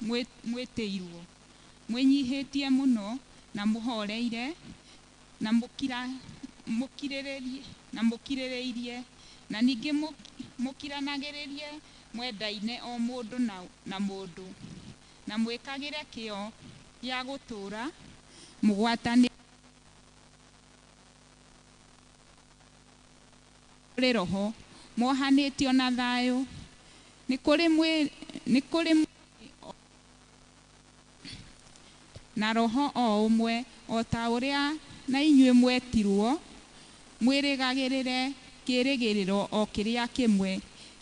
Mwĩtĩirwo, mwĩnyihĩtie mũno na mũhoreire na mũkirĩrĩirie, na ningĩ mũkiranagĩrĩrie mwendaine o mũndũ na mũndũ, na mwĩkagĩre kĩyo gĩa gũtũũra mũgwatanĩire kũrĩ roho, mwohanĩtio na thayũ. Nĩ kũrĩ mwĩrĩ na roho o ũmwe, o ta ũrĩa na inyuĩ mwetirwo mwĩrĩgagĩrĩre kĩĩrĩgĩrĩro o kĩrĩa kĩmwe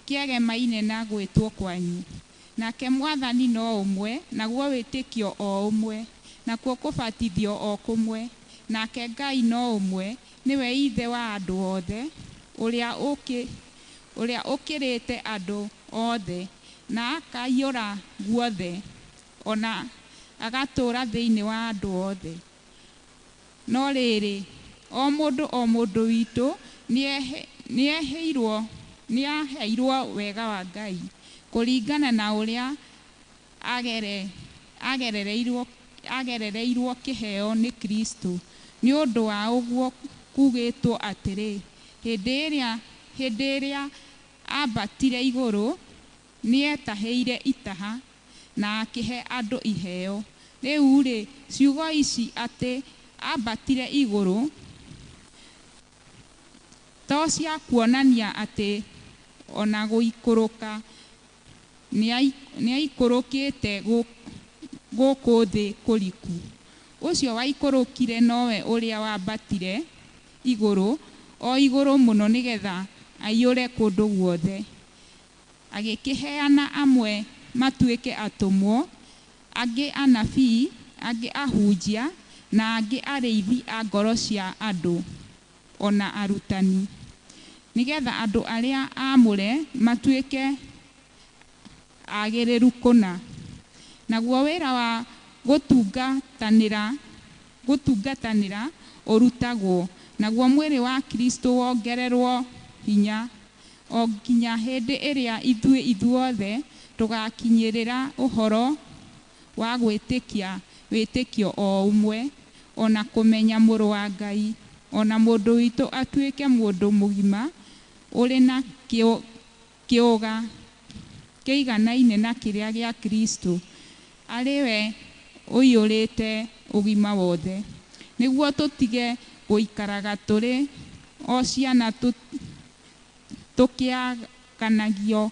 kĩegemaine na gwĩtwo kwanyu. Nake Mwathani no ũmwe, naguo wĩtĩkio o ũmwe, nakuo kũbatithio o kũmwe. Nake Ngai no ũmwe, nĩwe Ithe wa andũ othe, ũrĩa ũkĩrĩte andũ othe, na akaiyũra guothe, o na agatũũra thĩinĩ wa andũ othe. No rĩrĩ, o mũndũ witũ nĩaheirwo wega wa Ngai, kũringana na ũrĩa agerereirwo kĩheo nĩ Kristo. Nĩ ũndũ wa ũguo kuugĩtwo atĩrĩ, hĩndĩ ĩrĩa ambatire igũrũ, nĩetahĩire itaha, na akĩhe andũ iheo. Rĩu-rĩ, ciugo ici atĩ ambatire igũrũ to cia kuonania atĩ ona gũikũrũka nĩaikũrũkĩte gũkũ thĩ kũriku. Ũcio waikũrũkire nowe ũrĩa wambatire igũrũ, o igũrũ mũno, nĩgetha aiyũre kũndũ guothe. Agĩkĩheana amwe matuĩke atũmwo, angĩ anabii, angĩ ahunjia, na angĩ arĩithi a ngoro cia andũ, o na arutani, nĩgetha andũ arĩa aamũre matuĩke agĩrĩru kũna. Naguo wĩra wa gũtungatanĩra ũrutagwo, naguo mwĩrĩ wa Kristo wongererwo hinya, o nginya hĩndĩ ĩrĩa ithuĩ ithuothe tũgakinyĩrĩra ũhoro wa gwĩtĩkia wĩtĩkio o ũmwe, o na kũmenya Mũrũ wa Ngai, o na mũndũ witũ atuĩke mũndũ mũgima ũrĩ na kĩũga kĩiganaine na kĩrĩa gĩa Kristo, arĩ we ũiyũrĩte ũgima wothe, nĩguo tũtige gũikaraga tũrĩ o ciana tũkĩaganagio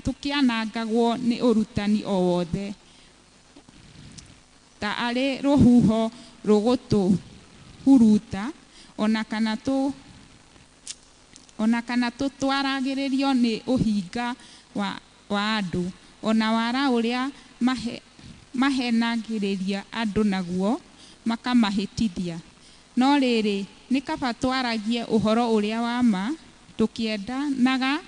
tũkĩanangagwo nĩ ũrutani o wothe, ta arĩ rũhuho rũgũtũhuruta, o na kana tũtwaragĩrĩrio nĩ ũhinga wa andũ, o na wara ũrĩa mahenagĩrĩria andũ naguo makamahĩtithia. No rĩrĩ, nĩ kaba twaragie ũhoro ũrĩa wa ma, tũkĩendanaga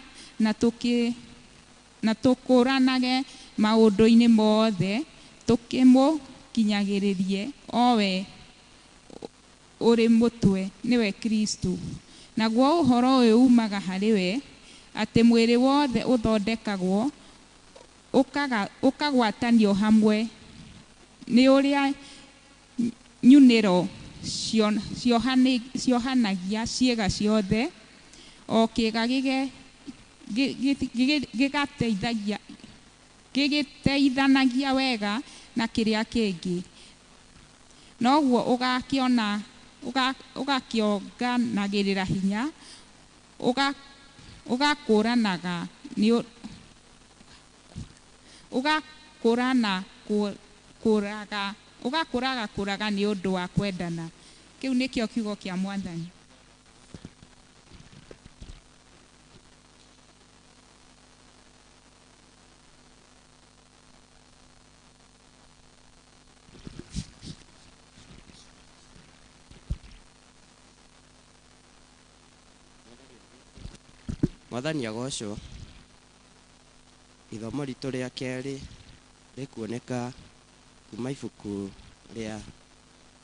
na tũkũranage maũndũ-inĩ mothe, tũkĩmũkinyagĩrĩrie o we ũrĩ mũtwe, nĩwe Kristo. Naguo ũhoro ũyũ uumaga harĩ we, atĩ mwĩrĩ wothe ũthondekagwo ũkagwatanio hamwe nĩ ũrĩa nyunĩro ciohanagia ciĩga ciothe, o kĩĩga gĩgĩteithanagia wega na kĩrĩa kĩngĩ, noguo ũgakĩonganagĩrĩra hinya, ũgakũranaga ũgakũraga nĩ ũndũ wa kwendana. Kĩu nĩkĩo kiugo kĩa Mwathani. Mwathani agocwo. Ithomo ritũ rĩa kerĩ rĩkuoneka kuma ibuku rĩa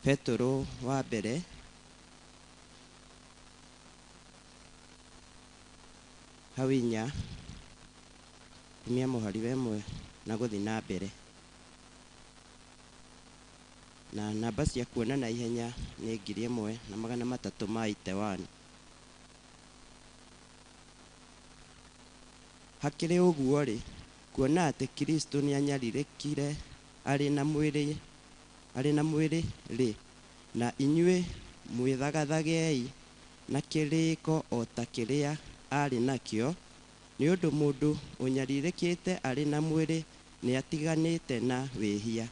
Petũrũ wa mbere. Hau inya kumia mũhari wa 1 na gũthiĩ na mbere. Na namba cia kuona na ihenya nĩ 1381. Hakĩrĩ ũguo-rĩ, kuona atĩ Kristo nĩanyarirĩkire arĩ na mwĩrĩ-rĩ, na inyuĩ mwĩthagathagei na kĩrĩĩko o ta kĩrĩa arĩ nakĩo, nĩ ũndũ mũndũ ũnyarirĩkĩte arĩ na mwĩrĩ nĩatiganĩte na wĩhia.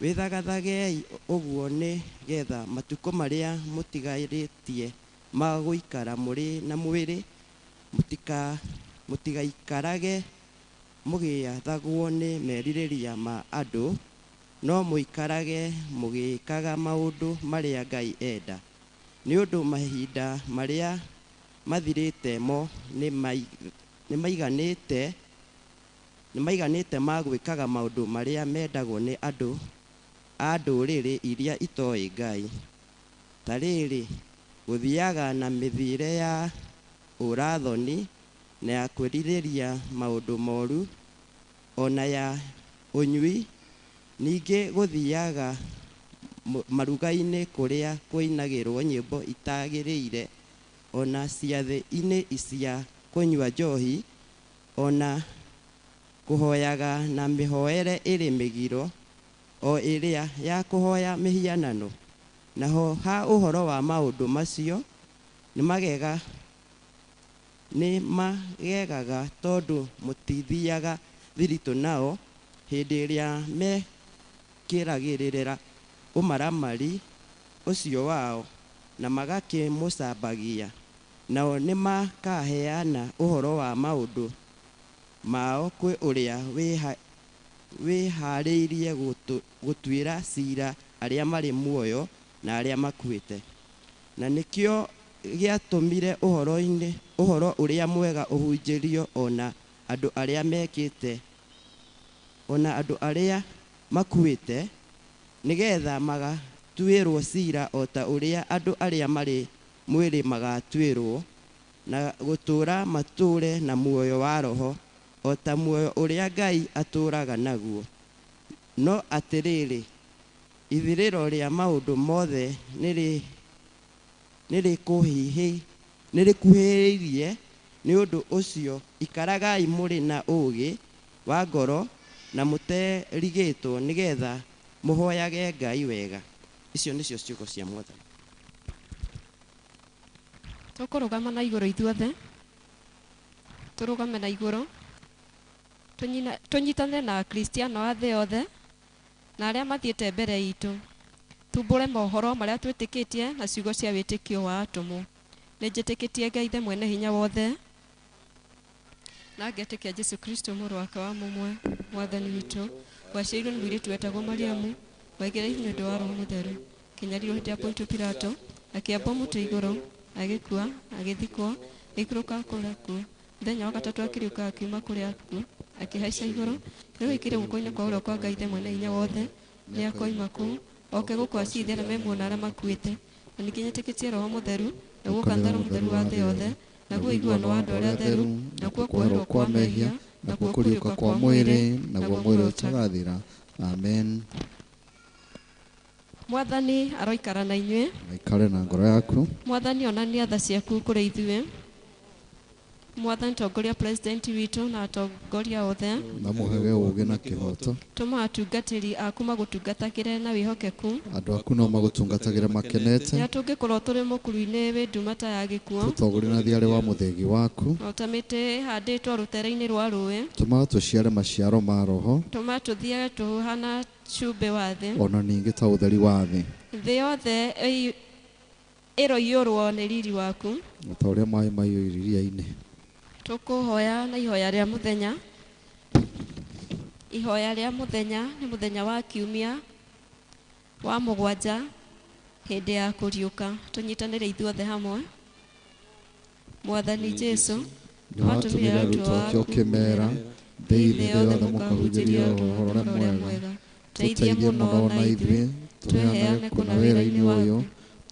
Wĩthagathagei ũguo nĩ getha matukũ marĩa mũtigarĩtie ma gũikara mũrĩ na mwĩrĩ mũtigaikarage mũgĩathagwo nĩ merirĩria ma andũ, no mũikarage mũgĩĩkaga maũndũ marĩa Ngai enda. Nĩ ũndũ mahinda marĩa mathirĩte mo nĩmaiganĩte ma gwĩkaga maũndũ marĩa mendagwo nĩ andũ a ndũrĩrĩ iria itoĩ Ngai. Ta rĩrĩ, gũthiaga na mĩthiĩre ya ũrathoni na ya kwĩrirĩria maũndũ moru, o na ya ũnyui, ningĩ gũthiaga maruga-inĩ kũrĩa kũinagĩrwo nyĩmbo itagĩrĩire, o na ciathĩ-inĩ cia kũnyua njohi, o na kũhoyaga na mĩhoere ĩrĩ mĩgiro, o ĩrĩa ya kũhoya mĩhianano. Naho ha ũhoro wa maũndũ macio nĩmagegaga tondũ mũtithiaga thiritũ nao hĩndĩ ĩrĩa mekĩragĩrĩra ũmaramari ũcio wao, na magakĩmũcambagia. Nao nĩmakaheana ũhoro wa maũndũ mao kwĩ ũrĩa wĩhaarĩirie gũtuĩra ciira arĩa marĩ muoyo na arĩa makuĩte. Na nĩkĩo gĩatũmire ũhoro ũrĩa mwega ũhunjĩrio o na andũ arĩa mekĩte, o na andũ arĩa makuĩte, nĩgetha magatuĩrwo ciira o ta ũrĩa andũ arĩa marĩ mwĩrĩ magatuĩrwo, na gũtũũra matũũre na muoyo wa roho, o ta muoyo ũrĩa Ngai atũũraga naguo. No atĩrĩrĩ, ithirĩro rĩa maũndũ mothe nĩrĩkuhĩrĩirie. Nĩ ũndũ ũcio ikaragai mũrĩ na ũũgĩ wa ngoro na mũterigĩtwo, nĩgetha mũhoyage Ngai wega. Icio nĩcio ciugo cia Mwathani. Tũkũrũgama na igũrũ ithuothe, tũrũgame na igũrũ, tũnyitane na Akristiano a thĩ yothe na arĩa mathiĩte mbere itũ, tumbũre mohoro marĩa twĩtĩkĩtie na ciugo cia wĩtĩkio wa atũmwo. Nĩnjĩtĩkĩtie Ngai Ithe mwene hinya wothe, na ngetĩkia Jesũ Kristo mũrũ wake wa mũmwe, Mwathani witũ, waciarirwo nĩ mũirĩtu wetagwo Mariamu, waigĩrĩirwo nĩ ũndũ wa Roho Mũtheru, kĩnyarirwo hĩndĩ ya Pontio Pilato, akĩambwo mũtĩ igũrũ, agĩkua, agĩthikwo, agĩikũrũka kũrĩa akuũ. Mũthenya wa gatatũ akĩriũka akiuma kũrĩa akuũ, akĩhaica igũrũ, rĩu aikĩre guoko-inĩ kwa ũrĩo kwa Ngai Ithe mwene hinya wothe, nĩakoima kũu, oke gũkũ acirithie arĩa me muoyo na arĩa makuĩte. Na ningĩ nyĩtĩkĩtie Roho Mũtheru, naguo kanitha Mũtheru wa thĩ yothe, naguo ũiguano wa andũ arĩa atheru, nakuo kuoherwo kwa mehia, nakuo kũriũka kwa mwĩrĩ, naguo mwĩrĩ ũtagathira. Amen. Mwathani aroikara na inyuĩ. Aikare na ngoro yaku. Mwathani onania tha ciaku kũrĩ ithuĩ. Mwathani tongoria president witũ na atongoria othe, na mũhege ũũgĩ na kĩhooto. Tũma atungatĩri aku magũtungatagĩre na wĩhokeku. Andũ aku no magũtungatagĩre makenete. Rĩrĩa tũngĩkorwo tũrĩ mũkuru-inĩ wĩ nduma ta ya gĩkuũ, tũtongorie na thiarĩ wa mũthĩgi waku. O ta mĩtĩ ĩhandĩtwo rũtere-inĩ rwa rũĩ, tũma tũciare maciaro ma roho. Tũma tũthiage tũhana cumbĩ wa thĩ, ona ningĩ ta ũtheri wa thĩ. Thĩ yothe ĩroiyũrwo nĩ riri waku, o ta ũrĩa maĩ maiyũire iria-inĩ. Tũkũhoya na ihoya rĩa mũthenya. Ihoya rĩa mũthenya nĩ mũthenya wa kiumia wa mũgwanja hĩndĩ ya kũriũka. Tũnyitanĩre ithuothe hamwe. Mwathani Jesũ, nĩwatũmire arutwo ake ũkĩmeera, thiĩi thĩ yothe mũkahunjĩrie ũhoro ũrĩa mwega. Tũteithie mũno na ithuĩ tũheane kũna wĩra-inĩ ũyũ,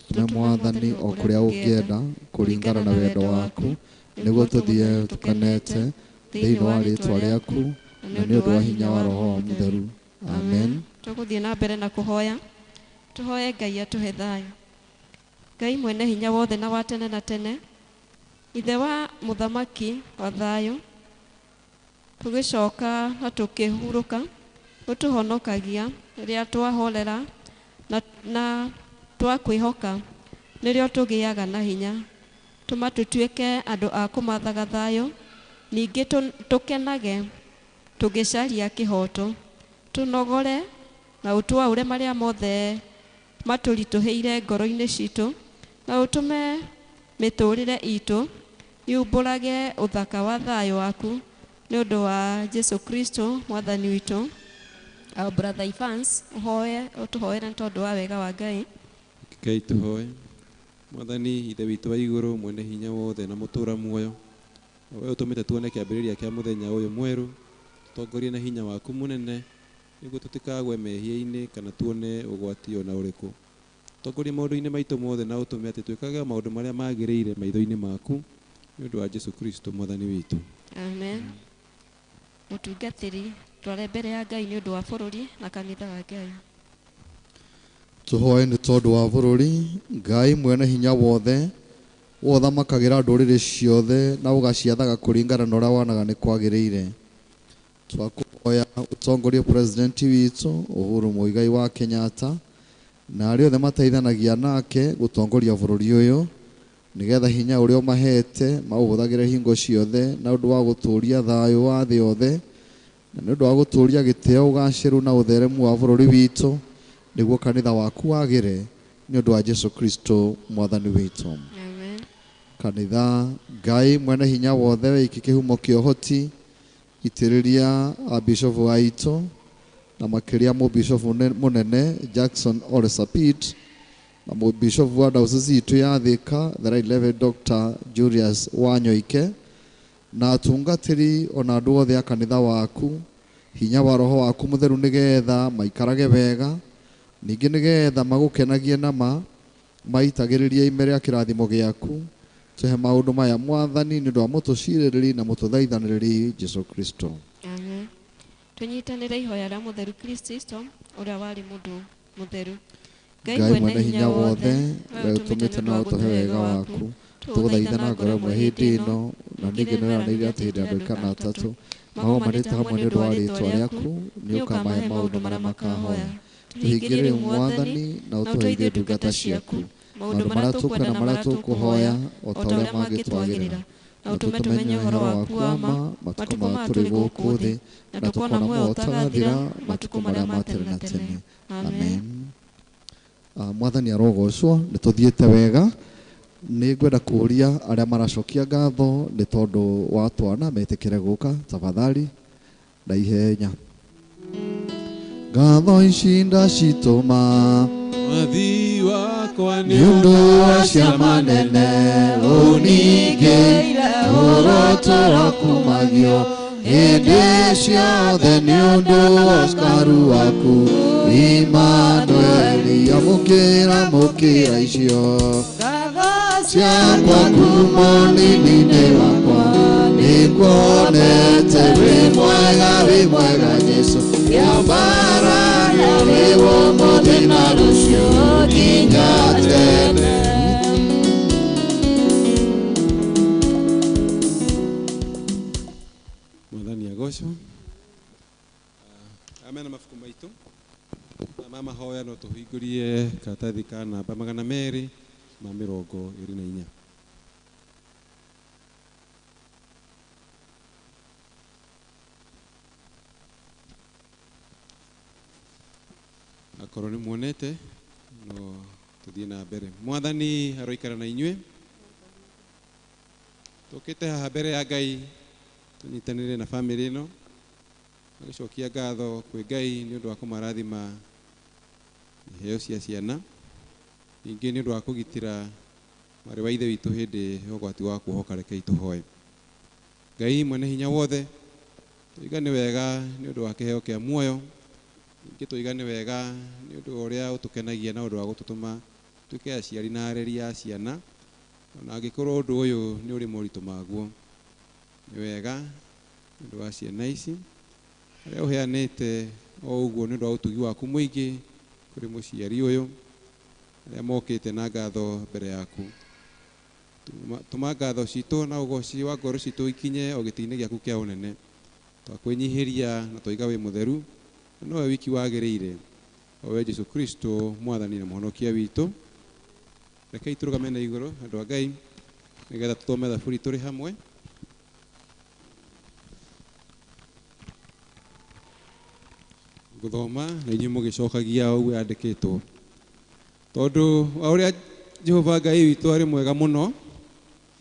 tũtũme Mwathani o kũrĩa ũngĩenda kũringana na wendo waku, Nĩguo tũthiĩ tũkenete thĩinĩ wa rĩĩtwa rĩaku na nĩ ũndũ wa hinya wa Roho wa Mũtheru. Amen. Tũgũthiĩ na mbere na kũhoya. Tũhoye Ngai atũhe thayũ. Ngai mwene hinya wothe na wa tene na tene, Ithe wa mũthamaki wa thayũ, tũgĩcoka na tũkĩhurũka, ũtũhonokagia rĩrĩa twahorera na twakwĩhoka, nĩrĩo tũgĩaga na hinya. Tũma tũtuĩke andũ a kũmathaga thayũ, ningĩ tũkenage tũgĩcaria kĩhoto, tũnogore na ũtwaũre marĩa mothe matũritũhĩire ngoro-inĩ citũ, na ũtũme mĩtũrĩre itũ yumbũrage ũthaka wa thayũ waku nĩ ũndũ wa Jesu Kristo mwathani witũ. Our brother Evans, ũhoe ũtũhoere nĩ tondũ wa wega wa Ngai. Ngai tũhoe. Mwathani Ithe witũ wa igũrũ, mwene hinya wothe na mũtũũra muoyo, we ũtũmĩte tuone kĩambĩrĩria kĩa mũthenya ũyũ mwerũ, tũtongorie na hinya waku mũnene nĩguo tũtikagwe mehia-inĩ kana tuone ũgwati ona ũrĩkũ. Tongoria maũndũ-inĩ maitũ mothe na ũtũme atĩ twĩkage maũndũ marĩa magĩrĩire maitho-inĩ maku nĩ ũndũ wa Jesu Kristo mwathani witũ. Amen. Mũtungatĩri, tware mbere ya Ngai nĩ ũndũ wa bũrũri na kanitha wa Ngai. Tũhoe nĩ tondũ wa bũrũri. Ngai mwene hinya wothe, wothamakagĩra ndũrĩrĩ ciothe na ũgaciathaga kũringana na ũrĩa wonaga nĩ kwagĩrĩire. Twakũhoya ũtongorie president witũ Uhuru Muigai wa Kenyatta na arĩa othe mateithanagia nake gũtongoria bũrũri ũyũ, nĩgetha hinya ũrĩa ũmahete maũhũthagĩre hingo ciothe na ũndũ wa gũtũũria thayũ wa thĩ yothe, na nĩ ũndũ wa gũtũũria gĩtĩo, ũgacĩru na ũtheremu wa bũrũri witũ, nĩguo kanitha waku wagĩre nĩ ũndũ wa Jesu Kristo mwathani witũ. Amen. Kanitha, Ngai mwene hinya wothe wĩki kĩhumo kĩa ũhoti, itĩrĩria abishofu aitũ na makĩria mũbishofu mũnene Jackson Ole Sapit na mũbishofu wa diocese itũ ya Thika the Right Reverend Dr. Julius Wanyoike na atungatĩri ona andũ othe a kanitha waku hinya wa roho waku mũtheru nĩgetha maikarage wega, ningĩ nĩgetha magũkenagie nama maitagĩrĩrie ime rĩa kĩrathimo gĩaku. Tũhe maũndũ maya mwathani nĩ ũndũ wa mũtũcirĩrĩri na mũtũthaithanĩrĩri Jesu Kristo. Amen. Tũnyitanĩre ihoya rĩa mũtheru Kristo ũrĩa warĩ mũndũ mũtheru. Ngai mwene hinya wothe, we ũtũmĩte na ũtũhe wega waku, tũgũthaitha na ngoro ĩmwe hĩndĩ ĩno, na ningĩ nĩũranĩire atĩ hĩndĩ ya andũ kana atatũ magomanĩte hamwe nĩ ũndũ wa rĩĩtwa rĩaku, nĩ ũkamahe maũndũ marĩa makahoya. Tũhingĩrie rĩu mwathani na ũtũhe ndungata ciaku maũndũ marĩa tũkwenda na marĩa tũkũhoya o ta ũrĩa mangĩtwagĩrĩra, na ũtũme tũmenye ũhoro waku wa ma matukũ maya tũrĩ gũkũ thĩ, na tũkona muoyo ũtagathira matukũ marĩa ma tene na tene. Amen. Mwathani arogocwo, nĩ tũthiĩte wega. Nĩ ngwenda kũũria arĩa maracokia ngatho nĩ tondũ wa twana metĩkĩre gũka tafadhali na ihenya. Ngatho ici ndacitũma Mwathi wakwa nĩ ũndũ wa ciama nene ũningĩire ũrotũra kumagio hĩndĩ ciothe nĩ ũndũ wa ũcaru waku Imanueli. Amũkĩra mũkĩra icio ciakwa kuma ũnini-inĩ wakwa, nĩnguonete wĩ mwega Jesũ, kĩambararia wĩ ũmũthĩ na rũciũ nginya tene. Mwathani agocwo. Amen. Mabuku maitũ ma mahoya no tũhingũrie karatathi ka namba 224. Akorwo nĩ muonete no tũthiĩ na mbere. Mwathani aroikara na inyuĩ. Tũkĩte haha mbere ya Ngai tũnyitanĩre na bamĩrĩ ĩno magĩcokia ngatho kwĩ Ngai nĩ ũndũ wa kũmarathima iheo cia ciana, ningĩ nĩ ũndũ wa kũgitĩra mwarĩ wa ithe witũ hĩndĩ ya ũgwati wa kuohoka. Rekei tũhoe. Ngai mwene hinya wothe, tũiga nĩ wega nĩ ũndũ wa kĩheo kĩa muoyo, ningĩ tũiga nĩ wega nĩ ũndũ wa ũrĩa ũtũkenagia na ũndũ wa gũtũtũma tuĩke aciari na areri a ciana. Ona angĩkorwo ũndũ ũyũ nĩ ũrĩ moritũ maguo, nĩ wega nĩ ũndũ wa ciana ici arĩa ũheanĩte o ũguo nĩ ũndũ wa ũtugi waku mũingĩ kũrĩ mũciari ũyũ, arĩa mokĩte na ngatho mbere yaku. Tũma ngatho citũ na ũgoci wa ngoro citũ ikinye o gĩtĩ-inĩ gĩaku kĩa ũnene. Twakwĩnyihĩria na twaiga wĩ mũtheru, na nowe wiki wagĩrĩire, o we Jesũ Kristo mwathani na mũhonokia witũ. Rekei tũrũgame na igũrũ andũ a Ngai nĩgetha tũthome thaburi tũrĩ hamwe. Gũthoma na inyuĩ mũgĩcokagia ũguo yandĩkĩtwo. Tondũ wa ũrĩa Jehova Ngai witũ arĩ mwega mũno,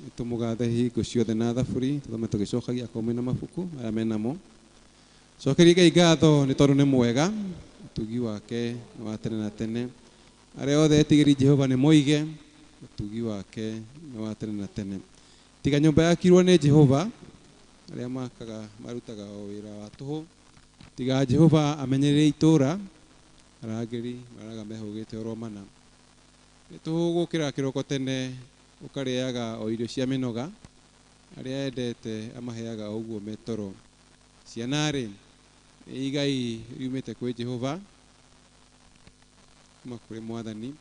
nĩtũmũgathe hingo ciothe na thaburi, tũthome tũgĩcokagia akorwo mwĩna mabuku arĩa menamo. Cokeria Ngai ngatho nĩ tondũ nĩ mwega, ũtugi wake nĩ wa tene na tene. Arĩa othe etigĩri Jehova nĩ moige, ũtugi wake nĩ wa tene na tene. Tiga nyũmba yakirwo nĩ Jehova, arĩa makaga marutaga o wĩra wa tũhũ. Tiga Jehova amenyereire itũũra, arangĩri maraga mehũgĩte oro mana. Nĩ tũhũ gũkĩra kĩroko tene, ũkarĩaga o irio cia mĩnoga, arĩa endete amaheaga o ũguo me toro. Ciana-rĩ, nĩ igai riumĩte kwĩ Jehova, kuma kũrĩ mwathani.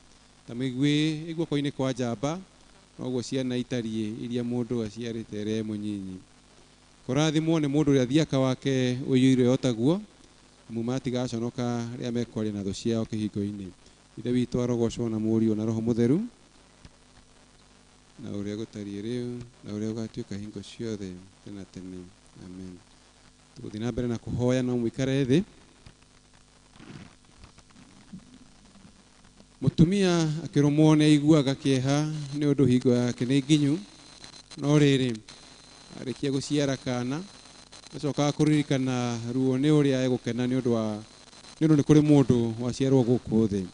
Ta mĩguĩ ĩ guoko-inĩ kwa njamba, noguo ciana itariĩ iria mũndũ aciarĩte ĩrĩa e mũnyinyi. Kũrathimwo nĩ mũndũ ũrĩa thiaka wake ũiyũire o taguo, amu matigaconoka rĩrĩa mekwaria na thũ ciao kĩhingo-inĩ. Ithe witũ arogocwo na Mũriũ na Roho Mũtheru, na ũrĩa gũtariĩ rĩu, na ũrĩa ũgatuĩka hingo ciothe tene na tene. Amen. Tũgũthiĩ na mbere na kũhoya, no mũikare thĩ. Mũtumia akĩrũmwo nĩ aiguaga kĩeha nĩ ũndũ hingo yake nĩ nginyu, no rĩrĩ, arĩkia gũciara kana, acokaga kũririkana ruo nĩ ũrĩa egũkena nĩ ũndũ nĩ kũrĩ mũndũ waciarwo gũkũ thĩ.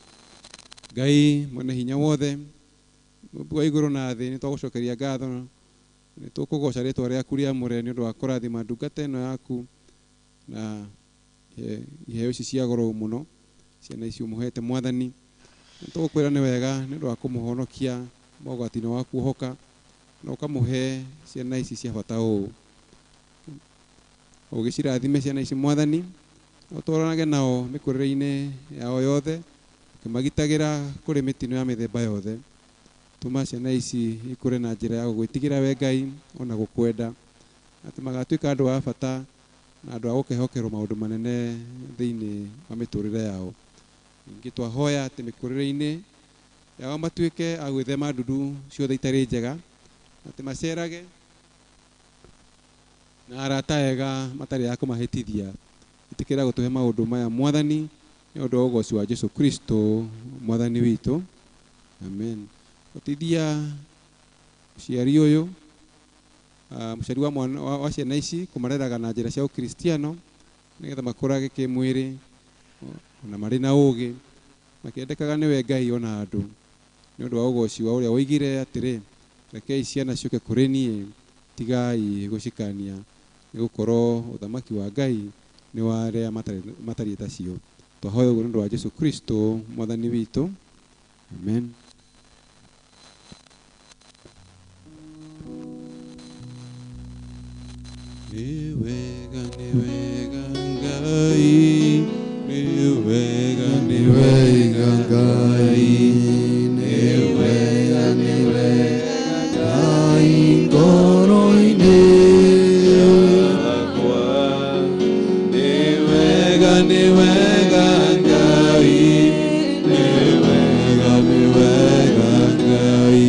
Ngai mwene hinya wothe, Mũmbi wa igũrũ na thĩ, nĩ twagũcokeria ngatho, nĩ tũkũgoca rĩtwa rĩaku rĩamũre nĩ ũndũ wa kũrathima ndungata ĩno yaku na iheo ici cia goro mũno, ciana ici ũmũhete mwathani. Nĩ tũgũkwĩra nĩ wega nĩ ũndũ wa kũmũhonokia mogwati-inĩ wa kuohoka, na ũkamũhe ciana ici cia bata ũũ. Ũgĩcirathime ciana ici mwathani, ũtwaranage nao mĩkũrĩre-inĩ yao yothe, ũkĩmagitagĩra kũrĩ mĩtino ya mĩthemba yothe. Tũma ciana ici ikũre na njĩra ya gũgwĩtigĩra we Ngai ona gũkwenda, atĩ magatuĩka andũ a bata na andũ a gũkehokerwo maũndũ manene thĩinĩ wa mĩtũrĩre yao. Ningĩ twahoya atĩ mĩkũrĩre-inĩ yao matuĩke a gwĩthema ndundu ciothe itarĩ njega, atĩ macerage na arata ega matarĩ a kũmahĩtithia. Ĩtĩkĩra gũtũhe maũndũ maya mwathani, nĩ ũndũ wa ũgoci wa Jesũ Kristo mwathani witũ. Amen. Gũteithia mũciari ũyũ, mũciari wa mwana wa ciana ici kũmareraga na njĩra cia ũkristiano nĩgetha makũrage kĩmwĩrĩ ona marĩ na ũgĩ, makĩendekaga nĩwe Ngai ona andũ, nĩ ũndũ wa ũgoci wa ũrĩa woigire atĩrĩ, rekei ciana ciũke kũrĩ niĩ, tigai gũcikania, nĩ gũkorwo ũthamaki wa Ngai nĩ wa arĩa matariĩ ta cio. Twahoya ũguo nĩ ũndũ wa Jesũ Kristo mwathani witũ. Amen. Nĩ wega, nĩ wega Ngai, nĩ wega, nĩ wega Ngai, nĩ wega, nĩ wega Ngai ngoro-inĩ yakwa. Nĩ wega, nĩ wega Ngai, nĩ wega, nĩ wega Ngai,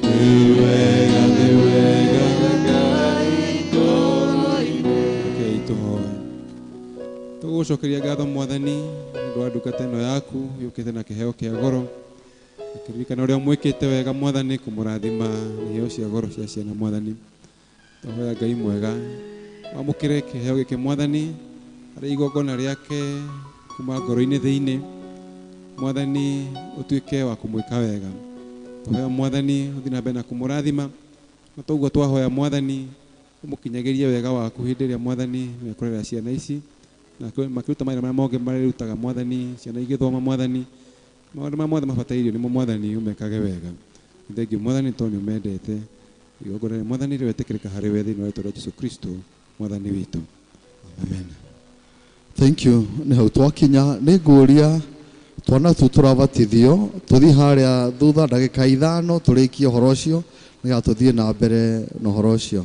nĩ wega, nĩ wega Ngai ngoro-inĩ. Rekei tũhoe. Tũgũcokeria ngatho mwathani nĩ ũndũ wa ndungata ĩno yaku yũkĩte na kĩheo kĩa goro, akĩririkana ũrĩa mwĩkĩte wega mwathani kũmũrathima na iheo cia goro cia ciana mwathani. Twahoya Ngai mwega wamũkĩre kĩheo gĩkĩ mwathani harĩ igongona rĩake kuma ngoro-inĩ thĩinĩ, mwathani ũtuĩke wa kũmwĩka wega. Twahoya mwathani ũthiĩ na mbere na kũmũrathima, na toguo twahoya mwathani ũmũkinyagĩrie wega waku hĩndĩ ĩrĩa mwathani mekũrera ciana ici, na makĩruta mawĩra marĩa mothe marĩrutaga mwathani, ciana igĩthoma mwathani, maũndũ marĩa mothe mabatairio nĩmo mwathani ũmekage wega. Thengiũ Mwathani tondũ nĩ ũmendete. Igongona rĩa Mwathani rĩwetĩkĩrĩka harĩ we thĩinĩ wa rĩĩtwa rĩa Jesũ Kristo Mwathani witũ. Amen. Thank you. Nĩ hau twakinya nĩ ngũria twana tu tũrabatithio tũthiĩ harĩa thutha ndagĩka 5 tũrĩkie ũhoro ũcio nĩgetha tũthiĩ na mbere na ũhoro ũcio.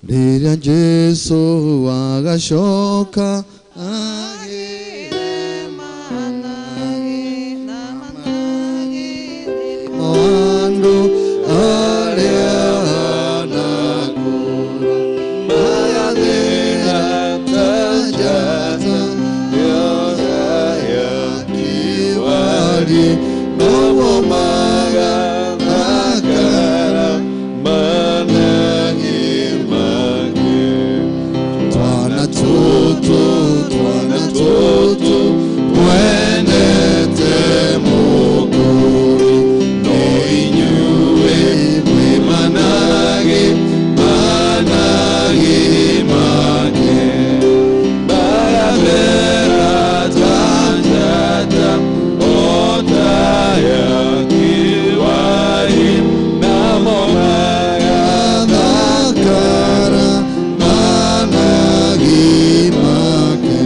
Rĩrĩa Jesũ agacoka agĩre manage na manage andũ arĩa anakũra magathera ta njata yothe ya nomo magathakara manage make. Twana tutu twendete Mũkũũri, no inyuĩ mwĩ manage manage make. Magathera ta njata ota ya kĩwari, namo magathakara manage make.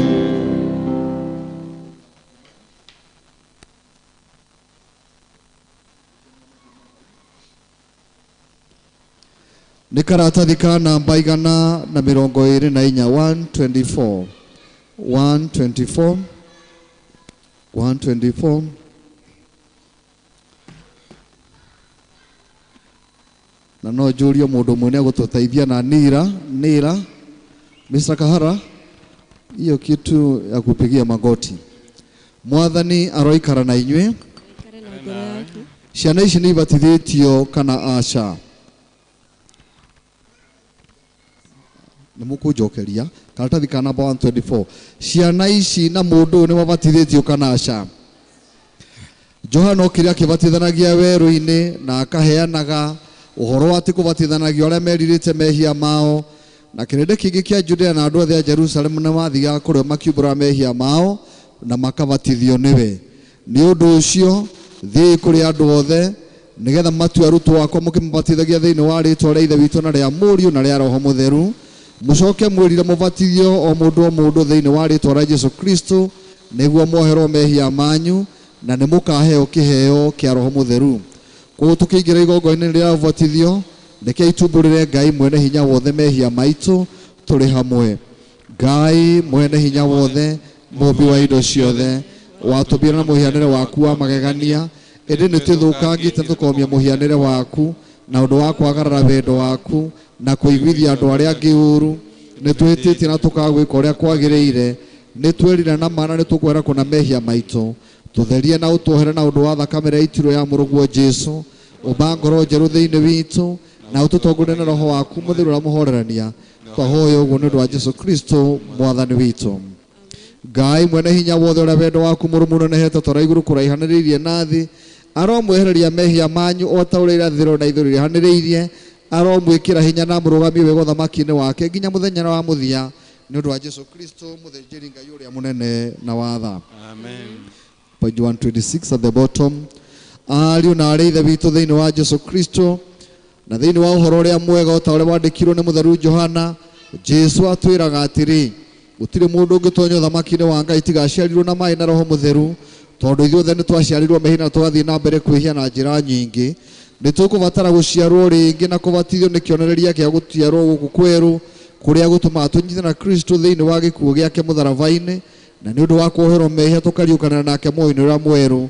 Nĩ karatathi ka namba 124 124 124 124. Na no njũrie mũndũ ũmwe nĩ agũtũteithia na nira Mr. Kahara, hiyo kitu ya kupigia magoti. Mwathani aroikara na inyuĩ. Aikare na ngoro yaku. Ciana ici nĩ ibatithĩtio kana aca? Nĩ mũkũnjokeria karatathi ka namba 124. Ciana ici na mũndũ ũyũ nĩ mabatithĩtio kana aca? Johana okire akĩbatithanagia werũ-inĩ na akaheanaga ũhoro atĩ kũbatithanagio arĩa merirĩte mehia mao, na kĩrĩndĩ kĩingĩ kĩa Judea na andũ othe a Jerusalemu nĩ mathiaga kũrĩ o makiumbũra mehia mao na makabatithio nĩwe. Nĩ ũndũ ũcio thiĩi kũrĩ andũ othe nĩgetha matue arutwo akwa mũkĩmabatithagia thĩinĩ wa rĩĩtwa rĩa Ithe witũ na rĩa Mũriũ na rĩa Roho Mũtheru. Mũcoke mwĩrire mũbatithio o mũndũ thĩinĩ wa rĩĩtwa rĩa Jesũ Kristo nĩguo mwoherwo mehia manyu na nĩ mũkaheo kĩheo kĩa Roho Mũtheru. Koguo tũkĩingĩra igongona-inĩ rĩa ũbatithio, rekei tumbũrĩre Ngai mwene hinya wothe mehia maitũ tũrĩ hamwe. Ngai mwene hinya wothe, mũmbi wa indo ciothe, watũmbire na mũhianĩre waku wa magegania, ĩndĩ nĩ twĩthũkangĩte tũkomia mũhianĩre waku na ũndũ wa kwagarara wendo waku na kũiguithia andũ arĩa angĩ ũũru. Nĩ twĩhĩtĩtie na tũkaga gwĩka ũrĩa kwagĩrĩire, nĩ twĩrire na ma na nĩ tũkwĩra kũna mehia maitũ. Tũtherie na ũtuohere na ũndũ wa thakame ĩrĩa itirwo ya mũrũguo Jesũ. Ũmba ngoro njerũ thĩinĩ witũ na ũtũtongorie na Roho waku mũtheru ũrĩa mũhorerania. Twahoya ũguo nĩ ũndũ wa Jesũ Kristo Mwathani witũ. Ngai mwene hinya wothe ũrĩa wendo waku mũrũmu ũnenehete tora igũrũ kũraihanĩrĩirie na thĩ, aromwehereria mehia manyu o ta ũrĩa irathĩro na ithũĩro iraihanĩrĩirie. Aromwĩkĩra hinya na amũrũgamie wega ũthamaki-inĩ wake nginya mũthenya wa mũthia nĩ ũndũ wa Jesũ Kristo mũthĩnjĩri Ngai ũrĩa mũnene na wa tha. Amen. Page 126 at the bottom. Ariũ na aarĩ Ithe witũ thĩinĩ wa Jesũ Kristo na thĩinĩ wa ũhoro ũrĩa mwega o ta ũrĩa wandĩkirwo nĩ mũtheru Johana, Jesũ atwĩraga atĩrĩ, gũtirĩ mũndũ ũngĩtonya ũthamaki-inĩ wa Ngai tiga aciarirwo na maĩ na Roho Mũtheru, tondũ ithuothe nĩ twaciarirwo mehia na tũgathiĩ na mbere kwĩhia na njĩra nyingĩ. Nĩ tũkũbatara gũciarwo rĩngĩ na kũbatithio nĩ kĩonereria kĩa gũciarwo gũkũ kwerũ kũrĩa gũtũmaga tũnyitane na Kristo thĩinĩ wa gĩkuũ gĩake mũtharaba-inĩ, na nĩ ũndũ wa kuoherwo mehia tũkariũkanĩra nake muoyo-inĩ ũrĩa mwerũ.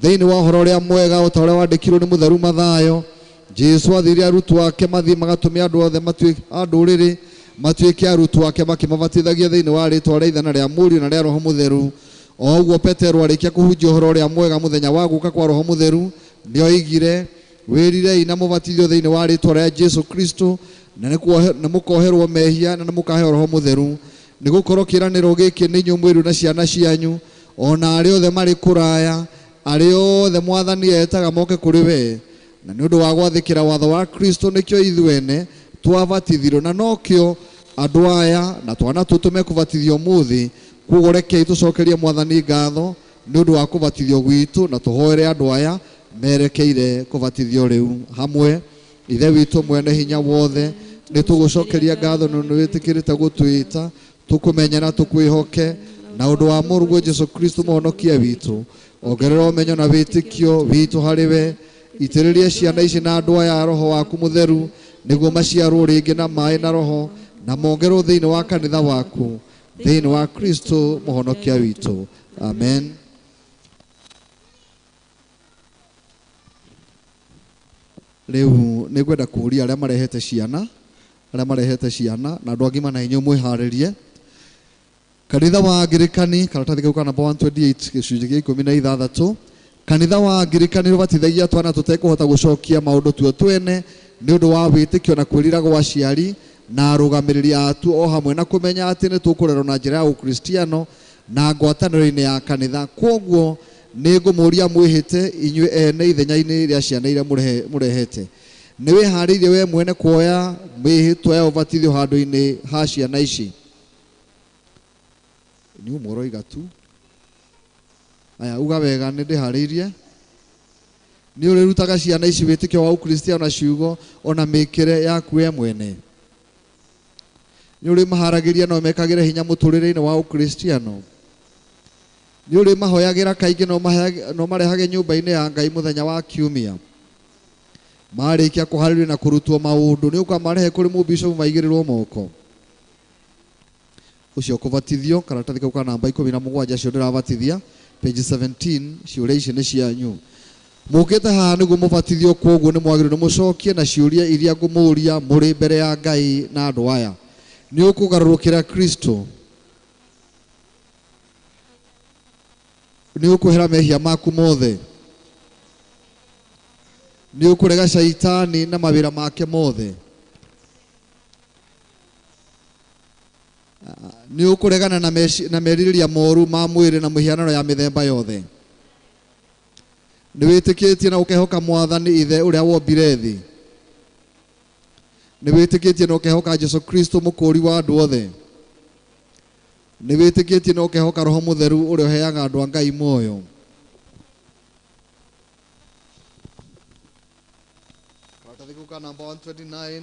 Thĩinĩ wa ũhoro ũrĩa mwega o ta ũrĩa wandĩkirwo nĩ mũtheru Mathayo, Jesũ athire arutwo ake mathiĩ magatũme andũ othe a ndũrĩrĩ matuĩke arutwo ake makĩmabatithagia thĩinĩ wa rĩĩtwa rĩa Ithe na rĩa Mũriũ na rĩa Roho Mũtheru. O ũguo Petero arĩkia kũhunjia ũhoro ũrĩa mwega mũthenya wa gũka kwa Roho Mũtheru, nĩoigire, wĩrirei na mũbatithio thĩinĩ wa rĩĩtwa rĩa Jesũ Kristo na nĩ mũkoherwo mehia na nĩ mũkaheo Roho Mũtheru. Nĩ gũkorwo kĩĩranĩro gĩkĩ nĩ inyuĩ mwĩrũ na ciana cianyu, o na arĩa othe marĩ kũraya, arĩa othe Mwathani etaga moke kũrĩ we. Na nĩ ũndũ wa gwathĩkĩra watho wa Kristo nĩkĩo ithuene twabatithirio, na nokĩo andũ aya na twana tũtũ mekũbatithio ũmũthĩ. Koguo rekei tũcokerie Mwathani ngatho nĩ ũndũ wa kũbatithio gwitũ, na tũhoere andũ aya merekeire kũbatithio rĩu hamwe. Ithe witũ mwene hinya wothe, nĩ tũgũcokeria ngatho nĩ ũndũ wĩtĩkĩrĩte gũtwĩta tũkũmenye na tũkwĩhoke na ũndũ wa mũrũguo Jesũ Kristo mũhonokia witũ. Ongerera ũmenyo na wĩtĩkio witũ harĩ we. Itĩrĩrie ciana ici na andũ aya roho waku mũtheru nĩguo maciarwo rĩngĩ na maĩ na roho na mongerwo thĩinĩ wa kanitha waku thĩinĩ wa Kristo mũhonokia witũ. Amen. Rĩu nĩ ngwenda kũũria arĩa marehete ciana, arĩa marehete ciana na andũ agima na inyuĩ mwĩharĩrie. Kanitha wa Angirikani, karatathi kau ka namba 128 gĩcunjĩ gĩa 16. Kanitha wa Angirikani ũbatithagia twana tũtekũhota gũcokia maũndũ tuo twene nĩ ũndũ wa wĩtĩkio na kwĩrira gwa aciari na arũgamĩrĩri atuo o hamwe na kũmenya atĩ nĩ tũkũrerwo na njĩra ya ũkristiano na ngwatanĩro-inĩ ya kanitha. Kwoguo nĩ ngũmũria mwĩhĩte inyuĩ ene ithenya-inĩ rĩa ciana iria mũrehete. Nĩ wĩharĩirie we mwene kuoya mĩhĩtwa ya ũbatithio handũ-inĩ ha ciana ici? Nĩ ũmwe ũroiga tu. Aya, uga wega, nĩ ndĩharĩirie. Nĩ ũrĩrutaga ciana ici wĩtĩkio wa ũkristiano na ciugo ona mĩkĩre yaku we mwene? Nĩ ũrĩmaharagĩria na ũmekagĩre hinya mũtũrĩre-inĩ wa ũkristiano? Nĩ ũrĩmahoyagĩra kaingĩ na ũmarehage nyũmba-inĩ ya Ngai mũthenya wa kiumia? Marĩkia kũharĩrio na kũrutwo maũndũ nĩ ũkamarehe kũrĩ mũbishopu maigĩrĩrwo moko? Ũcio kũbatithio, karatathi kau ka namba 17 acio ndĩrabatithia, page 17, ciũria ici nĩ cianyu. Mũkĩte haha nĩguo mũbatithio, kwoguo nĩ mwagĩrĩirwo nĩ mũcokie na ciũria iria ngũmũũria mũrĩ mbere ya Ngai na andũ aya. Nĩ ũkũgarũrũkĩra Kristo? Nĩ ũkwehera mehia maku mothe? Nĩ ũkũrega caitani na mawĩra make mothe? Nĩ ũkũregana na merirĩria moru ma mwĩrĩ na mĩhianano ya mĩthemba yothe? Nĩ wĩtĩkĩtie na ũkehoka Mwathani Ithe ũrĩa wombire thĩ? Nĩ wĩtĩkĩtie na ũkehoka Jesũ Kristo mũkũũri wa andũ othe? Nĩ wĩtĩkĩtie na ũkehoka Roho Mũtheru ũrĩa ũheaga andũ a Ngai muoyo? Karatathi kau ka namba 129.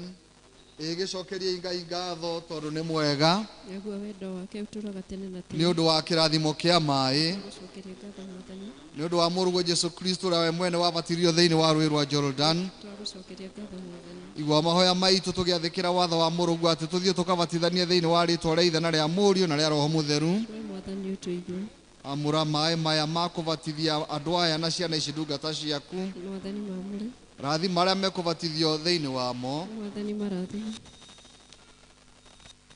Ĩgĩcokerie Ngai ngatho tondũ nĩ mwega. Naguo wendo wake ũtũũraga tene na tene. Nĩ ũndũ wa kĩrathimo kĩa maĩ. Tũgũcokeria ngatho Mwathani. Nĩ ũndũ wa mũrũguo Jesũ Kristo ũrĩa we mwene wabatirio thĩinĩ wa rũũĩ rwa Jordan. Twagũcokeria ngatho Mwathani. Igua mahoya maitũ tũgĩathĩkĩra watho wa mũrũguo atĩ tũthiĩ tũkabatithanie thĩinĩ wa rĩtwa rĩa Ithe na rĩa Mũriũ na rĩa Roho Mũtheru. We Mwathani ũtũigue. Amũra maĩ maya ma kũbatithia andũ aya na ciana ici ndungata ciaku. Mwathani maamũre. Rathima arĩa mekũbatithio thĩinĩ wamo. Mwathani marathime.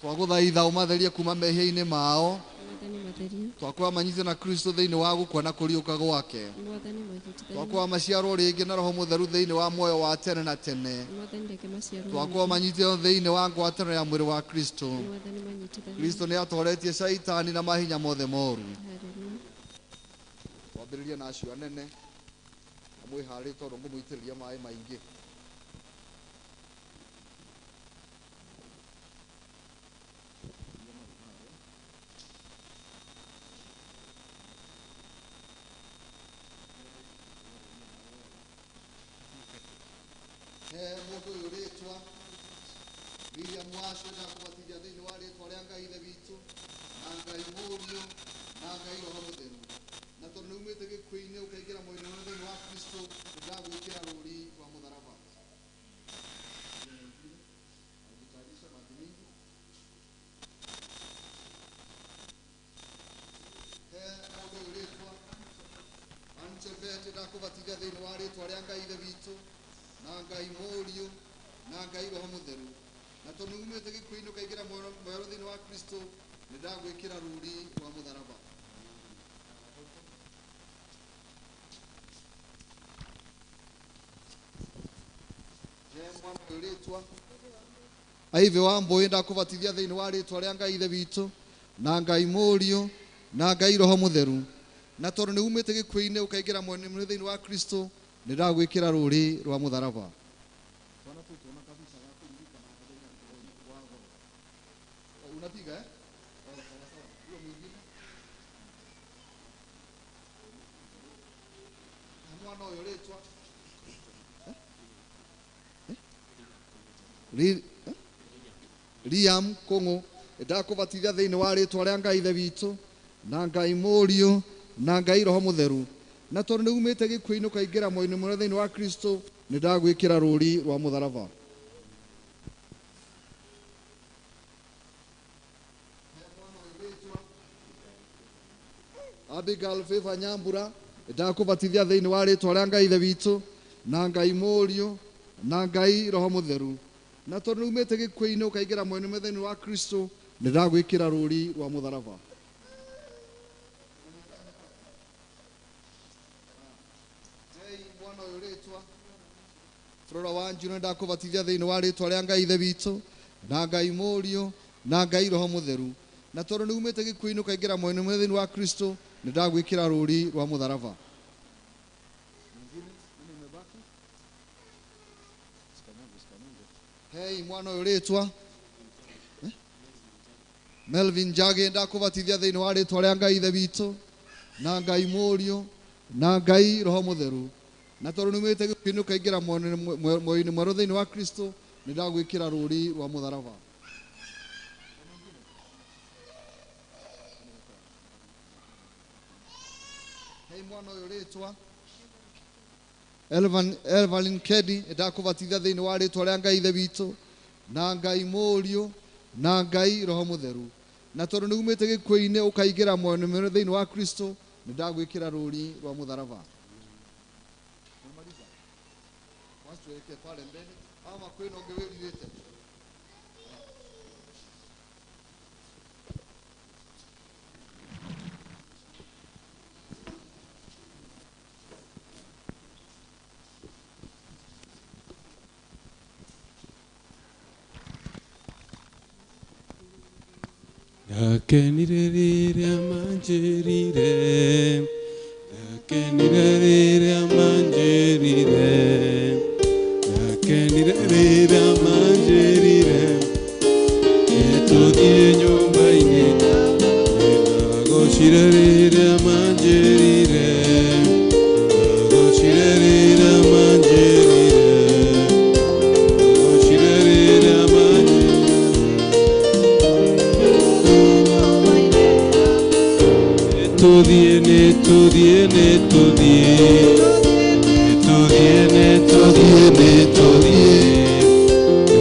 Twagũthaitha ũmatherie kuma mehia-inĩ mao. Mwathani matherie. Twakwĩhoya manyitwo na Kristo thĩinĩ wa gũkua na kũriũka gwake. Mwathani manyitithanie. Twakwĩhoya maciarwo rĩngĩ na Roho Mũtheru thĩinĩ wa muoyo wa tene na tene. Mwathani reke maciarwo. Twakwĩhoya manyitwo thĩinĩ wa ngwatanĩro ya mwĩrĩ wa Kristo. Mwathani manyitithanie. Kristo nĩ atoretie caitani na mahinya mothe moru. Haleluya. Twambĩrĩrie na acio anene. Mwĩharĩrie tondũ ngũmũitĩrĩria maĩ maingĩ. He mũndũ ũyũ rĩtwa Miriam Wacio ndakũbatithia thĩinĩ wa rĩtwa rĩa Ngai Ithe witũ na Ngai Mũriũ na Ngai Roho Mũtheru. Na tondũ nĩ umĩte gĩkuũ-inĩ ũkaingĩra muoyo-inĩ thĩinĩ wa Kristo, ndagwĩkĩra rũũri rwa mũtharaba. He mũndũ ũyũ rĩtwa Anchebet ndakũbatithia thĩinĩ wa rĩtwa rĩa Ngai Ithe witũ na Ngai Mũriũ na Ngai Roho Mũtheru. Na tondũ nĩ umĩte gĩkuũ-inĩ ũkaingĩra muoyo thĩinĩ wa Kristo, nĩ ndagwĩkĩra rũũri rwa mũtharaba. Aive wa Mbũĩ ndakũbatithia thĩinĩ wa rĩtwa rĩa Ngai Ithe witũ na Ngai Mũriũ na Ngai Roho Mũtheru. Na tondũ nĩ umĩte gĩkuũ-inĩ ũkaingĩra muoyo thĩinĩ wa Kristo, nĩ ndagwĩkĩra rũũri rwa mũtharaba. Unapiga eh? Huyo mwingine. Mwana ũyũ rĩtwa Liam Kũng'ũ, ndakũbatithia thĩinĩ wa rĩtwa rĩa Ngai Ithe witũ na Ngai Mũriũ na Ngai Roho Mũtheru. Na tondũ nĩ umĩte gĩkuũ-inĩ ũkaingĩra muoyo-inĩ mwerũ thĩinĩ wa Kristo, nĩ ndagwĩkĩra rũũri rwa mũtharaba. Abigail Favor Nyambura, ndakũbatithia thĩinĩ wa rĩtwa rĩa Ngai Ithe witũ na Ngai Mũriũ na Ngai Roho Mũtheru. Na tondũ nĩ umĩte gĩkuũ-inĩ ũkaingĩra muoyo-inĩ mwerũ thĩinĩ wa Kristo, nĩ ndagwĩkĩra rũũri rwa mũtharaba. Mwana ũyũ rĩtwa Flora Wanjiru, nĩ ndakũbatithia thĩinĩ wa rĩtwa rĩa Ngai Ithe witũ na Ngai Mũriũ na Ngai Roho Mũtheru. Na tondũ nĩ umĩte gĩkuũ-inĩ ũkaingĩra muoyo-inĩ mwerũ thĩinĩ wa Kristo, nĩ ndagwĩkĩra rũũri rwa mũtharaba. Hei mwana ũyũ rĩtwa Melvin Njage, ndakũbatithia thĩinĩ wa rĩtwa rĩa Ngai Ithe witũ na Ngai Mũriũ na Ngai Roho Mũtheru. Na tondũ nĩ umĩte gĩkuũ-inĩ ũkaingĩra muoyo-inĩ mwerũ thĩinĩ wa Kristo, nĩ ndagwĩkĩra rũũri rwa mũtharaba. Hei mwana ũyũ rĩtwa Evelyn Kedi, ndakũbatithia thĩinĩ wa rĩtwa rĩa Ngai Ithe witũ na Ngai Mũriũ na Ngai Roho Mũtheru. Na tondũ nĩ umĩte gĩkuũ-inĩ ũkaingĩra muoyo-inĩ mwerũ thĩinĩ wa Kristo, nĩ ndagwĩkĩra rũũri rwa mũtharaba. Ndakenire rĩrĩa manjĩrire, ndakenire rĩrĩa manjĩrire, ndakenire rĩrĩa manjĩrire, nĩtũthiĩ nyũmba-inĩ, ndagocire rĩrĩa manjĩrire, ndagocire rĩrĩa manjĩrire, ndagocire rĩrĩa manjĩrire. Nĩtũthiĩ, nĩtũthiĩ, nĩtũthiĩ, nĩtũthiĩ, nĩtũthiĩ, nĩtũthiĩ,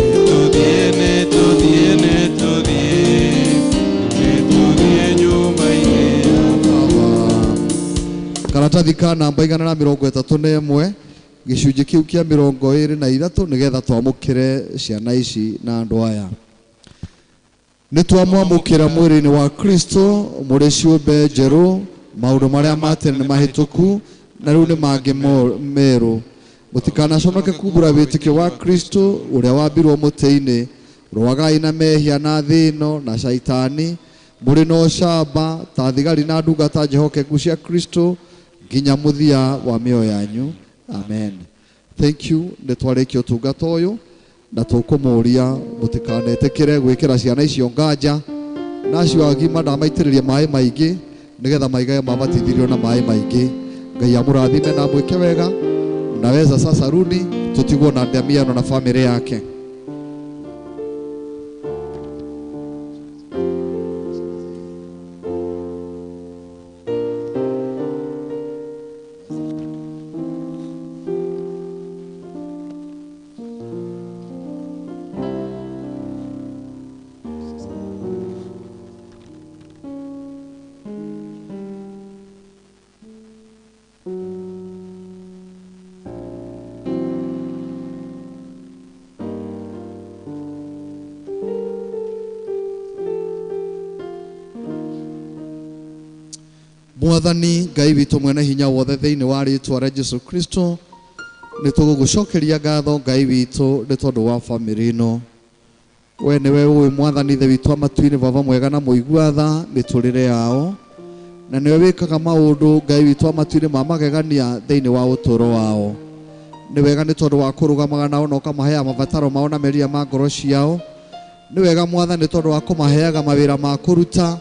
nĩtũthiĩ, nĩtũthiĩ, nĩtũthiĩ, nĩtũthiĩ nyũmba-inĩ ya Baba. Karatathi ka namba 131 gĩcunjĩ kĩu kĩa 23 nĩgetha twamũkĩre ciana ici na andũ aya. Nĩ twamwamũkĩra mwĩrĩ-inĩ wa Kristo mũrĩ ciũmbe njerũ, maũndũ marĩa ma tene nĩ mahĩtũku na rĩu nĩ mangĩ merũ. Mũtikanaconoke kumbũra wĩtĩkio wa Kristo ũrĩa wambirwo mũtĩ-inĩ. Rũagai na mehia na thĩ ĩno na caitani, mũrĩ na ũcamba ta thigari na ndungata njĩhokeku cia Kristo nginya mũthia wa mĩoyo yanyu. Amen. Thank you. Nĩ twarĩkia ũtungata ũyũ na tũkũmũria mũtikanetĩkĩre gwĩkĩra ciana icio nganja, na acio agima ndamaitĩrĩria maĩ maingĩ nĩgetha maigage mabatithirio na maĩ maingĩ. Ngai amũrathime na amwĩke wega. Mnaweza sasa rudi, tutigwo na Damiano na family yake. Mwathani Ngai witũ mwene hinya wothe thĩinĩ wa rĩtwa rĩa Jesu Kristo, nĩ tũgũgũcokeria ngatho Ngai witũ nĩ tondũ wa bamĩrĩ ĩno. We nĩwe ũĩ Mwathani Ithe witũ wa matu-inĩ, Baba mwega na mũigua tha mĩtũrĩre yao, na nĩwe wĩkaga maũndũ Ngai witũ wa matu-inĩ ma magegania thĩinĩ wa ũtũũro wao. Nĩ wega nĩ tondũ wa kũrũgamaga nao na ũkamaheaga mabataro mao na merirĩria ma ngoro ciao. Nĩ wega Mwathani nĩ tondũ wa kũmaheaga mawĩra ma kũruta,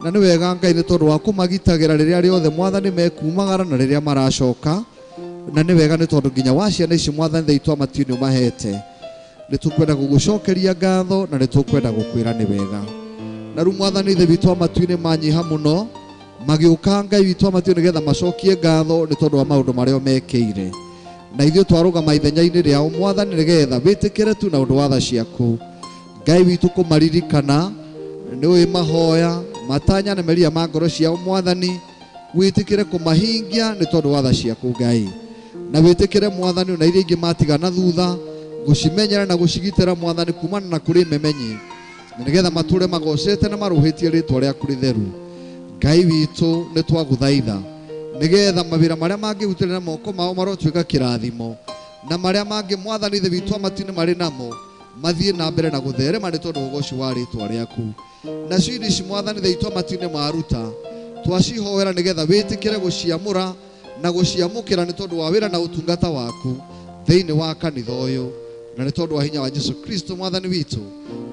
na nĩ wega Ngai nĩ tondũ wa kũmagitagĩra rĩrĩa rĩothe Mwathani mekumagara na rĩrĩa maracoka. Na nĩ wega nĩ tondũ nginya wa ciana ici Mwathani Ithe witũ wa matu-inĩ ũmahete. Nĩ tũkwenda gũgũcokeria ngatho na nĩ tũkwenda gũkwĩra nĩ wega. Na rĩu Mwathani Ithe witũ wa matu-inĩ manyiha mũno magĩũka Ngai witũ wa matu-inĩ nĩgetha macokie ngatho nĩ tondũ wa maũndũ marĩa mekĩire. Na ithuĩ twarũgama ithenya-inĩ rĩao Mwathani nĩgetha wĩtĩkĩre tu na ũndũ wa tha ciaku. Ngai witũ kũmaririkana nĩ ũĩ mahoya matanya na meria ma ngoro ciao Mwathani, wĩtĩkĩre kũmahingia nĩ tondũ wa tha ciaku Ngai. Na wĩtĩkĩre Mwathani ona iria ingĩ matigana thutha gũcimenyera na gũcigitĩra Mwathani kumana na kũrĩ memenyi, na nĩgetha matũre magocete na marũhĩtie rĩtwa rĩaku rĩtheru. Ngai witũ nĩ twagũthaitha nĩgetha mawĩra marĩa mangĩrutĩra na moko mao marotuĩka kĩrathimo, na marĩa mangĩ Mwathani Ithe witũ wa matu-inĩ marĩ namo mathiĩ na mbere na gũtherema nĩ tondũ ũgoci wa rĩtwa rĩaku. Nacio indo ici Mwathani Ithe witũ wa matu-inĩ maruta twacihoera nĩgetha wĩtĩkĩre gũciamũra na gũciamũkĩra nĩ tondũ wa wĩra na ũtungata waku thĩinĩ wa kanitha ũyũ, na nĩ tondũ wa hinya wa Jesu Kristo Mwathani witũ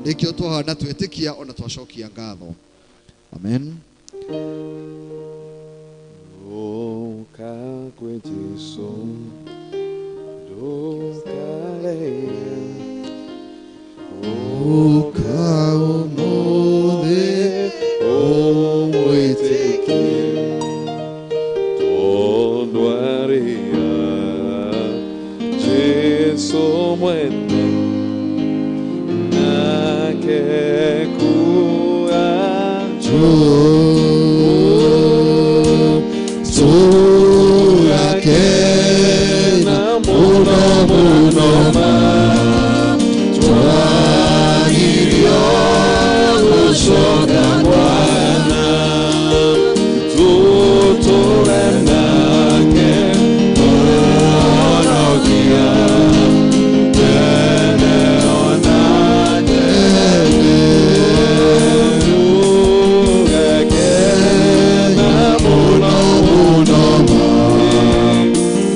nĩkĩo twahoya na twĩtĩkia ona twacokia ngatho. Amen. Nunca kwĩ Jesu ndũkarege, ũka ũmũthĩ ũmwĩtĩkie, tondũ arĩa Jesu mwene nake kua Turakena mũno mũno ma twagirio gũcoka Bwana, tutũre nake Mũhonokia tene ona tene. Tũgakena mũno mũno ma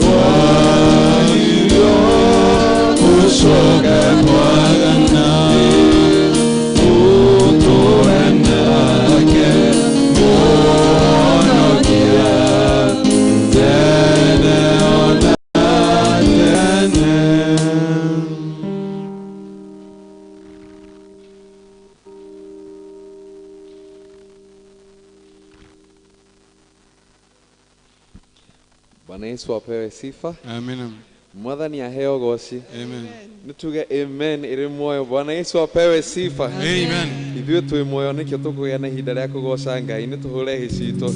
twagirio gũcoka Bwana, tutũre nake Mũhonokia tene ona tene. Bwana Yesu apewe sifa. Amen. Mwathani aheo goci. Amen. Nituge amen iri muoyo. Bwana Yesu apewe sifa. Amen. Ithuĩ twĩ muoyo nĩkĩo tũkũgĩa na ihinda rĩa kũgoca Ngai. Nĩ tũhũre hĩ citũ.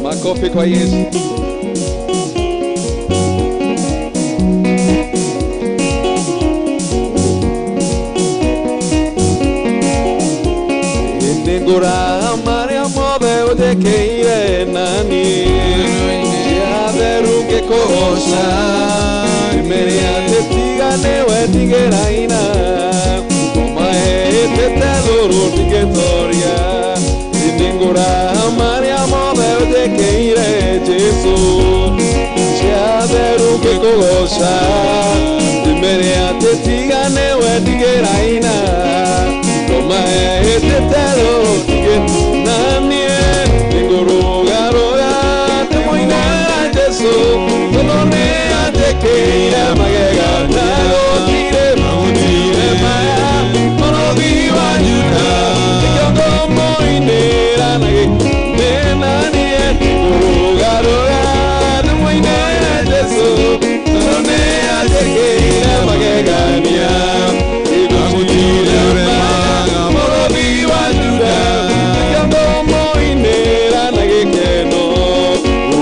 Makofi kwa Yesu. Nĩngũra marĩa mothe ũnjĩkĩire nani Yatheru ngĩkũgoca Mĩrĩ atĩ tiga nĩwe ndigĩraina Ũmaĩtĩte thũrũ ndingĩtoria Nĩngũra marĩa mothe ũnjĩkĩire Jesu Yatheru ngĩkũgoca Mĩrĩ atĩ tiga nĩwe ndigĩraina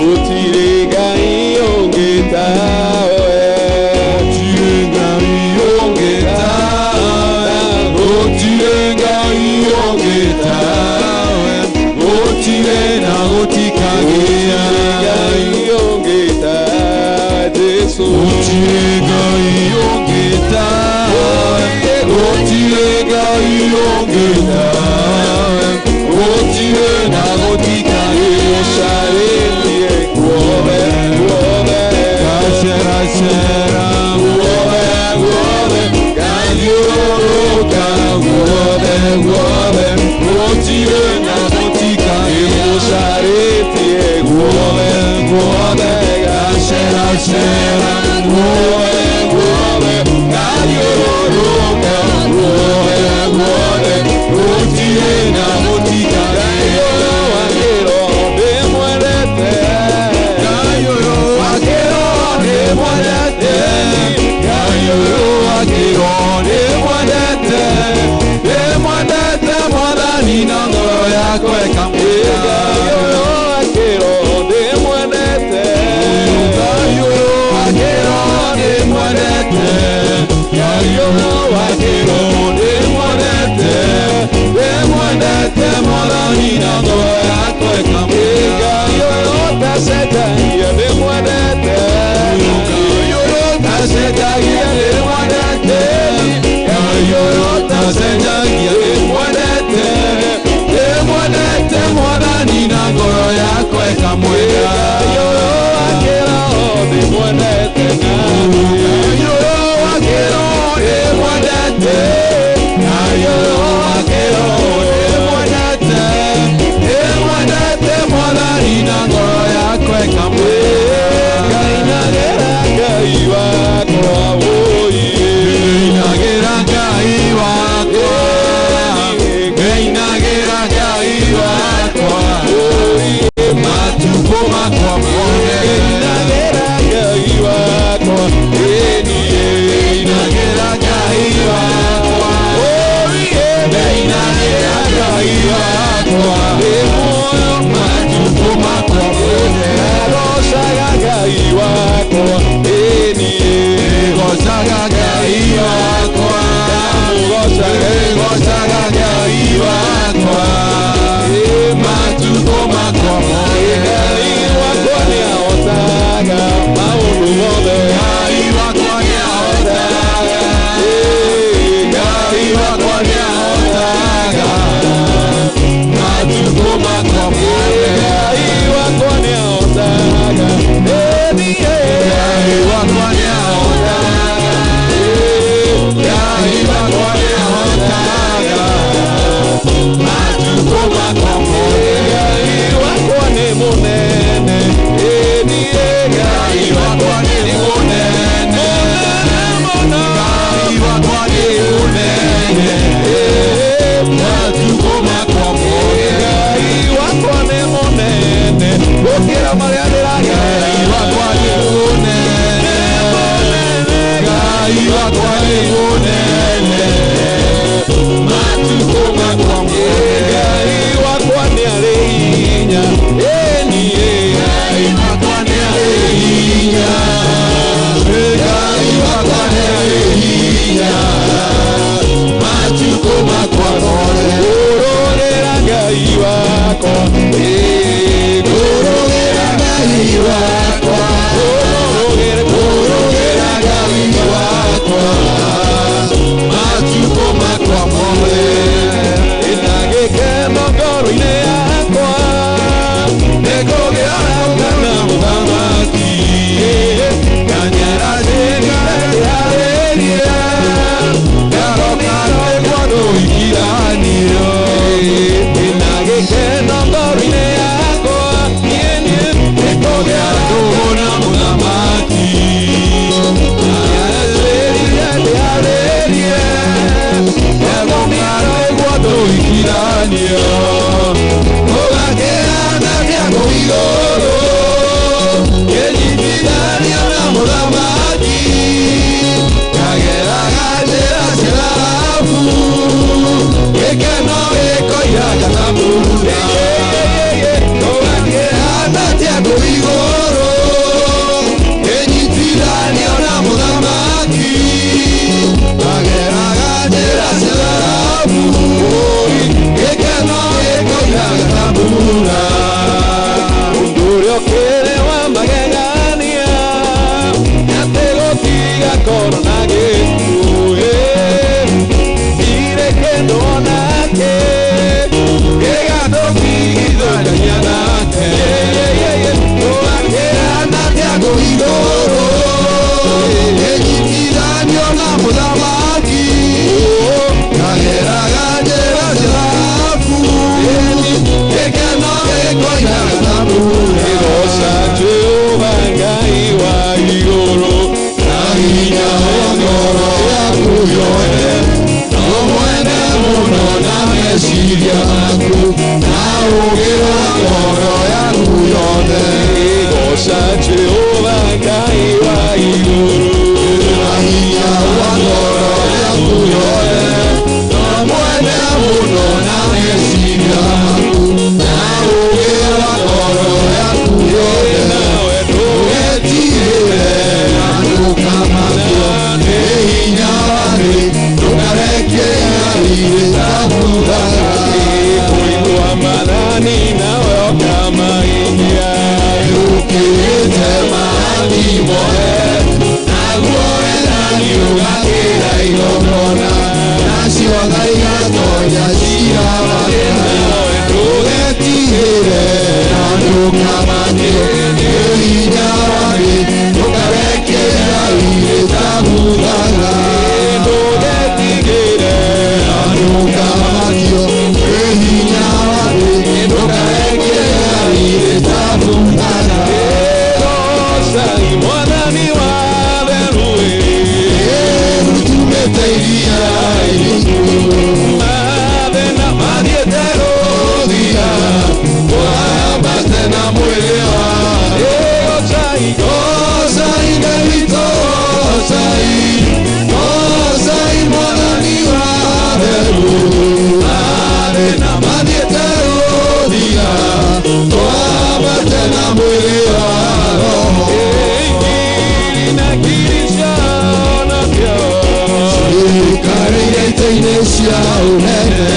Utire Ngai ũngĩ tawe. Ngũcera guothe guothe, ngathiũrũrũka guothe guothe, gũtirĩ na mũtiga. Ngai ũyũ wa kĩroho ndĩmwendete, Ngai ũyũ wa kĩroho ndĩmwendete, Ngai ũyũ wa kĩroho ndĩmwendete, ndĩmwendete Mwathani na ngoro yakwa ĩkamwenda. Ngai ũyũ wa kĩroho ndĩmwendete, Ngai ũyũ wa kĩroho ndĩmwendete, Ngai ũyũ wa kĩroho ndĩmwendete, ndĩmwendete Mwathani na ngoro yakwa ĩkamwenda. Ngai ũyũ ũtacenjagia ndĩmwendete, Ngai ũyũ ũtacenjagia ndĩmwendete, Ngai ũyũ ũtacenjagia ndĩmwendete, ndĩmwendete Mwathani na ngoro yakwa ĩkamwenda. Ngai ũyũ wa kĩroho ndĩmwendete, Ngai ũyũ wa kĩroho ndĩmwendete, Ngai ũyũ wa kĩroho ndĩmwendete, ndĩmwendete Mwathani na ngoro yakwa ĩkamwenda. Ngainagĩra Ngai wakwa wũi, ngainagĩra Ngai wakwa, ngainagĩra Ngai wakwa wũi, matukũ makwa mothe. Ngainagĩra Ngai wakwa, ĩni ngainagĩra Ngai wakwa wũi, ngainagĩra Ngai wakwa, ndĩ muoyo matukũ makwa mothe. Ngagocaga Ngai wakwa, ĩni ngocaga Ngai wakwa, ndamũgocaga, ngocaga Ngai wakwa, ĩ matukũ makwa mothe. Ngai wakwa nĩahotaga maũndũ mothe, Ngai wakwa nĩahotaga, ĩ Ngai wakwa nĩahotaga matukũ makwa mothe. Ngai wakwa nĩahotaga, ĩni Ngai wakwa nĩahotaga, Ngai wakwa nĩahotaga matukũ makwa mothe. Ngai wakwa nĩ mũnene, ĩni Ngai wakwa nĩ mũnene, Ngai wakwa nĩ mũnene, matukũ makwa mothe. Ngai wakwa nĩ mũnene gũkĩra marĩa ndĩragerera. Ngai wakwa nĩ mũnene, Ngai wakwa nĩ mũnene, matukũ makwa mothe. Ngai wakwa nĩ arĩ hinya, ĩni Ngai wakwa nĩ arĩ hinya, Ngai wakwa nĩ arĩ hinya, matukũ makwa mothe. Ngũrũgĩra Ngai wakwa, ĩ ngũrũgĩra Ngai wakwa, ngũrũgĩra, ngũrũgĩra Ngai wakwa, matukũ makwa mothe. Ĩna gĩkeno ngoro-inĩ yakwa, nĩngũgĩa na mũthamaki, nganyaracĩngarĩharĩria, ngaroka rwĩmbo rũikiranio. Ĩna gĩkeno ngoro-inĩ Ndũkamakio nĩ hinya wa thĩ, ndũkareke ĩtamuthaga. Ndũgetigĩre na ndũkamakio nĩ hinya wa thĩ, ndũkareke ĩtamuthaga. Goocai Mwathani wa theru tumĩte iria iriku, mathĩna mathiĩte gũthira, twambate na mwĩrĩ wa Goocai, goocai Ngai witũ, goocai, goocai Mwathani wa theru, mathĩna mathiĩte gũthira, twambate na mwĩrĩ wa Roho. Ngiri na ngiri cianakio ciikarĩire itĩ-inĩ cia ũnene,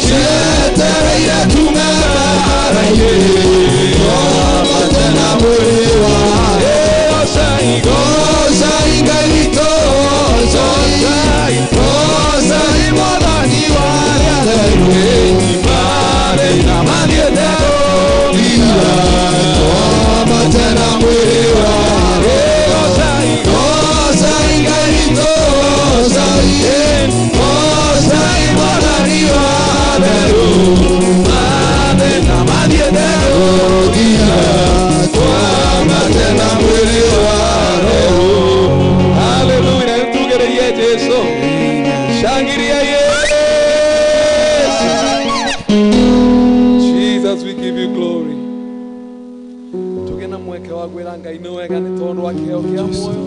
cietereire tume mbara-inĩ, twambate na mwĩrĩ wa Goocai, goocai Ngai witũ, goocai, goocai Mwathani wa arĩa atheru, mathĩna mathiĩte gũthira, twambate na mwĩrĩ wa Goocai, goocai Ngai witũ, goocai, goocai Mwathani wa atheru, mathĩna mathiĩte gũthira, twambate na mwĩrĩ wa Roho. Haleluya, tugererie Jesu. Shangilia Yesu. Jesus, we give you glory. Tuge na mweke wa gwĩra Ngai nĩ wega nĩ tondũ wa kĩheo kĩa muoyo,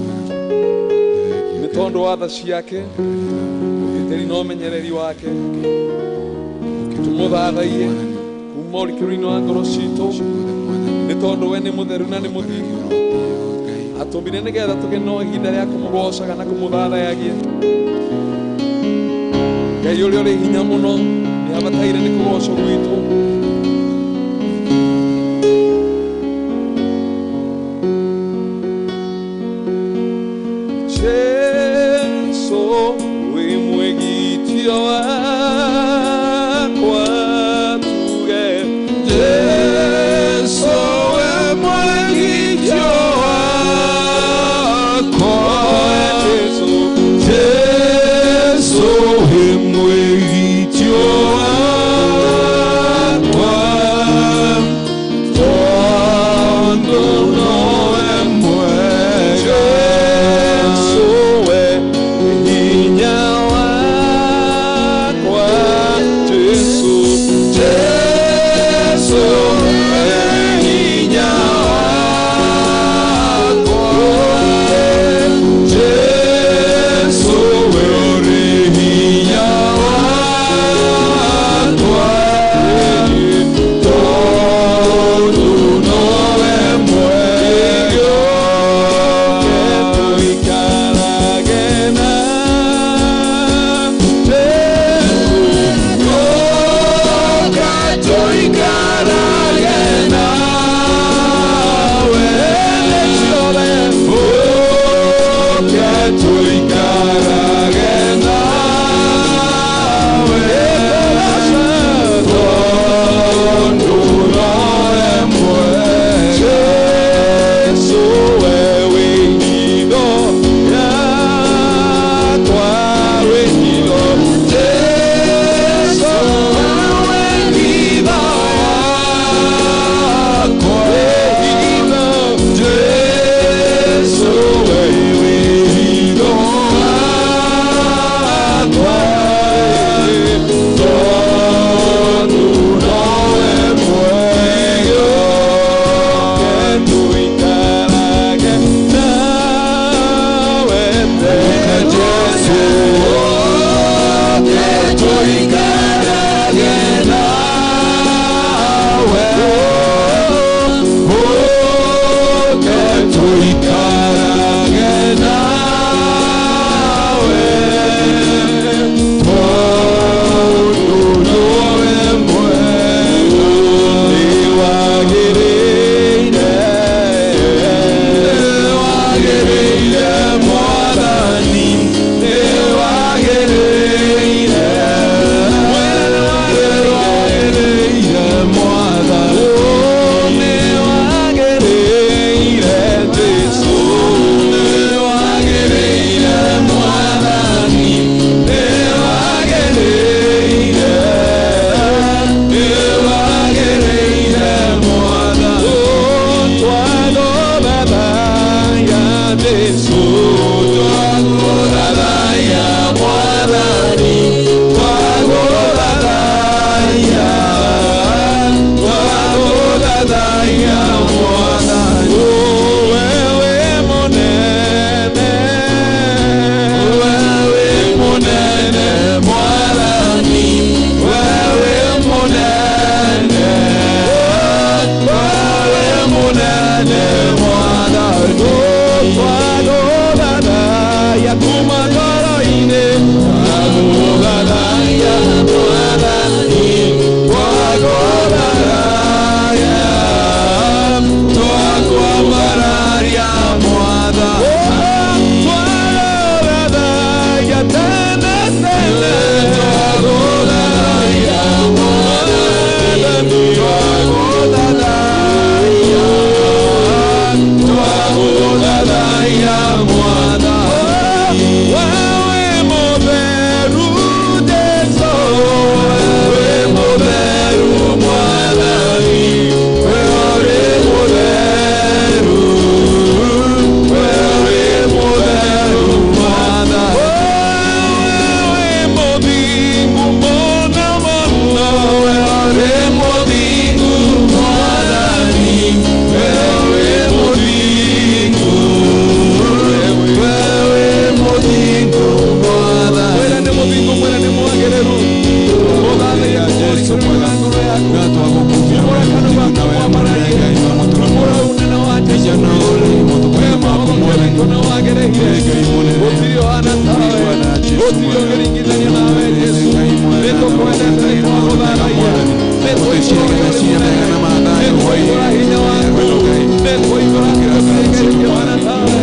nĩ tondũ wa tha ciake, ũgitĩri na ũmenyereri wake. Tũmũthathaiye kuma ũrikĩru-inĩ wa ngoro citũ, nĩ tondũ we nĩ mũtheru na nĩ mũthingu. Atũmbire nĩgetha tũgĩe na ihinda rĩa kũmũgocaga na kũmũthathayagia. Ngai ũrĩa ũrĩ hinya mũno nĩ abataire nĩ kũgocwo gwitũ. Jesu wĩ mwĩgitio wakwa, tuge Jesu wĩ mwĩgitio wakwa, Jesu, Jesu wĩ mwĩgitio wakwa, Gũtirĩ ũngĩringithanio nawe Jesũ. Nĩtũkwendete, nĩtwagũthathaia, nĩtwaigũra nĩtwaigũra hinya waku, nĩtwaigũra atĩ gũtirĩ Ngai ũngĩ ũhaana tawe.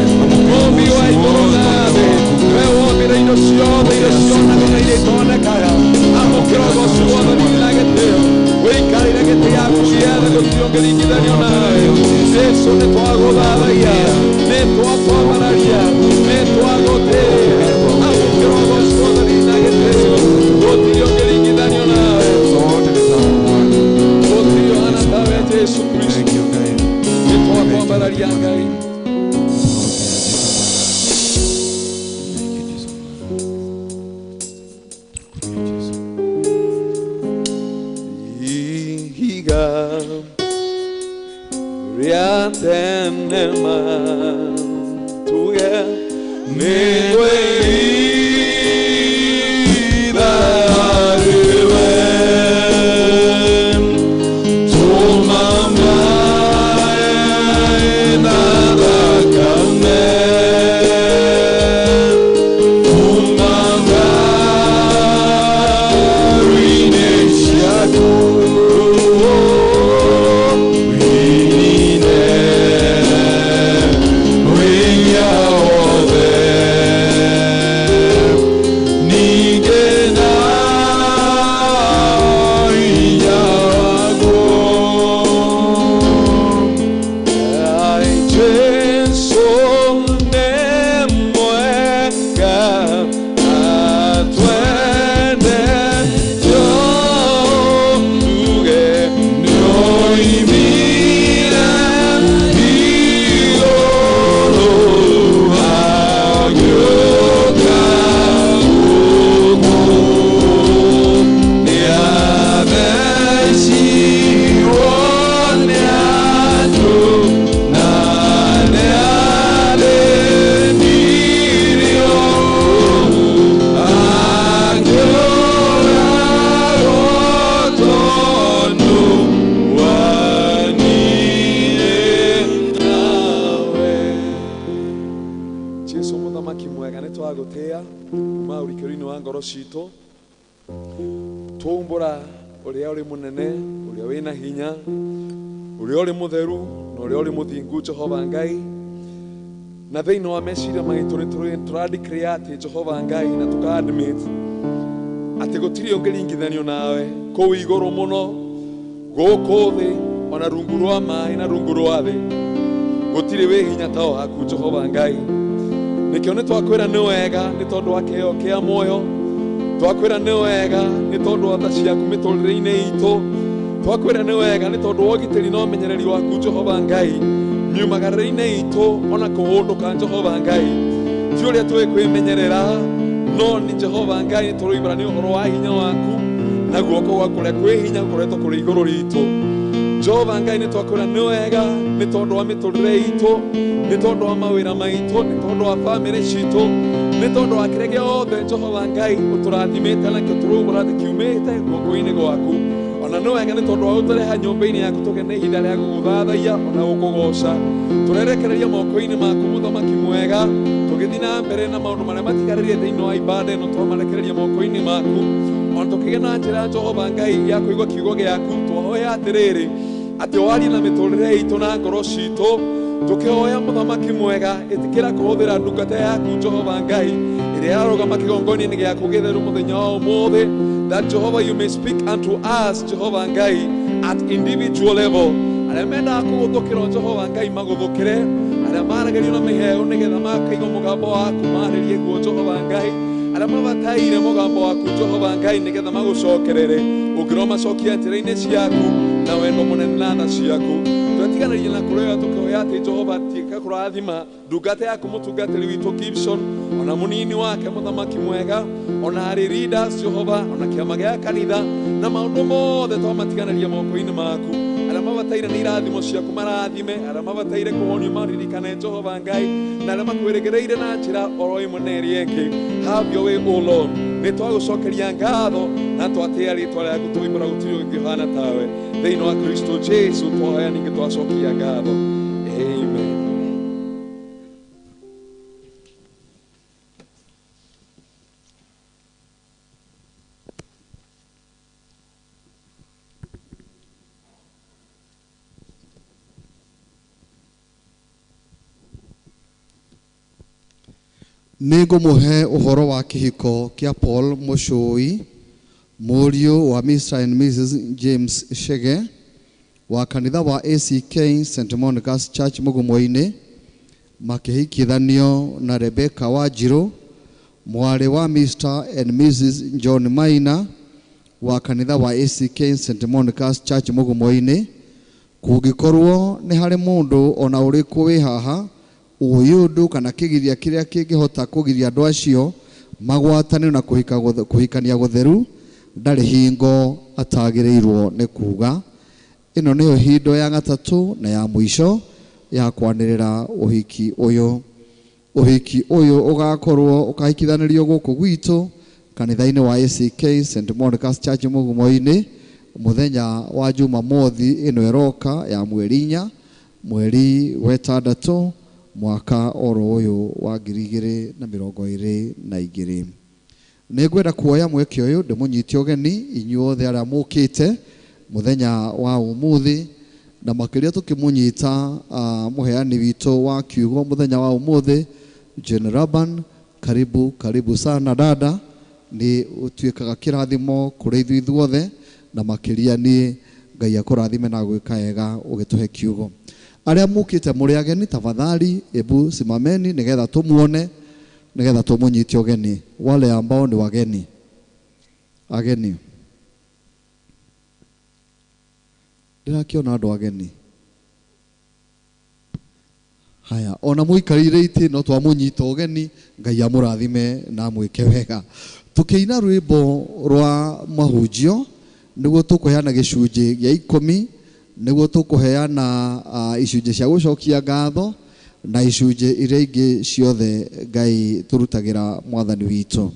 Mũũmbi wa igũrũ na thĩ, we wombire indo ciothe iria cionekaga na iria itonekaga. Amũkĩra ũgooci wothe na gĩtĩo, wĩikarĩre gĩtĩ gĩaku gĩa thĩ, gũtirĩ ũngĩringithanio nawe. Jesũ, nĩtwagũthathaia, nĩtwakwambararia, nĩtwagũtĩĩa. Amũkĩra ũgooci wothe na gĩtĩo, gũtirĩ ũngĩringithanio nawe. Gũtirĩ ũhaana tawe Jesũ Kristo. Nĩtwakwambararia Ngai. Ihiga rĩa tene matuge nĩngwĩitha rĩwe tũma maĩ na thakame kuma ngari-inĩ ciaku wĩnine wĩnya wothe ningĩ na hinya waguo. Ai, Jesu nĩ mwega, atwendete tuge nĩoimire igũrũ agĩũka gũkũ. Nĩathecirwo nĩ andũ na nĩathĩnirio, akĩũragwo tondũ wa niĩ nawe. Jesũ mũthamaki mwega, nĩtwagũtĩĩa kuma ũrikĩru-inĩ wa ngoro citũ. Twaumbũra ũrĩa ũrĩ mũnene, ũrĩa wĩna hinya, ũrĩa ũrĩ mũtheru na ũrĩa ũrĩ mũthingu Jehova Ngai. Na thĩinĩ wa meciria maitũ nĩ tũradeclare atĩ Jehova Ngai na tũka-admit atĩ gũtirĩ ũngĩringithanio nawe kũu igũrũ mũno, gũkũ thĩ, ona rungu rwa maĩ na rungu rwa thĩ, gũtirĩ wĩ hinya ta waku Jehova Ngai. Nĩkĩo nĩtwakwĩra nĩ wega nĩ tondũ wa kĩheo kĩa muoyo, twakwĩra nĩ wega nĩ tondũ wa tha ciaku mĩtũrĩre-inĩ itũ, twakwĩra nĩ wega nĩ tondũ wa ũgitĩri na ũmenyereri waku Jehova Ngai miumagarĩre-inĩ itũ ona kũhũndũka Jehova Ngai. Ti ũrĩa tũĩ kwĩmenyerera, no nĩ Jehova Ngai nĩ tũroimbũra nĩ ũhoro wa hinya waku na guoko gwaku kũrĩa kwĩ hinya gũkoretwo kũrĩ igũrũ ritũ. Jehova Ngai, nĩtwakwĩra nĩ wega nĩ tondũ wa mĩtũrĩre itũ, nĩ tondũ wa mawĩra maitũ, nĩ tondũ wa bamĩrĩ citũ, nĩ tondũ wa kĩrĩa gĩothe Jehova Ngai ũtũrathimĩte nakĩo tũraumbũra atĩ kiumĩte guoko-inĩ gwaku. Ona nĩ wega nĩ tondũ wa gũtũreha nyũmba-inĩ yaku tũgĩe ihinda rĩa gũgũthathaiya ona gũkũgoca. Tũrerekereria moko-inĩ maku mũthamaki mwega, tũgĩthiĩ na mbere na maũndũ marĩa matigarĩrie thĩinĩ wa ibada ĩno twamarekereria moko-inĩ maku. Ona tũkĩgĩa na njĩra Jehova Ngai ya kũigua kiugo gĩaku, twahoya atĩrĩrĩ atĩ warie na mĩtũrĩre itũ na ngoro citũ. Tũkĩhoya mũthamaki mwega, ĩtĩkĩra kũhũthĩra ndungata yaku Jehova Ngai ĩrĩa yarũgama kĩgongona-inĩ gĩaku gĩtheru mũthenya wa ũmũthĩ, that Jehovah you may speak unto us Jehova Ngai at individual level. Arĩa mendaga kũgũthũkĩrwo Jehova Ngai magũthũkĩre, arĩa maragĩrio na mĩheo nĩgetha makaigua mũgambo waku marĩrie guo Jehova Ngai, arĩa mabataire mũgambo waku Jehova Ngai nĩgetha magũcokerere, ũngĩromacokia njĩra-inĩ ciaku na wendo mũnene na tha ciaku. Twetiganĩria na kũrĩa tũkĩhoya atĩ Jehova tiga kũrathima ndungata yaku mũtungatĩri witũ Gibson ona mũnini wake mũthamaki mwega, ona harĩ leaders Jehova, ona kĩama gĩa kanitha na maũndũ mothe twamatiganĩria moko-inĩ maku. Arĩa mabataire nĩ irathimo ciaku marathime, arĩa mabataire kũhonio maririkane Jehova Ngai, na arĩa makwĩrĩgĩrĩire na njĩra oro ĩmwe na ĩrĩa ĩngĩ. Have your way, O Lord. Nĩ twagũcokeria ngatho na twatĩĩa rĩtwa rĩaku, tũimbũra gũtirĩ ũngĩ ũhaana tawe. Thĩinĩ wa Kristo Jesu twahoya ningĩ twacokia ngatho. Amen. Nĩ ngũmũhe ũhoro wa kĩhiko kĩa Paul Mũcũi, mũriũ wa Mr. and Mrs. James Chege wa kanitha wa ACK St. Monica's Church Mũgumo-inĩ, makĩhikithanio na Rebecca Wanjirũ, mwarĩ wa Mr. and Mrs. John Maina wa kanitha wa ACK St. Monica's Church Mũgumo-inĩ. Kũngĩkorwo nĩ harĩ mũndũ ona ũrĩkũ wĩ haha ũĩ ũndũ kana kĩgiria kĩrĩa kĩngĩhota kũgiria andũ acio magwatanio na kũhikania gũtheru, ndarĩ hingo atagĩrĩirwo nĩ kuga. Ĩno nĩyo hindo ya gatatũ na ya mũico ya kwanĩrĩra ũhiki ũyũ. Ũhiki ũyũ ũgakorwo ũkahikithanĩrio gũkũ gwitũ kanitha-inĩ wa ACK St. Monica's Church Mũgumo-inĩ mũthenya wa Jumamothi ĩno ĩroka ya mweri 4 mweri wa 6 mwaka oro ũyũ wa 2022. Nĩngwenda kuoya mweke ũyũ ndĩmũnyite ũgeni inyuothe arĩa mũkĩte mũthenya wa ũmũthĩ, na makĩria tũkĩmũnyita mũheani witũ wa kiugo mũthenya wa ũmũthĩ Jane Raban. Karibu karibu sana dada, nĩ ũtuĩkaga kĩrathimo kũrĩ ithuĩ ithuothe, na makĩria niĩ. Ngai akũrathime na gwĩka wega ũgĩtũhe kiugo. Arĩa mũkĩte mũrĩ ageni, tafadhali ebu simameni nĩgetha tũmuone, nĩgetha tũmũnyite ũgeni. Wale ambao ni wageni, ageni, ndĩrakĩona andũ ageni. Haya, ona mũikarĩire itĩ no twamũnyita ũgeni. Ngai amũrathime na amwĩke wega. Tũkĩina rwĩmbo rwa mahunjio nĩguo tũkũheana gĩcunjĩ gĩa 10, nĩguo tũkũheana icunjĩ cia gũcokia ngatho na icunjĩ iria ingĩ ciothe Ngai tũrutagĩra mwathani witũ.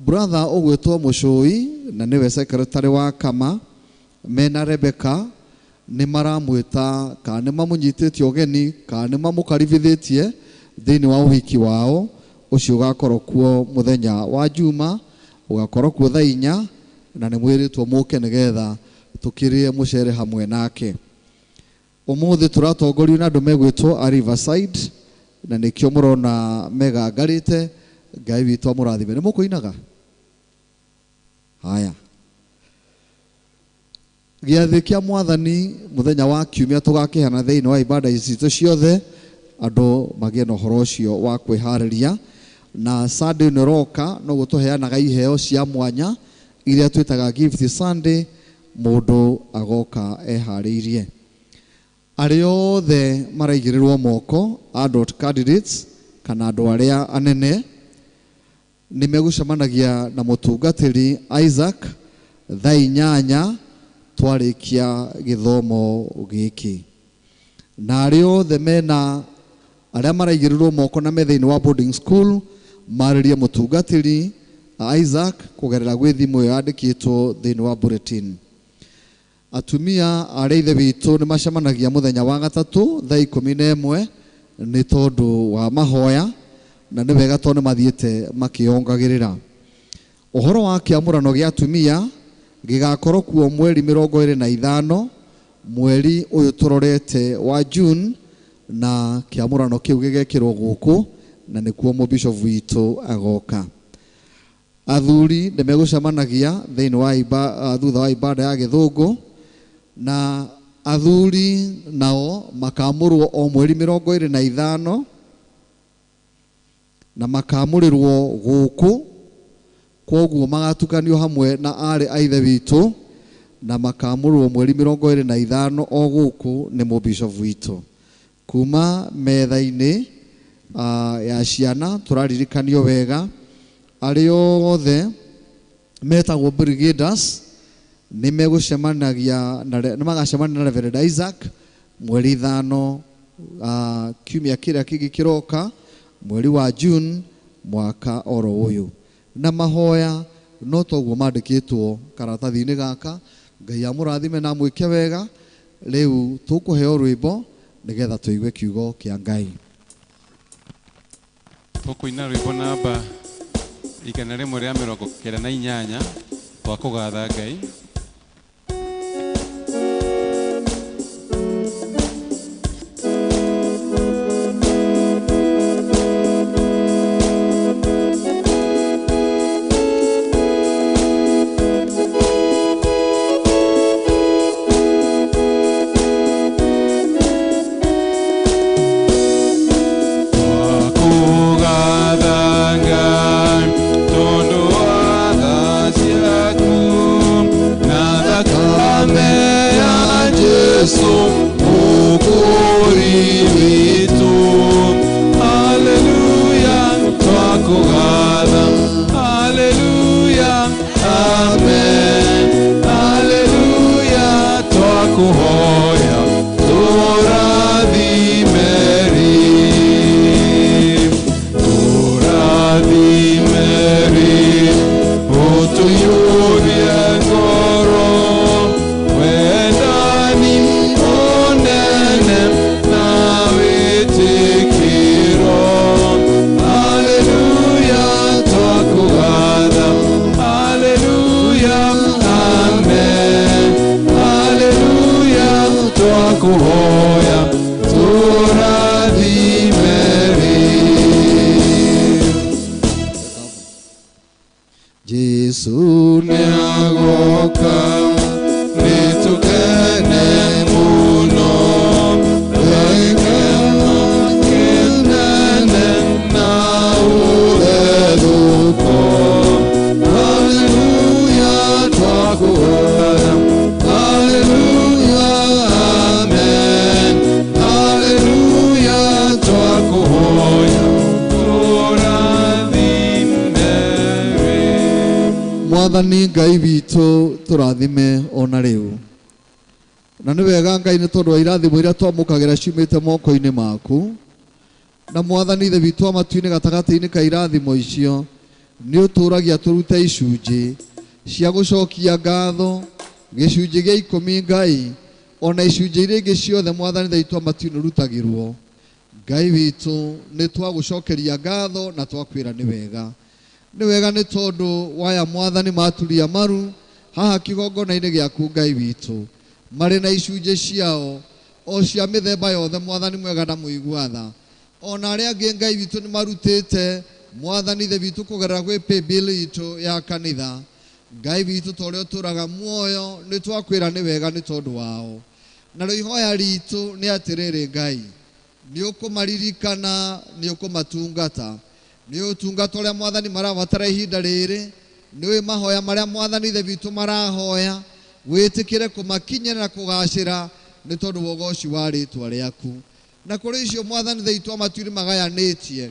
Brother ũgwĩtwo Mũcũi na nĩwe secretary wa Kama mena Rebecca nĩ maramwĩta kana nĩ mamũnyitĩtie ũgeni kana nĩ mamũkaribithĩtie thĩinĩ wa ũhiki wao ũcio ũgakorwo kuo mũthenya wa Juma, ũgakorwo kuo thaa 4, na nĩ mwĩrĩtwo mũke nĩgetha tũkĩrĩe mũcere hamwe nake. Ũmũthĩ tũratongorio na andũ megwĩtwo a Riverside, na nĩkĩo mũrona megangarĩte. Ngai witũ amũrathime. Nĩ mũkũinaga? Haya, gĩathĩ kĩa mwathani mũthenya wa kiumia tũgakĩheana thĩinĩ wa ibada citũ ciothe, andũ magĩe na ũhoro ũcio wa kwĩharĩria. Na Sunday ĩno ĩroka noguo tũheanaga iheo cia mwanya iria twĩtaga gift Sunday, mũndũ agoka eharĩirie. Arĩa othe maraigĩrĩrwo moko, adult candidates kana andũ arĩa anene, nĩ megũcemanagia na mũtungatĩri Isaac thaa 8 twarĩkia gĩthomo gĩkĩ. Na arĩa othe mena arĩa maraigĩrĩrwo moko na me thĩinĩ wa boarding school marĩrie mũtungatĩri Isaac kũgerera gwĩ thimũ ĩyo yandĩkĩtwo thĩinĩ wa bulletin. Atumia arĩa ithe witũ nĩ macemanagia mũthenya wa gatatũ thaa 11 nĩ tondũ wa mahoya, na nĩ wega tondũ nĩ mathiĩte makĩongagĩrĩra. Ũhoro wa kĩamũrano gĩa atumia gĩgakorwo kuo mweri 25 mweri ũyũ tũrorete wa June, na kĩamũrano kĩu gĩgekĩrwo gũkũ na nĩkuo mũbishop witũ agoka. Athuri nĩ megũcemanagia thĩinĩ wa thutha wa ibada ya gĩthũngũ, na athuri nao makamũrwo o mweri 25 na makamũrĩrwo gũkũ, kwoguo magatukanio hamwe na arĩ a ithe witũ, na makamũrwo mweri 25 o gũkũ nĩ mũbishop witũ. Kuma metha-inĩ ya ciana tũraririkanio wega arĩa othe metagwo brigaders nĩ megũcemanagia na nĩ magacemania na Reverend Isaac mweri 5 kiumia kĩrĩa kĩngĩ kĩroka mweri wa June mwaka oro ũyũ. Na mahoya no toguo mandĩkĩtwo karatathi-inĩ gaka. Ngai amũrathime na amwĩke wega. Rĩu tũkũheo rwĩmbo nĩgetha tũigue kiugo kĩa Ngai. Tũkũina rwĩmbo namba 198 twa kũgatha Ngai. Jesu mũkũũri witũ. Haleluya, twakũgatha. Haleluya, amen. Haleluya, twakũhoya tũrathime rĩ, tũrathime rĩ, ũtũiyũrie ngoro wendani mũnene na wĩtĩkĩro. Haleluya, twakũgatha. Haleluya, amen. Haleluya, twakũhoya tũrathime rĩ. Jesu nĩagoka, nĩtũkene mũno, gĩkeno kĩnene na ũthethũko. Haleluya, twakũhoya. Haleluya, amen. Haleluya, twakũhoya tũrathime rĩ. Mwathani Ngai witũ, tũrathime ona rĩu. Na nĩ wega Ngai, nĩ tondũ wa irathimo iria twamũkagĩra ciumĩte moko-inĩ maku. Na Mwathani Ithe witũ wa matu-inĩ, gatagatĩ-inĩ ka irathimo icio nĩ ũtũragia tũrute icunjĩ cia gũcokia ngatho, gĩcunjĩ gĩa 10 Ngai, ona icunjĩ iria ingĩ ciothe Mwathani Ithe witũ wa matu-inĩ ũrutagĩrwo. Ngai witũ, nĩ twagũcokeria ngatho na twakwĩra nĩ wega. Nĩ wega nĩ tondũ waya Mwathani maturia maru haha kĩgongona-inĩ gĩaku Ngai witũ, marĩ na icunjĩ ciao o cia mĩthemba yothe, Mwathani mwega na mũigua tha. Ona arĩa angĩ Ngai witũ nĩ marutĩte Mwathani Ithe witũ kũgerera gwĩ paybill itũ ya kanitha. Ngai witũ, ta ũrĩa ũtũraga muoyo, nĩ twakwĩra nĩ wega nĩ tondũ wao. Narĩo ihoya ritũ nĩ atĩrĩrĩ Ngai, nĩ ũkũmaririkana, nĩ ũkũmatungata, nĩ ũtungata ũrĩa Mwathani marabatara ihinda rĩrĩ, nĩ ũĩ mahoya marĩa Mwathani Ithe witũ marahoya, wĩtĩkĩre kũmakinyĩra na kũgacĩra nĩ tondũ wa ũgoci wa rĩtwa rĩaku. Na kũrĩ icio Mwathani Ithe witũ wa matu-inĩ magayanĩtie,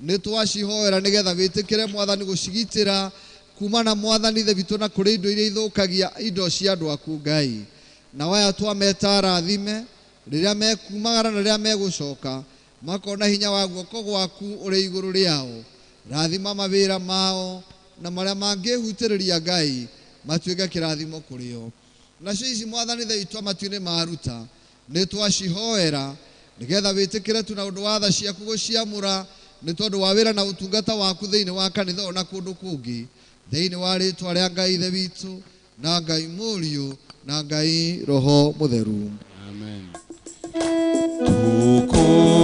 nĩ twacihoera nĩgetha wĩtĩkĩre Mwathani gũcigitĩra kuma na Mwathani Ithe witũ na kũrĩ indo iria ithũkagia indo cia andũ aku Ngai. Na waya twameta arathime rĩrĩa mekumagara na rĩrĩa megũcoka, makona hinya wa guoko gwaku ũrĩ igũrũ rĩao. Rathima mawĩra mao na marĩa mangĩhutĩrĩria Ngai matuĩke kĩrathimo kũrĩ o. Nacio ici Mwathani Ithe witũ wa matu-inĩ maruta, nĩ twacihoera nĩgetha wĩtĩkĩre tu na ũndũ wa tha ciaku gũciamũra nĩ tondũ wa wĩra na ũtungata waku thĩinĩ wa kanitha ona kũndũ kũngĩ, thĩinĩ wa rĩtwa rĩa Ngai Ithe witũ na Ngai Mũriũ na Ngai Roho Mũtheru. Amen.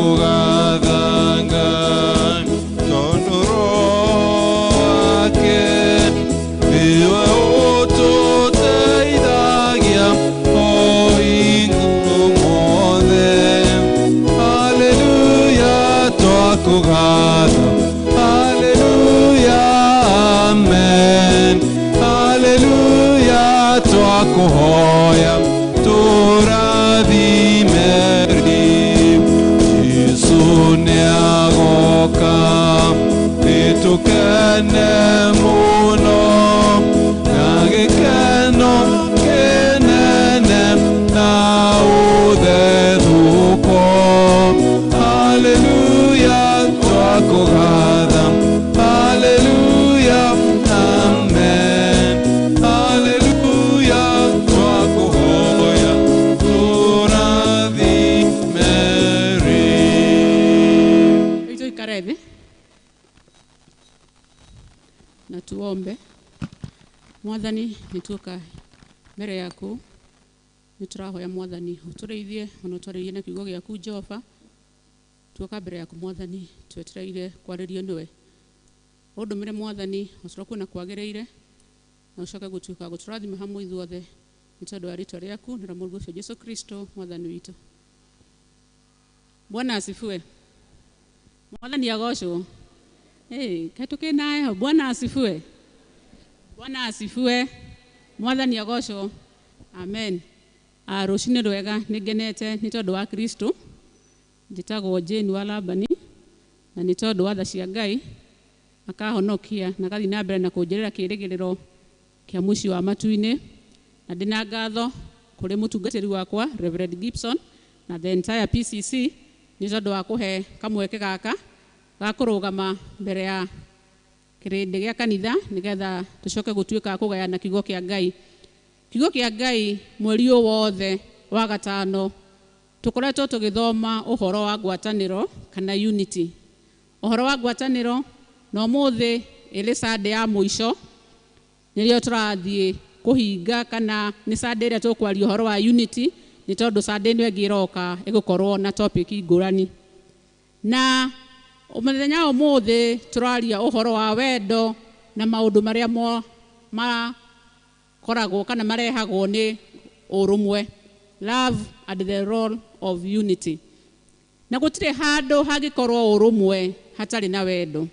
Tukũgatha Ngai tondũ Roho wake nĩwe ũtũteithagia o hingo mothe. Haleluya, twakũgatha. Haleluya, amen. Haleluya, twakũhoya tũrathime rĩ. Jesu nĩagoka, nĩtũkene mũno, na gĩkeno kĩnene na ũthethũko. Haleluya, twakũgatha. Haleluya, amen. Haleluya, twakũhoya tũrathime rĩ. Rĩu tũikare thĩ na tuombe. Mwathani, nĩtuoka mbere yaku, nĩtũrahoya Mwathani ũtũrĩithie ona ũtwarĩrie na kiugo gĩaku Jehova. Tuoka mbere yaku Mwathani, twetereire kwarĩrio nĩwe. Ũndũmĩre Mwathani o ta ũrĩa kuona kwagĩrĩire, na ũcoke gũtuĩka gũtũrathima hamwe ithuothe nĩ tondũ wa rĩtwa rĩaku na rĩa Mũrũguo ũcio Jesu Kristo Mwathani witũ. Bwana asifiwe. Mwathani agocwo. Hey, kaĩ tũkĩnayo. Bwana asifiwe. Bwana asifiwe. Mwathani agocwo. Amen. Rũcinĩ rwega, nĩ ngenete nĩ tondũ wa Kristo. Njĩtagwo Jane wa Labani, na nĩ tondũ wa tha cia Ngai akahonokia na agathiĩ na mbere na kũnjĩrĩra kĩrĩgĩrĩro kĩa mũciĩ wa matu-inĩ. Na ndĩna ngatho kũrĩ mũtungatĩri wakwa Reverend Gibson na the entire PCC nĩ tondũ wa kũhe kamweke gaka ga kũrũgama mbere ya kĩrĩndĩ gĩa kanitha nĩgetha tũcoke gũtuĩka a kũgayana kiugo kĩa Ngai. Kiugo kĩa Ngai mweri ũyũ wothe wa gatano tũkoretwo tũgĩthoma ũhoro wa ngwatanĩro kana unity. Ũhoro wa ngwatanĩro na ũmũthĩ ĩrĩ Sunday ya mũico nĩrĩo tũrathiĩ kũhinga kana nĩ Sunday ĩrĩa tũkwaria ũhoro wa unity nĩ tondũ Sunday ĩno ĩngĩ ĩroka ĩgũkorwo na topic ngũrani. Na mũthenya wa ũmũthĩ tũraria ũhoro wa wendo na maũndũ marĩa makoragwo kana marehagwo nĩ ũrũmwe. Love and the role of unity. Na gũtirĩ handũ hangĩkorwo ũrũmwe hatarĩ na wendo.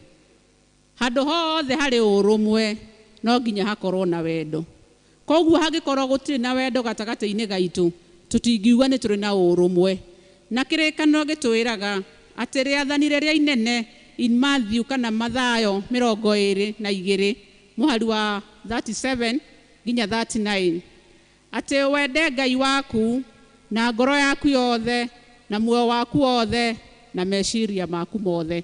Handũ hothe harĩ ũrũmwe no nginya hakorwo na wendo. Koguo hangĩkorwo gũtirĩ na wendo gatagatĩ-inĩ gaitũ, tũtingiuga nĩ tũrĩ na ũrũmwe. Na kĩrĩkanĩro gĩtwĩraga atĩ rĩathani rĩrĩa inene in Matthew kana Mathayo 22 mũhari wa 37 nginya 39 atĩ wende Ngai waku na ngoro yaku yothe na muoyo waku wothe na meciria maku mothe,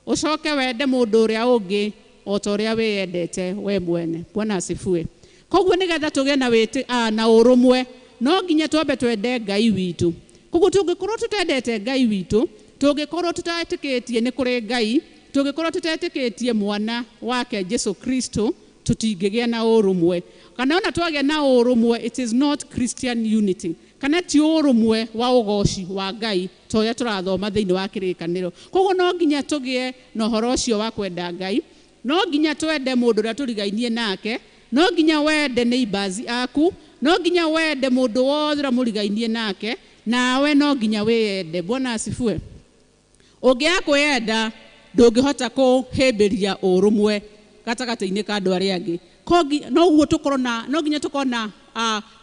ũcoke wende mũndũ ũrĩa ũngĩ o ta ũrĩa wĩyendete we mwene. Bwana asifiwe. Koguo nĩgetha tũgĩe na na ũrũmwe no nginya twambe twende Ngai witũ. Koguo tũngĩkorwo tũtendete Ngai witũ, tũngĩkorwo tũtetĩkĩtie nĩ kũrĩ Ngai, tũngĩkorwo tũtetĩkĩtie mwana wake Jesu Kristo, tũtingĩgĩa na ũrũmwe. Kana ona twagĩa na ũrũmwe, it is not Christian unity. Kana ti ũrũmwe wa ũgoci wa Ngai ta ũrĩa tũrathoma thĩinĩ wa kĩrĩkanĩro. Koguo no nginya tũgĩe na ũhoro ũcio wa kwenda Ngai, no nginya twende mũndũ ũrĩa tũrigainie nake, no nginya wende neighbors aku, no nginya wende mũndũ wothe ũrĩa mũrigainie nake, nawe no nginya wĩyende. Bwana asifiwe. Ũngĩaga kwĩyenda ndũngĩhota kũhĩmbĩria ũrũmwe gatagatĩ-inĩ ka andũ arĩa angĩ. Noguo tũkorwo na, no nginya tũkorwo na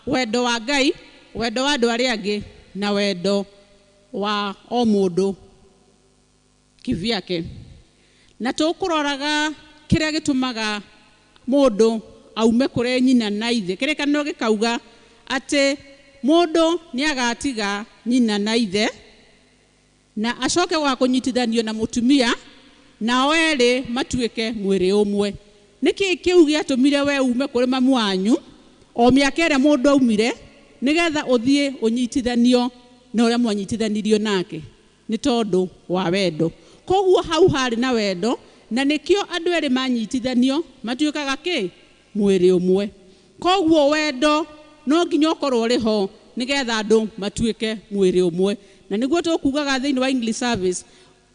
wendo wa Ngai, wendo wa andũ arĩa angĩ na wendo wa o mũndũ kivyake. Na tũkũroraga kĩrĩa gĩtũmaga mũndũ aume kũrĩ nyina na ithe. Kĩrĩkanĩro gĩkauga atĩ mũndũ nĩagatiga nyina na ithe na acoke gwa kũnyitithanio na mũtumia, nao erĩ matuĩke mwĩrĩ ũmwe. Nĩkĩ kĩu gĩatũmire we ume kũrĩ mamu wanyu o mĩaka ĩrĩa mũndũ aumire nĩgetha ũthiĩ ũnyitithanio na ũrĩa mwanyitithanirio nake? Nĩ tondũ wa wendo. Koguo hau harĩ na wendo, na nĩkĩo andũ erĩ manyitithanio matuĩkaga kĩ? Mwĩrĩ ũmwe. Koguo wendo no nginya ũkorwo ũrĩ ho nĩgetha andũ matuĩke mwĩrĩ ũmwe. Na nĩguo tũkugaga thĩinĩ wa English service,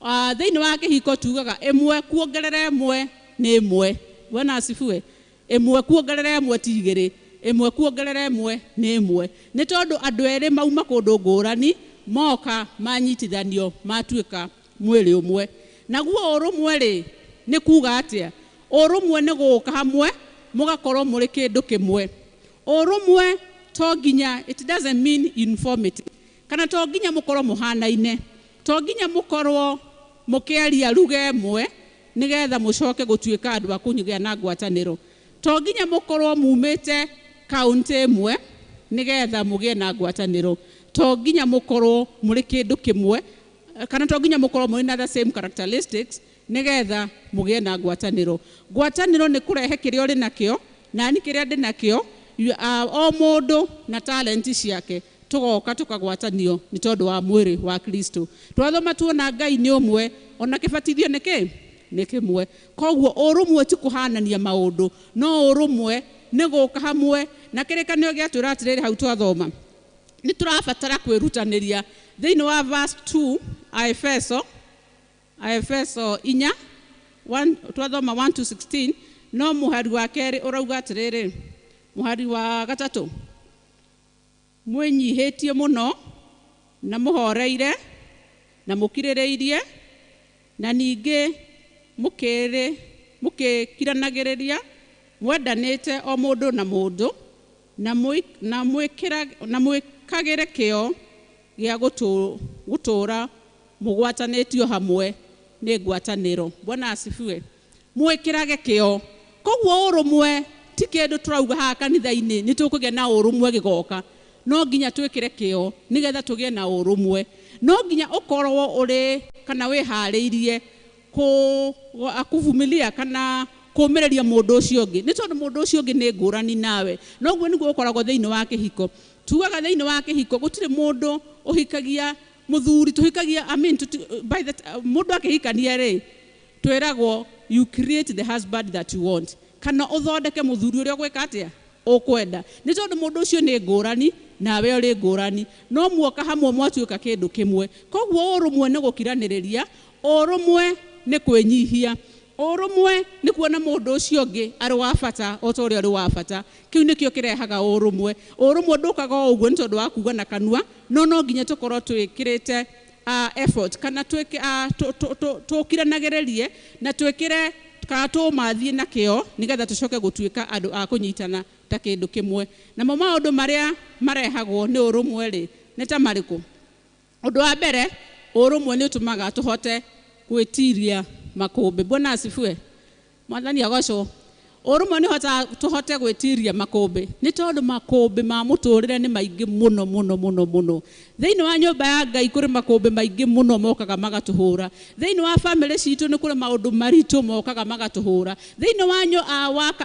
thĩinĩ wa kĩhiko tugaga ĩmwe kuongerera ĩmwe nĩ ĩmwe. Bwana asifiwe. Ĩmwe kuongerera ĩmwe ti igĩrĩ, ĩmwe kuongerera ĩmwe nĩ ĩmwe. Nĩ tondũ andũ erĩ mauma kũndũ ngũrani moka manyitithanio matuĩka mwĩrĩ ũmwe. Naguo ũrũmwe rĩ nĩ kuga atĩa? Ũrũmwe nĩ gũka hamwe mũgakorwo mũrĩ kĩndũ kĩmwe. Ũrũmwe to nginya, it doesn't mean uniformity. Kana to nginya mũkorwo mũhanaine, to nginya mũkorwo mũkĩaria lugha ĩmwe nĩgetha mũcoke gũtuĩka andũ a kũgĩa na ngwatanĩro. To nginya mũkorwo mumĩte kaunti ĩmwe nĩgetha mũgĩe na ngwatanĩro. To nginya mũkorwo mũrĩ kĩndũ kĩmwe, kana to nginya mũkorwo mũrĩ na the same characteristics nĩgetha mũgĩe na ngwatanĩro. Ngwatanĩro nĩ kũrehe kĩrĩa ũrĩ nakĩo, nani kĩrĩa ndĩ nakĩo, o mũndũ na talenti ciake, tũgoka tũkagwatanio nĩ tondũ wa mwĩrĩ wa Kristo. Twathoma tuona Ngai nĩ ũmwe, ona kĩbatithio nĩ kĩ? Nĩ kĩmwe. Koguo ũrũmwe ti kũhanania maũndũ, no ũrũmwe nĩ gũka hamwe. Na kĩrĩkanĩro gĩatwĩra atĩrĩrĩ hau twathoma, nĩ tũrabatara kwĩrutanĩria. Thĩinĩ wa verse 2 Aefeso 4, twathoma 1 to 16, no mũhari wa kerĩ ũrauga atĩrĩrĩ, mũhari wa gatatũ, mwĩnyihĩtie mũno na mũhoreire na mũkirĩrĩirie na ningĩ mũkĩkiranagĩrĩria mwendanĩte o mũndũ na mũndũ na Mwĩkagĩre kĩo gĩa gũtũũra mũgwatanĩtio hamwe nĩ ngwatanĩro. Bwana asifiwe. Mwĩkĩrage kĩo. Koguo ũrũmwe ti kĩndũ tũrauga haha kanitha-inĩ nĩ tũkũgĩa na ũrũmwe gĩgoka. No nginya twĩkĩre kĩo nĩgetha tũgĩe na ũrũmwe. No nginya ũkorwo ũrĩ kana wĩharĩirie kũvumilia kana kũmĩrĩria mũndũ ũcio ũngĩ, nĩ tondũ mũndũ ũcio ũngĩ nĩ ngũrani nawe. Noguo nĩguo ũkoragwo thĩinĩ wa kĩhiko. Tugaga thĩinĩ wa kĩhiko gũtirĩ mũndũ ũhikagia mũthuri, tũhikagia, I mean, by the mũndũ akĩhikania rĩ, twĩragwo you create the husband that you want, kana ũthondeke mũthuri ũrĩa ũgwĩka atĩa ũkwenda, nĩ tondũ mũndũ ũcio nĩ ngũrani nawe ũrĩ ngũrani, no muoka hamwe mwatuĩka kĩndũ kĩmwe. Koguo ũrũmwe nĩ gũkiranĩrĩria, ũrũmwe nĩ kwĩnyihia, ũrũmwe nĩ kuona mũndũ ũcio ũngĩ arĩ wa bata o ta ũrĩa ũrĩ wa bata. Kĩu nĩkĩo kĩrehaga ũrũmwe. Ũrũmwe ndũkaga o ũguo nĩ tondũ wa kuuga na kanua, no no nginya tũkorwo twĩkĩrĩte effort kana tũkiranagĩrĩrie na twĩkĩre kana tũmathiĩ na kĩo nĩgetha tũcoke gũtuĩka andũ a kũnyitana ta kĩndũ kĩmwe. Namo maũndũ marĩa marehagwo nĩ ũrũmwe rĩ nĩ ta marĩkũ? Ũndũ wa mbere, ũrũmwe nĩ ũtũmaga tũhote gwĩtiria makũmbĩ. Bwana asifiwe. Mwathani agocwo. Ũrũmwe nĩ ũhotaga tũhote gwĩtiria makũmbĩ, nĩ tondũ makũmbĩ ma mũtũrĩre nĩ maingĩ mũno mũno mũno mũno. Thĩinĩ wa nyũmba ya Ngai kũrĩ makũmbĩ maingĩ mũno mokaga magatũhũra. Thĩinĩ wa bamĩrĩ citũ nĩ kũrĩ maũndũ maritũ mokaga magatũhũra. Thĩinĩ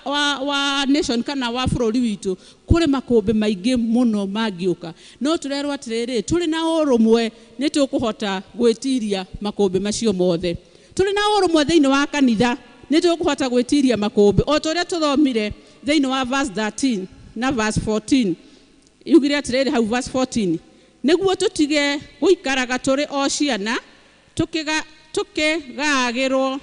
wa wa nation kana wa bũrũri witũ kũrĩ makũmbĩ maingĩ mũno mangĩũka. No tũrerwo atĩrĩrĩ, tũrĩ na ũrũmwe nĩ tũkũhota gwĩtiria makũmbĩ macio mothe. Tũrĩ na ũrũmwe thĩinĩ wa kanitha nĩ tũkũhota gwĩtiria makũmbĩ o ta ũrĩa tũthomire thĩinĩ wa verse 13 na verse 14. Yugire atĩrĩrĩ hau verse 14, nĩguo tũtige gũikaraga tũrĩ o ciana tũkĩgaagĩrwo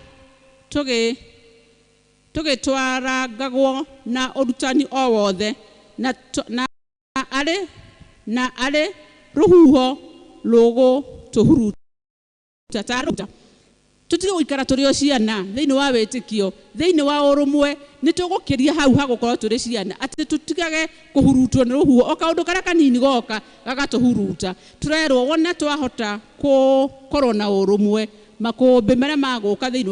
tũgĩtwarangagwo na ũrutani o wothe na arĩ rũhuho rũgũtũhuruta. Tũtige gũikara tũrĩ o ciana thĩinĩ wa wĩtĩkio, thĩinĩ wa ũrũmwe, nĩ tũgũkĩria hau ha gũkorwo tũrĩ ciana, atĩ tũtigage kũhurutwo nĩ rũhuho o kaũndũ karĩa kanini goka gagatũhuruta. Tũrerwo wona twahota gũkorwo na ũrũmwe, makũmbĩ marĩa magũka thĩinĩ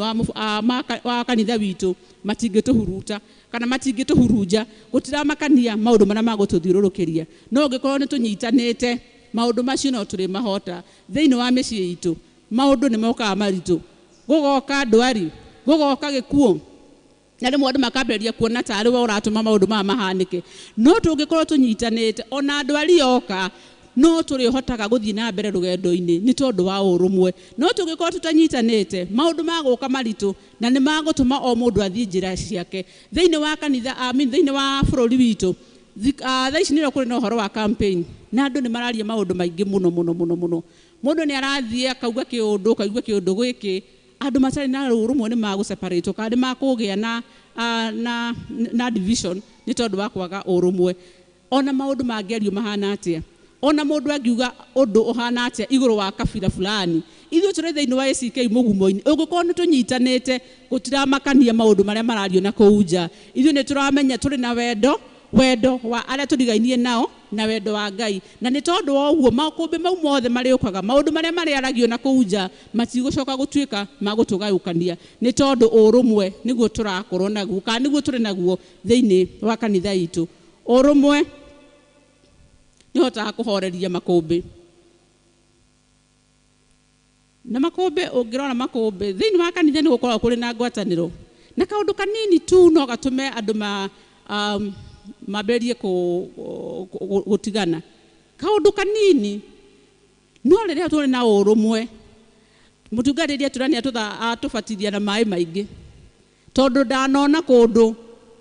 wa kanitha witũ matingĩtũhuruta kana matingĩtũhurunja, gũtiramakania maũndũ marĩa magũtũthiũrũrũkĩria. No ũngĩkorwo nĩ tũnyitanĩte, maũndũ macio no tũrĩmahota. Thĩinĩ wa mĩciĩ itũ maũndũ nĩ mokaga maritũ, gũgoka ndwari, gũgoka gĩkuũ, na rĩmwe andũ makambĩrĩria kuona tarĩ we ũratũma maũndũ maya mahanĩke. No tũngĩkorwo tũnyitanĩte, ona ndwari yoka no tũrĩhotaga gũthiĩ na mbere rũgendo-inĩ nĩ tondũ wa ũrũmwe. No tũngĩkorwo tũtanyitanĩte, maũndũ magũka maritũ na nĩ magũtũma o mũndũ athiĩ njĩra ciake. Thĩinĩ wa kanitha, I mean, thĩinĩ wa bũrũri witũ thaa ici nĩrĩo kũrĩ na ũhoro wa campaign, na andũ nĩ mararia maũndũ maingĩ mũno mũno mũno mũno. Mũndũ nĩ arathiĩ akauga kĩũndũ, akaigua kĩũndũ gĩkĩ, andũ matarĩ na ũrũmwe nĩ magũseparate kana nĩ makũgĩa na division nĩ tondũ wa kwaga ũrũmwe. Ona maũndũ mangĩario mahana atĩa, ona mũndũ angiuga ũndũ ũhana atĩa igũrũ wa kabira fulani, ithuĩ tũrĩ thĩinĩ wa ACK mũgumo-inĩ, ũngĩkorwo nĩ tũnyitanĩte gũtiramakania maũndũ marĩa marario na kũu nja. Ithuĩ nĩ tũramenya tũrĩ na wendo, wendo wa arĩa tũrigainie nao na wendo wa Ngai, na nĩ tondũ wa ũguo makũmbĩ mau mothe marĩũkaga, maũndũ marĩa marĩaragio na kũu nja matigũcoka gũtuĩka ma gũtũgayũkania, nĩ tondũ ũrũmwe nĩguo tũrakorwo naguo kana nĩguo tũrĩ naguo thĩinĩ wa kanitha itũ. Ũrũmwe nĩ ũhotaga kũhoreria makũmbĩ, na makũmbĩ ũngĩrora makũmbĩ thĩinĩ wa kanitha nĩ gũkoragwo kũrĩ na ngwatanĩro, na kaũndũ kanini tu no gatũme andũ mambĩrĩrie gũtigana, kaũndũ kanini. No rĩrĩa tũrĩ na ũrũmwe, mũtungatĩri atũrania atũbatithia na maĩ maingĩ, tondũ ndanona kũndũ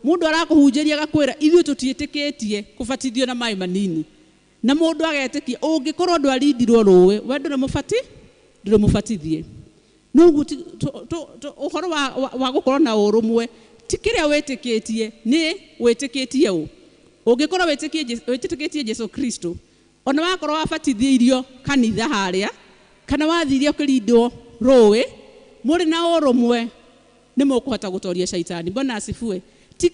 mũndũ arakũhunjĩria agakwĩra ithuĩ tũtiĩtĩkĩtie kũbatithio na maĩ manini, na mũndũ agetĩkia ũngĩkorwo ndwarindirwo rũĩ we ndũrĩ mũbatithie. Noguo ũhoro wa gũkorwo na ũrũmwe ti kĩrĩa wĩtĩkĩtie, nĩ wĩtĩkĩtie ũ. Ũngĩkorwo wĩtĩkĩtie Jesu Kristo, ona wakorwo wabatithĩirio kanitha harĩa kana wathire ũkĩrindwo rũĩ, mũrĩ na ũrũmwe nĩ mũkũhota gũtoria caitani. Bwana asifiwe. Ti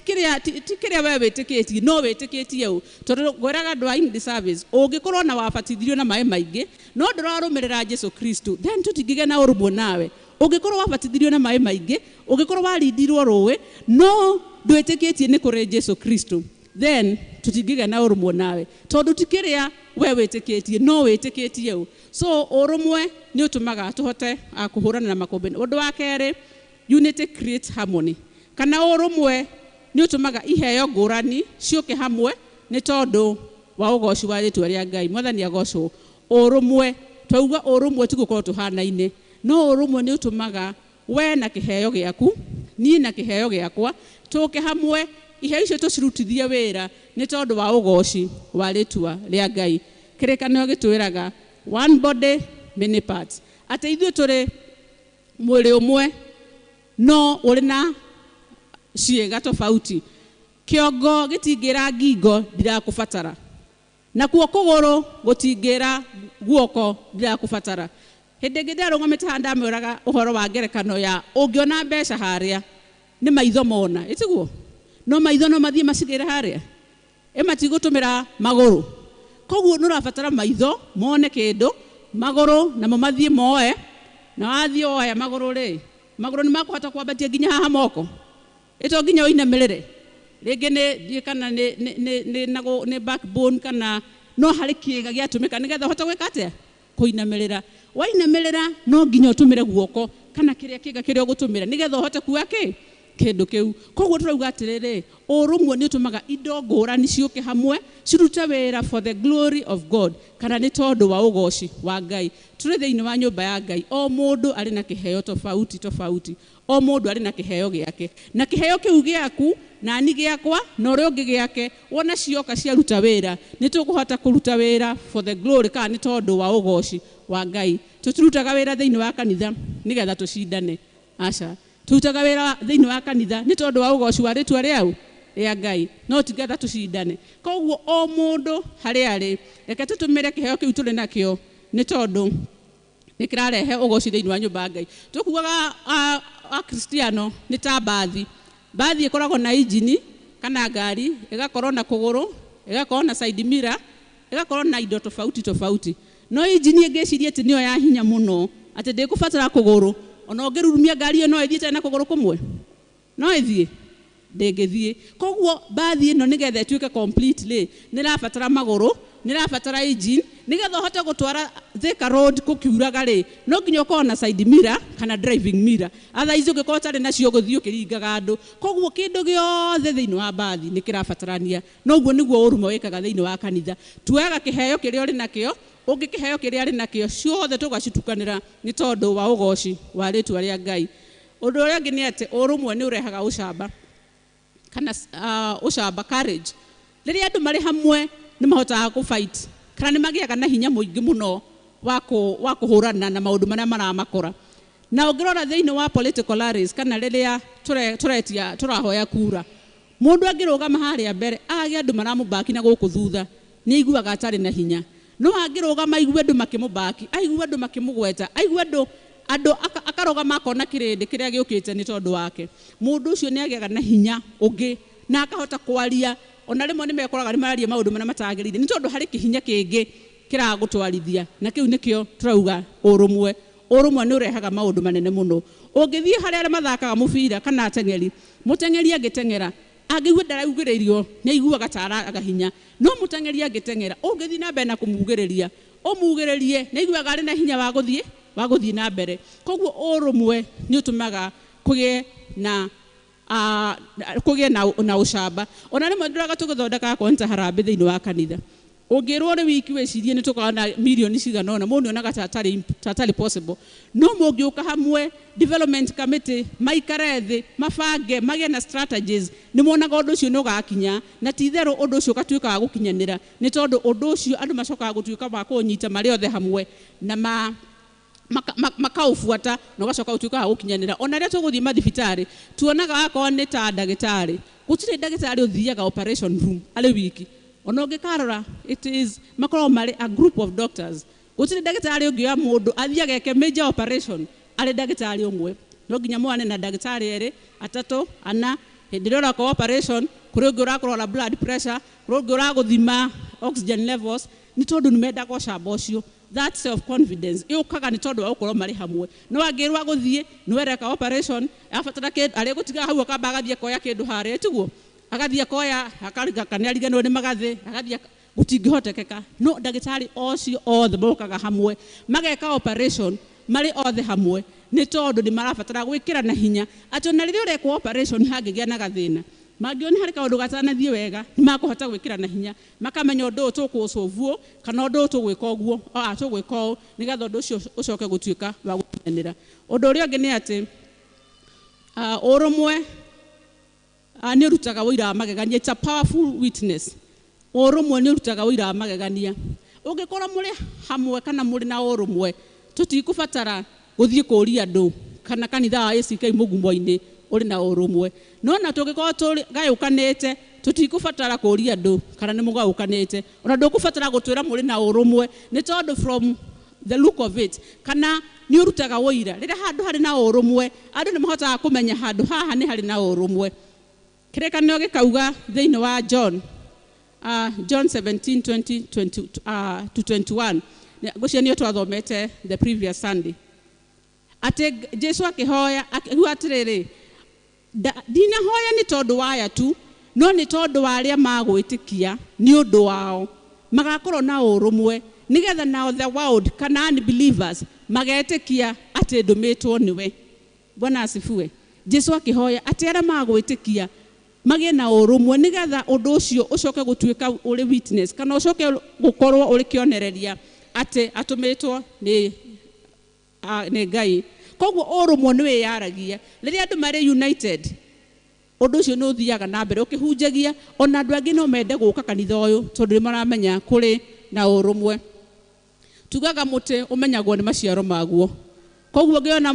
Ti kĩrĩa we wĩtĩkĩtie, no wĩtĩkĩtie ũ. Tondũ ngwĩraga andũ a in the service, ũngĩkorwo na wabatithirio na maĩ maingĩ, no ndũrarũmĩrĩra Jesu Kristo, then tũtingĩgĩa na ũrũmwe nawe. Ũngĩkorwo wabatithirio na maĩ maingĩ, ũngĩkorwo warindirwo rũĩ, no ndwĩtĩkĩtie nĩ kũrĩ Jesu Kristo, then tũtingĩgĩa na ũrũmwe nawe. Tondũ ti kĩrĩa we wĩtĩkĩtie, no wĩtĩkĩtie ũ. So ũrũmwe nĩ ũtũmaga tũhote kũhũrana na makũmbĩ. Ũndũ wa kerĩ, unity creates harmony. Kana ũrũmwe nĩ ũtũmaga iheo ngũrani ciũke hamwe nĩ tondũ wa ũgoci wa rĩtwa rĩa Ngai. Mwathani agocwo. Ũrũmwe, twauga ũrũmwe ti gũkorwo tũhanaine, no ũrũmwe nĩ ũtũmaga we na kĩheo gĩaku, niĩ na kĩheo gĩakwa, tũke hamwe, iheo icio tũcirutithie wĩra nĩ tondũ wa ũgoci wa rĩtwa rĩa Ngai. Kĩrĩkanĩro gĩtwĩraga one body many parts, atĩ ithuĩ tũrĩ mwĩrĩ ũmwe no ũrĩ na ciĩga tofauti. Kĩongo gĩtingĩra ngingo ndirakũbatara, nakuo kũgũrũ gũtingĩra guoko ndirakũbatara. Hĩndĩ ĩngĩ ndarũgamĩte haha ndamwĩraga ũhoro wa ngerekano ya ũngĩona mbeca harĩa nĩ maitho mona, ĩtiguo? No maitho no mathiĩ macigĩre harĩa, ĩ matigũtũmĩra magũrũ. Koguo nĩ ũrabatara maitho mone kĩndũ, magũrũ namo mathiĩ moe, na wathiĩ woya magũrũ rĩ, magũrũ nĩ makũhota kwambatia nginya haha moko, ĩto nginya ũinamĩrĩre. Rĩngĩ nĩ kana nĩ backbone kana no harĩ kĩĩga gĩatũmĩka nĩgetha ũhote gwĩka atĩa? Kũinamĩrĩra. Wainamĩrĩra no nginya ũtũmĩre guoko kana kĩrĩa kĩĩga kĩrĩa ũgũtũmĩra nĩgetha ũhote kuoya kĩ? Kĩndũ kĩu. Koguo tũrauga atĩrĩrĩ, ũrũmwe nĩ ũtũmaga indo ngũrani ciũke hamwe cirute wĩra for the glory of God, kana nĩ tondũ wa ũgoci wa Ngai. Tũrĩ thĩinĩ wa nyũmba ya Ngai, o mũndũ arĩ na kĩheo tofauti tofauti, o mũndũ arĩ na kĩheo gĩake, na kĩheo kĩu gĩaku nani gĩakwa na ũrĩa ũngĩ gĩake, wona cioka ciaruta wĩra nĩ tũkũhota kũruta wĩra for the glory, kana nĩ tondũ wa ũgoci wa Ngai. Tũtirutaga wĩra thĩinĩ wa kanitha nĩgetha tũcindane, aca. Tũrutaga wĩra thĩinĩ wa kanitha nĩ tondũ wa ũgoci wa rĩtwa rĩau rĩa Ngai, no ti getha tũcindane. Koguo o mũndũ harĩa arĩ, reke tũtũmĩre kĩheo kĩu tũrĩ nakĩo nĩ tondũ nĩ kĩrarehe ũgoci thĩinĩ wa nyũmba ya Ngai. Tũkuaga Akristiano nĩ ta mbathi. Mbathi ĩkoragwo na injini kana ngari, ĩgakorwo na kũgũrũ, ĩgakorwo na side mirror, ĩgakorwo na indo tofauti tofauti. No injini ĩngĩciria atĩ nĩyo ya hinya mũno, atĩ ndĩkũbatara kũgũrũ, ona ũngĩrurumia ngari ĩyo no ĩthiĩ ĩtarĩ na kũgũrũ kũmwe, no ĩthiĩ? Ndĩngĩthiĩ. Koguo mbathi ĩno nĩgetha ĩtuĩke complete rĩ, nĩ ĩrabatara magũrũ, nĩ ĩrabatara engine, nĩgetha ũhote gũtwara Thika Road gũkiuraga rĩ, no nginya ũkorwo na side mirror kana driving mirror. Otherwise ũngĩkorwo ũtarĩ nacio ũgũthiĩ ũkĩringaga andũ. Koguo kĩndũ gĩothe thĩinĩ wa mbathi nĩ kĩrabatarania. Na ũguo nĩguo ũrũmwe wĩkaga thĩinĩ wa kanitha. Tuoyaga kĩheo kĩrĩa ũrĩ nakĩo, ũngĩ kĩheo kĩrĩa arĩ nakĩo, ciothe tũgacitukanĩra nĩ tondũ wa ũgoci wa rĩtwa rĩa Ngai. Ũndũ ũrĩa ũngĩ nĩ atĩ ũrũmwe nĩ ũrehaga ũcamba, kana ũcamba, courage. Rĩrĩa andũ marĩ hamwe nĩ mahotaga kũ fight, kana nĩ magĩaga na hinya mũingĩ mũno wa kũhũrana na maũndũ marĩa maramakora. Na ũngĩrora thĩinĩ wa political rallies, kana rĩrĩa tũretia tũrahoya kura, mũndũ angĩrũgama harĩa mbere age andũ maramũbaki na gũkũ thutha, nĩ aiguaga atarĩ na hinya. No angĩrũgama aigue andũ makĩmũbaki, aigue andũ makĩmũgweta, aigue andũ akarũgama akona kĩrĩndĩ kĩrĩa gĩũkĩte nĩ tondũ wake, mũndũ ũcio nĩ agĩaga na hinya ũngĩ na akahota kwaria. Ona rĩmwe nĩ mekoraga nĩ mararia maũndũ marĩa matagĩrĩire nĩ tondũ harĩ kĩhinya kĩngĩ kĩragũtwarithia, na kĩu nĩkĩo tũrauga ũrũmwe. Ũrũmwe nĩ ũrehaga maũndũ manene mũno. Ũngĩthiĩ harĩa arĩa mathakaga mũbira kana ateng'eri, mũteng'eri angĩteng'era angĩigua ndaraugĩrĩrio nĩ aiguaga ta araga hinya, no mũteng'eri angĩteng'era ũngĩthiĩ na mbere na kũmugĩrĩria, ũmugĩrĩrie nĩ aiguaga arĩ na hinya wa gũthiĩ na mbere. Koguo ũrũmwe nĩ ũtũmaga kũgĩe na kũgĩe na ũcamba. Ona rĩmwe ndĩraga tũgĩthondeka akorwo nĩ ta harambee thĩinĩ wa kanitha, ũngĩrwo ũrĩ wiki wĩcirie nĩ tũkoragwo na mirioni cigana ũna, mũndũ nĩonaga ta atarĩ possible. No mũngĩũka hamwe development committee maikare thĩ, mabange, magĩe na strategies, nĩ monaga ũndũ ũcio nĩ ũgakinya, na ti itherũ ũndũ ũcio ũgatuĩka wa gũkinyanĩra, nĩ tondũ ũndũ ũcio andũ macokaga gũtuĩka wa kũũnyita marĩ othe hamwe na makaũbuata na ũgacoka ũtuĩka wa gũkinyanĩra. Ona rĩrĩa tũgũthiĩ mathibitarĩ tuonaga akorwo nĩ ta ndagĩtarĩ, gũtirĩ ndagĩtarĩ ũthiaga operation room arĩ wiki. Ona ũngĩkarora it is makoragwo marĩ a group of doctors. Gũtirĩ ndagĩtarĩ ũngĩoya mũndũ athiĩ ageke major operation arĩ ndagĩtarĩ ũmwe, no nginya mwane na ndagĩtarĩ erĩ, atatũ, ana. Hĩndĩ ĩrĩa ũrekwo operation, kũrĩ ũngĩ ũrakũrora blood pressure, kũrĩ ũngĩ ũragũthima oxygen levels, nĩ tondũ nĩ mendaga ũcamba ũcio. That self confidence yũkaga nĩ tondũ wa gũkorwo marĩ hamwe. No angĩrwo agũthiĩ nĩ wereka operation, abatara kĩndũ, arĩgũtiga hau akamba agathiĩ akoya kĩndũ harĩa, tiguo? Agathiĩ akoya, akariga kana ariganĩrwo nĩ magathĩ, agathiĩ gũtingĩhotekeka. No ndagĩtarĩ ocio othe mokaga hamwe, mageka operation marĩ othe hamwe, nĩ tondũ nĩ marabatara gwĩkĩrana hinya atĩ ona rĩrĩa ũrekwo operation hangĩgĩa na gathĩna, mangĩona harĩ kaũndũ gatanathiĩ wega, nĩ makũhota gwĩkĩrana hinya, makamenya ũndũ ũyũ tũkũũcũvuo kana ũndũ ũyũ tũgwĩka ũguo, tũgwĩka ũũ, nĩgetha ũndũ ũcio ũcoke gũtuĩka wa gũkinyanĩra. Ũndũ ũrĩa ũngĩ nĩ atĩ ũrũmwe nĩ ũrutaga ũira wa magegania. It's a powerful witness. Ũrũmwe nĩ ũrutaga ũira wa magegania. Ũngĩkorwo mũrĩ hamwe kana mũrĩ na ũrũmwe, tũtikũbatara gũthiĩ kũũria andũ kana kanitha wa ACK Mũgumo-inĩ ũrĩ na ũrũmwe. No na tũngĩkorwo tũgayũkanĩte, tũtikũbatara kũũria andũ kana nĩ mũgayũkanĩte. Ona ndũkũbatara gũtwĩra mũrĩ na ũrũmwe, nĩ tondũ from the look of it, kana nĩ ũrutaga ũira. Rĩrĩa handũ harĩ na ũrũmwe, andũ nĩ mahotaga kũmenya handũ haha nĩ harĩ na ũrũmwe. Kĩrĩkanĩro gĩkauga thĩinĩ wa John, John 17, 20, 20, to 21. Ngwĩciria nĩyo twathomete the previous Sunday. Atĩ Jesu akĩhoya, akiuga atĩrĩrĩ, ndinahoya nĩ tondũ wa aya tu, no nĩ tondũ wa arĩa magwĩtĩkia nĩ ũndũ wao, magakorwo na ũrũmwe, nĩgetha nao the world kana unbelievers magetĩkia atĩ ndũmĩtwo nĩwe. Bwana asifiwe. Jesu akĩhoya atĩ arĩa magwĩtĩkia magĩe na ũrũmwe, nĩgetha ũndũ ũcio ũcoke gũtuĩka ũrĩ witness, kana ũcoke gũkorwo ũrĩ kĩonereria atĩ atũmĩtwo nĩ Ngai. Koguo ũrũmwe nĩ wĩyaragia. Rĩrĩa andũ marĩ united, ũndũ ũcio nĩ ũthiaga na mbere ũkĩhunjagia, ona andũ angĩ no mende gũka kanitha ũyũ tondũ nĩ maramenya kũrĩ na ũrũmwe. Tugaga mũtĩ ũmenyagwo nĩ maciaro maguo. Koguo ũngĩona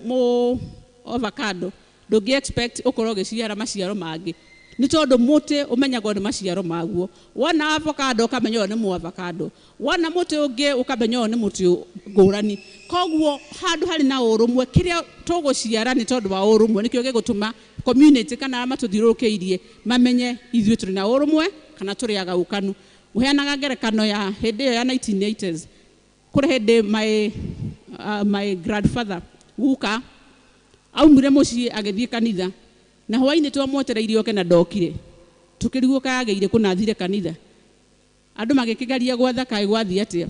mũ avocado, ndũngĩ expect ũkorwo ũgĩciara maciaro mangĩ, nĩ tondũ mũtĩ ũmenyagwo nĩ maciaro maguo. Wona avocado ũkamenya ũyũ nĩ mũ avocado, wona mũtĩ ũngĩ ũkamenya ũyũ nĩ mũtĩ ngũrani. Koguo handũ harĩ na ũrũmwe, kĩrĩa tũgũciara nĩ tondũ wa ũrũmwe, nĩkĩo gĩgũtũma community kana arĩa matũthiũrũrũkĩirie mamenye ithuĩ tũrĩ na ũrũmwe kana tũrĩ agaũkanu. Ngũheanaga ngerekano ya hĩndĩ ĩyo ya 1980s. Kũrĩ hĩndĩ my grandfather guka aumire mũciĩ agĩthiĩ kanitha, na hwaĩ-inĩ twamwetereire oke na ndokire. Tũkĩrigwo kaĩ agĩire kũna athire kanitha. Andũ magĩkĩgeria gwetha kaĩ gwathiĩ atĩa,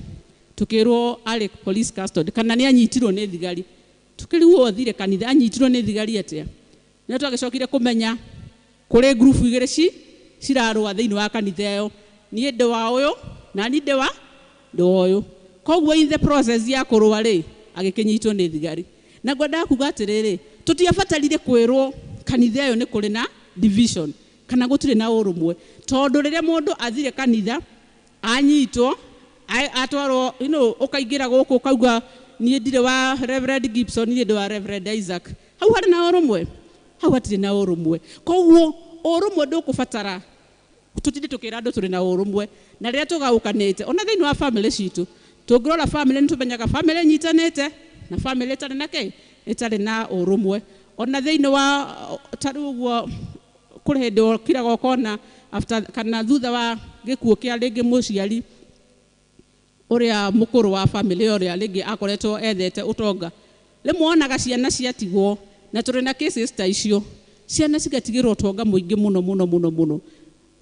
tũkĩrwo arĩ police custody kana nĩ anyitirwo nĩ thigari. Tũkĩrigwo athire kanitha anyitirwo nĩ thigari atĩa. Nĩ twagĩcokire kũmenya kũrĩ ngurubu igĩrĩ cirarũa thĩinĩ wa kanitha ĩyo, niĩ ndĩ wa ũyũ na niĩ ndĩ wa ũyũ. Koguo in the process ya kũrũa rĩ, agĩkĩnyitwo nĩ thigari. Na ngwendaga kuga atĩrĩrĩ, tũtiabatarire kwĩrwo kanitha ĩyo nĩ kũrĩ na division kana gũtirĩ na ũrũmwe, tondũ rĩrĩa mũndũ athire kanitha anyitwo atwarwo, you know, ũkaingĩra gũkũ ũkauga niĩ ndirĩ wa Reverend Gibson, niĩ ndĩ wa Reverend Isaac. Hau harĩ na ũrũmwe? Hau hatirĩ na ũrũmwe. Koguo ũrũmwe ndũkũbatara tũtinde tũkĩra andũ tũrĩ na ũrũmwe. Na rĩrĩa tũgaũkanĩte ona thĩinĩ wa family citũ, tũngĩrora family nĩ tũmenyaga family ĩnyitanĩte na family ĩtarĩ na kĩ, ĩtarĩ na ũrũmwe. Ona thĩinĩ wa ta rĩu ũguo kũrĩ hĩndĩ ũkiraga ũkona after kana thutha wa gĩkuũ kĩa rĩngĩ mũciari ũrĩa mũkũrũ wa family ũrĩa rĩngĩ akoretwo ethete ũtonga, rĩmwe wonaga ciana ciatigwo, na tũrĩ na cases ta icio, ciana cigatigĩrwo ũtonga mũingĩ mũno mũno mũno mũno,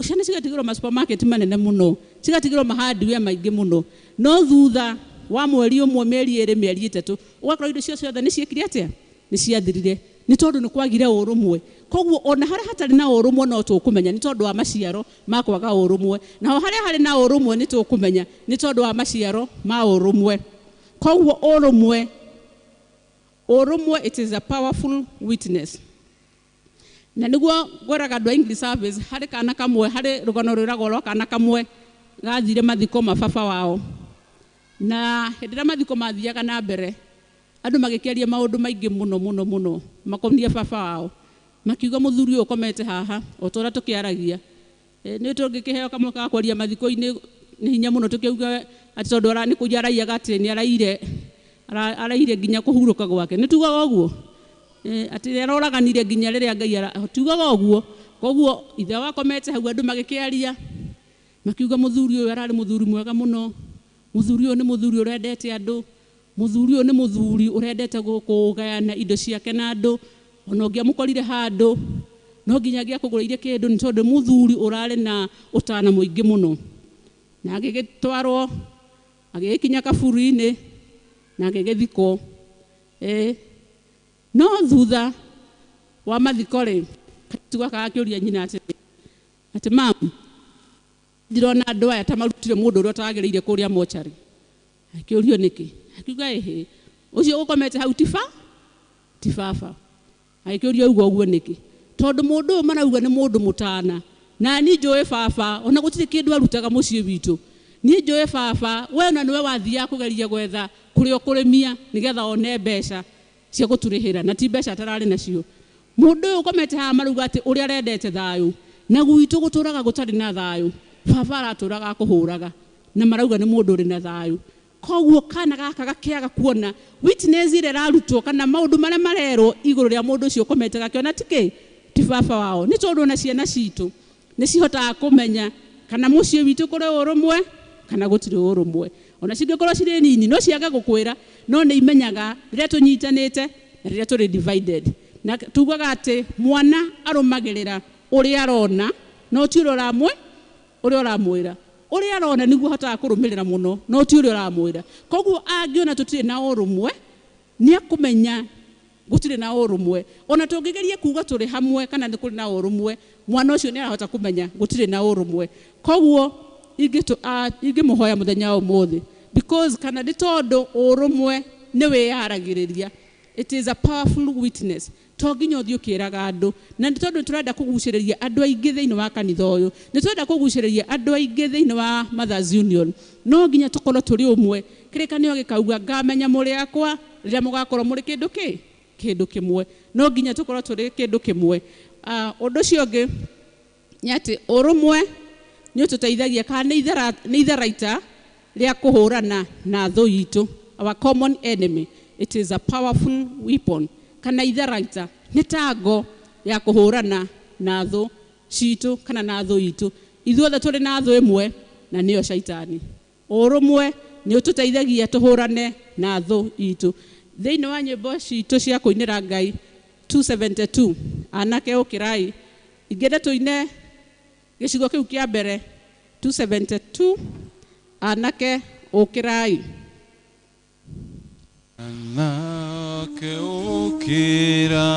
ciana cigatigĩrwo ma supermarket manene mũno, cigatigĩrwo ma hardware maingĩ mũno, no thutha wa mweri ũmwe, mĩeri ĩrĩ, mĩeri ĩtatũ, ũgakora indo icio ciothe nĩ ciĩkire atĩa, nĩ ciathirire, nĩ tondũ nĩ kwagire ũrũmwe. Koguo ona harĩa hatarĩ na ũrũmwe no tũkũmenya nĩ tondũ wa maciaro ma kwaga ũrũmwe, naho harĩa harĩ na ũrũmwe nĩ tũkũmenya nĩ tondũ wa maciaro ma ũrũmwe. Koguo ũrũmwe, ũrũmwe it is a powerful witness. Na nĩguo ngwĩraga andũ a English service, harĩ kana kamwe, harĩ rũgano rwĩragwo rwa kana kamwe gathire mathiko ma baba wao. Na hĩndĩ ĩrĩa mathiko mathiaga na mbere, andũ magĩkĩaria maũndũ maingĩ mũno mũno mũno makonie baba wao, makiuga mũthuri ũyũ ũkomete haha o ta ũrĩa tũkĩaragia, nĩ tũngĩkĩheo kamwe ga kwaria mathiko-inĩ nĩ hinya mũno tũkĩuga atĩ tondũ nĩ kũiya araiyaga atĩ nĩ araire, araire nginya kũhurũka gwake. Nĩ tugaga ũguo? Atĩ aroraganire nginya rĩrĩa Ngai tugaga ũguo. Koguo ithe wakomete hau andũ magĩkĩaria makiuga mũthuri ũyũ ararĩ mũthuri mwega mũno, mũthuri ũyũ nĩ mũthuri ũrendete andũ, mũthuri ũyũ nĩ mũthuri ũrendete kũgayana indo ciake na andũ, ona ũngĩamũkorire handũ no nginya angĩakũgũrĩire kĩndũ nĩ tondũ mũthuri ũrarĩ na ũtana mũingĩ mũno. Na agĩgĩtwarwo agĩgĩkinya kaburi-inĩ na agĩgĩthikwo. No thutha wa mathiko rĩ, kairĩtu gaka gakĩũria nyina atĩ mamu, ndirona andũ aya ta marutire mũndũ ũrĩa ũtagĩrĩire kũrĩa mocarĩ. Akĩũrio nĩkĩ? Akiuga ĩhĩ, ũcio ũkomete hau ti baba. Agĩkĩũrio uga ũguo nĩkĩ? Tondũ mũndũ ũyũ marauga nĩ mũndũ mũtana, na niĩ njũĩ baba ona gũtirĩ kĩndũ arutaga mũciĩ witũ. Niĩ njũĩ baba we ona nĩwe wathiaga kũgeria gwetha kũrĩa ũkũrĩmia nĩgetha one mbeca cia gũtũrĩhĩra, na ti mbeca atararĩ nacio. Mũndũ ũyũ ũkomete haha marauga atĩ ũrĩa arendete thayũ, na gwitũ gũtũraga gũtarĩ na thayũ, baba aratũraga akũhũraga, na marauga nĩ mũndũ ũrĩ na thayũ. Koguo kana gaka gakĩaga kuona witness ĩrĩa ĩrarutwo kana maũndũ marĩa marerwo igũrũ rĩa mũndũ ũcio ũkomete gakĩona ti kĩ ti baba wao. Nĩ tondũ ona ciana citũ nĩ cihotaga kũmenya kana mũciĩ witũ kũrĩ ũrũmwe kana gũtirĩ ũrũmwe. Ona cingĩkorwo cirĩ nini no ciage gũkwĩra, no nĩ imenyaga rĩrĩa tũnyitanĩte na rĩrĩa tũrĩ divided. Na tugaga atĩ mwana arũmagĩrĩra ũrĩa arona no ti ũrĩa ũramwĩra. Ũrĩa arona nĩguo ahotaga kũrũmĩrĩra mũno no ti ũrĩa ũramwĩra. Koguo angĩona tũtirĩ na ũrũmwe nĩ akũmenya gũtirĩ na ũrũmwe. Ona tũngĩgeria kuga tũrĩ hamwe kana nĩ kũrĩ na ũrũmwe, mwana ũcio nĩ arahota kũmenya gũtirĩ na ũrũmwe. Koguo ingĩmũhoya mũthenya wa ũmũthĩ, because kana nĩ tondũ ũrũmwe nĩ wĩyaragĩrĩria. It is a powerful witness. To nginya ũthiĩ ũkĩraga andũ, na nĩ tondũ tũrenda kũgucĩrĩria andũ aingĩ thĩinĩ wa kanitha ũyũ, nĩ tũrenda kũgucĩrĩria andũ aingĩ thĩinĩ wa Mothers Union, no nginya tũkorwo tũrĩ ũmwe. Kĩrĩkanĩro gĩkauga ngamenya mũrĩ akwa rĩrĩa mũgakorwo mũrĩ kĩndũ kĩmwe. No nginya tũkorwo tũrĩ kĩndũ kĩmwe. Ũndũ ũcio ũngĩ nĩ atĩ ũrũmwe nĩ ũtũteithagia kana nĩ itharaita rĩa kũhũrana na thũ itũ, our common enemy. It is a powerful weapon. Kana itharaita nĩ ta ngo ya kũhũrana na thũ citũ kana na thũ itũ. Ithuothe tũrĩ na thũ ĩmwe na nĩyo shaitani. Ũrũmwe nĩ ũtũteithagia tũhũrane na thũ itũ. Thĩinĩ wa nyĩmbo citũ cia kũinĩra Ngai 272 anake ũkĩrai, ingĩenda tũine gĩcigo kĩu kĩa mbere 272 anake ũkĩrai. Anake ũkĩrai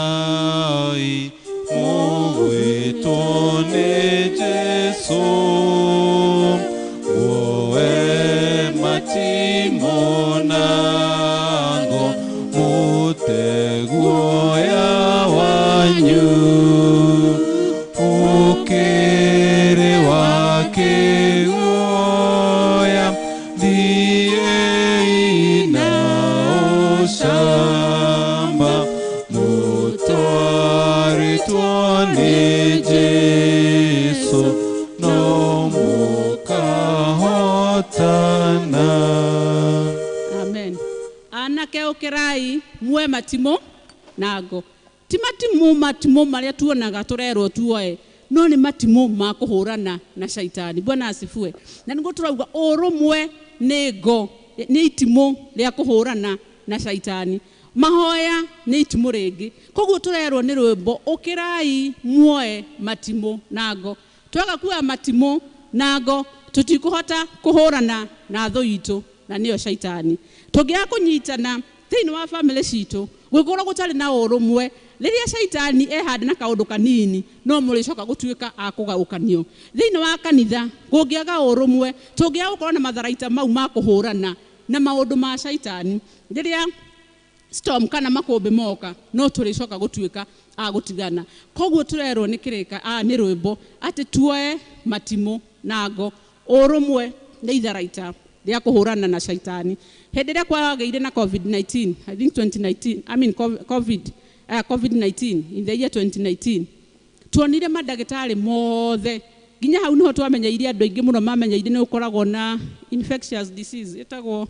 mũgwĩtwo nĩ Jesũ, muoe matimũ na ngo mũteguoya wanyu, ũkĩrĩ wa kĩguoya thiĩi na ũcamba, mũtwarĩtwo nĩ Jesũ no mũkahotana. Amen. Anake ũkĩrai muoe matimũ na ngo. Ti matimũ marĩa tuonaga tũrerwo tuoe, no nĩ matimũ ma kũhũrana na shaitani. Bwana asifiwe. Na nĩguo tũrauga ũrũmwe nĩ ngo, nĩ itimũ rĩa kũhũrana na shaitani. Mahoya nĩ itimũ rĩngĩ. Koguo tũrerwo nĩ rwĩmbo ũkĩrai muoe matimũ na ngo. Twaga kuoya matimũ na ngo tũtikũhota kũhũrana na thũ itũ na nĩyo shaitani. Tũngĩaga kũnyitana thĩinĩ wa family citũ gũkorwo gũtarĩ na ũrũmwe, rĩrĩa shaitani ehanda na kaũndũ kanini no mũrĩcoka gũtuĩka a kũgaũkanio. Thĩinĩ wa kanitha kũngĩaga ũrũmwe, tũngĩaga gũkorwo na matharaita mau ma kũhũrana na maũndũ ma shaitani, rĩrĩa storm kana makũmbĩ moka no tũrĩcoka gũtuĩka a gũtigana. Koguo tũrerwo nĩ kĩrĩka nĩ rwĩmbo atĩ tuoe matimũ na ngo. Ũrũmwe nĩ itharaita rĩa kũhũrana na shaitani. Hĩndĩ ĩrĩa kwagĩire na COVID-19, I think 2019, I mean COVID-19 in the year 2019, tuonire mandagĩtarĩ mothe nginya hau niho twamenyeire andũ aingĩ mũno mamenyeire nĩ gũkoragwo na infectious disease ĩtagwo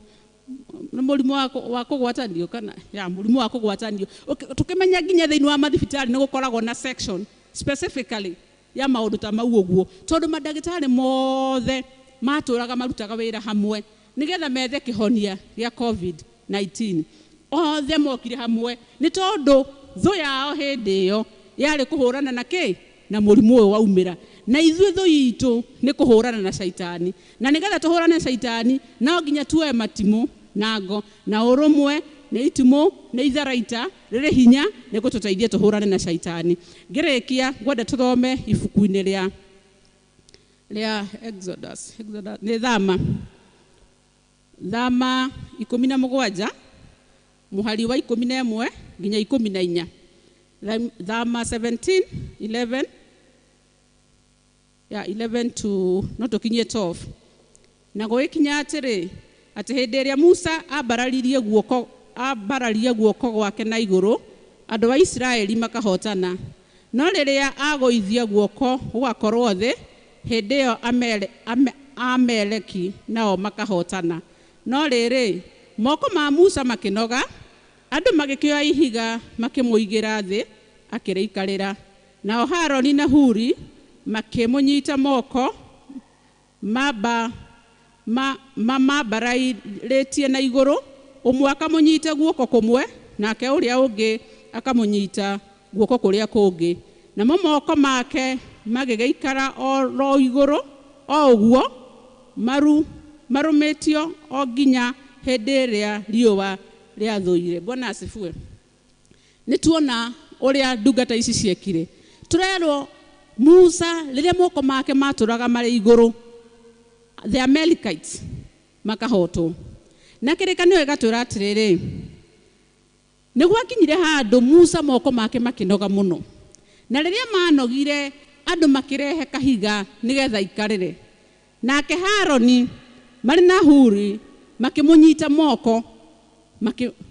Nĩ mũrimũ wa kũgwatanio kana ya mũrimũ wa kũgwatanio. Tũkĩmenya nginya thĩinĩ wa mathibitarĩ nĩ gũkoragwo na section specifically ya maũndũ ta mau ũguo, tondũ mandagĩtarĩ mothe matũraga marutaga wĩra hamwe nĩgetha methe kĩhonia gĩa COVID-19. Othe mokire hamwe nĩ tondũ thũ yao hĩndĩ ĩyo yarĩ kũhũrana na kĩ? Na mũrimũ ũyũ waumĩra. Na ithuĩ thũ itũ nĩ kũhũrana na caitani, na nĩgetha tũhũrane na caitani no nginya tuoe matimũ na ngo na ũrũmwe nĩ itimũ nĩ itharaita rĩrĩ hinya nĩ gũtũteithia tũhũrane na caitani. Ngĩrĩkia ngwenda tũthome ibuku-inĩ rĩa Exodus nĩ Thama 17 mũhari wa 11 nginya 14. Thama 17 11 ya 11 to no tũkinyie 12. Na gũgĩkinya atĩrĩ atĩ hĩndĩ ĩrĩa Musa ambararie guoko gwake na igũrũ, andũ a Isiraeli makahotana. No rĩrĩa agũithia guoko gũgakorwo thĩ, hĩndĩ ĩyo Amaleki nao makahotana. No rĩrĩ, moko ma Musa makĩnoga, andũ magĩkĩoya ihiga makĩmũigĩra thĩ akĩrĩikarĩra. Nao Haroni na Huri makĩmũnyita moko mambararĩtie na igũrũ, ũmwe akamũnyita guoko kũmwe nake ũrĩa ũngĩ akamũnyita guoko kũrĩa kũngĩ. Namo moko make magĩgĩikara o ro igũrũ o ũguo marũmĩtio o nginya hĩndĩ ĩrĩa riũa rĩathũire. Bwana asifiwe. Nĩ tuona ũrĩa ndungata ici ciekire. Tũrerwo Musa rĩrĩa moko make matũraga marĩ igũrũ, the Amalekites makahotwo. Na kĩrĩkanĩro gĩgatwĩra atĩrĩrĩ, nĩ gwakinyire handũ Musa moko make makĩnoga mũno, na rĩrĩa manogire andũ makĩrehe kahiga nĩgetha aikarĩre. Nake Haroni marĩ na Huri makĩmũnyita moko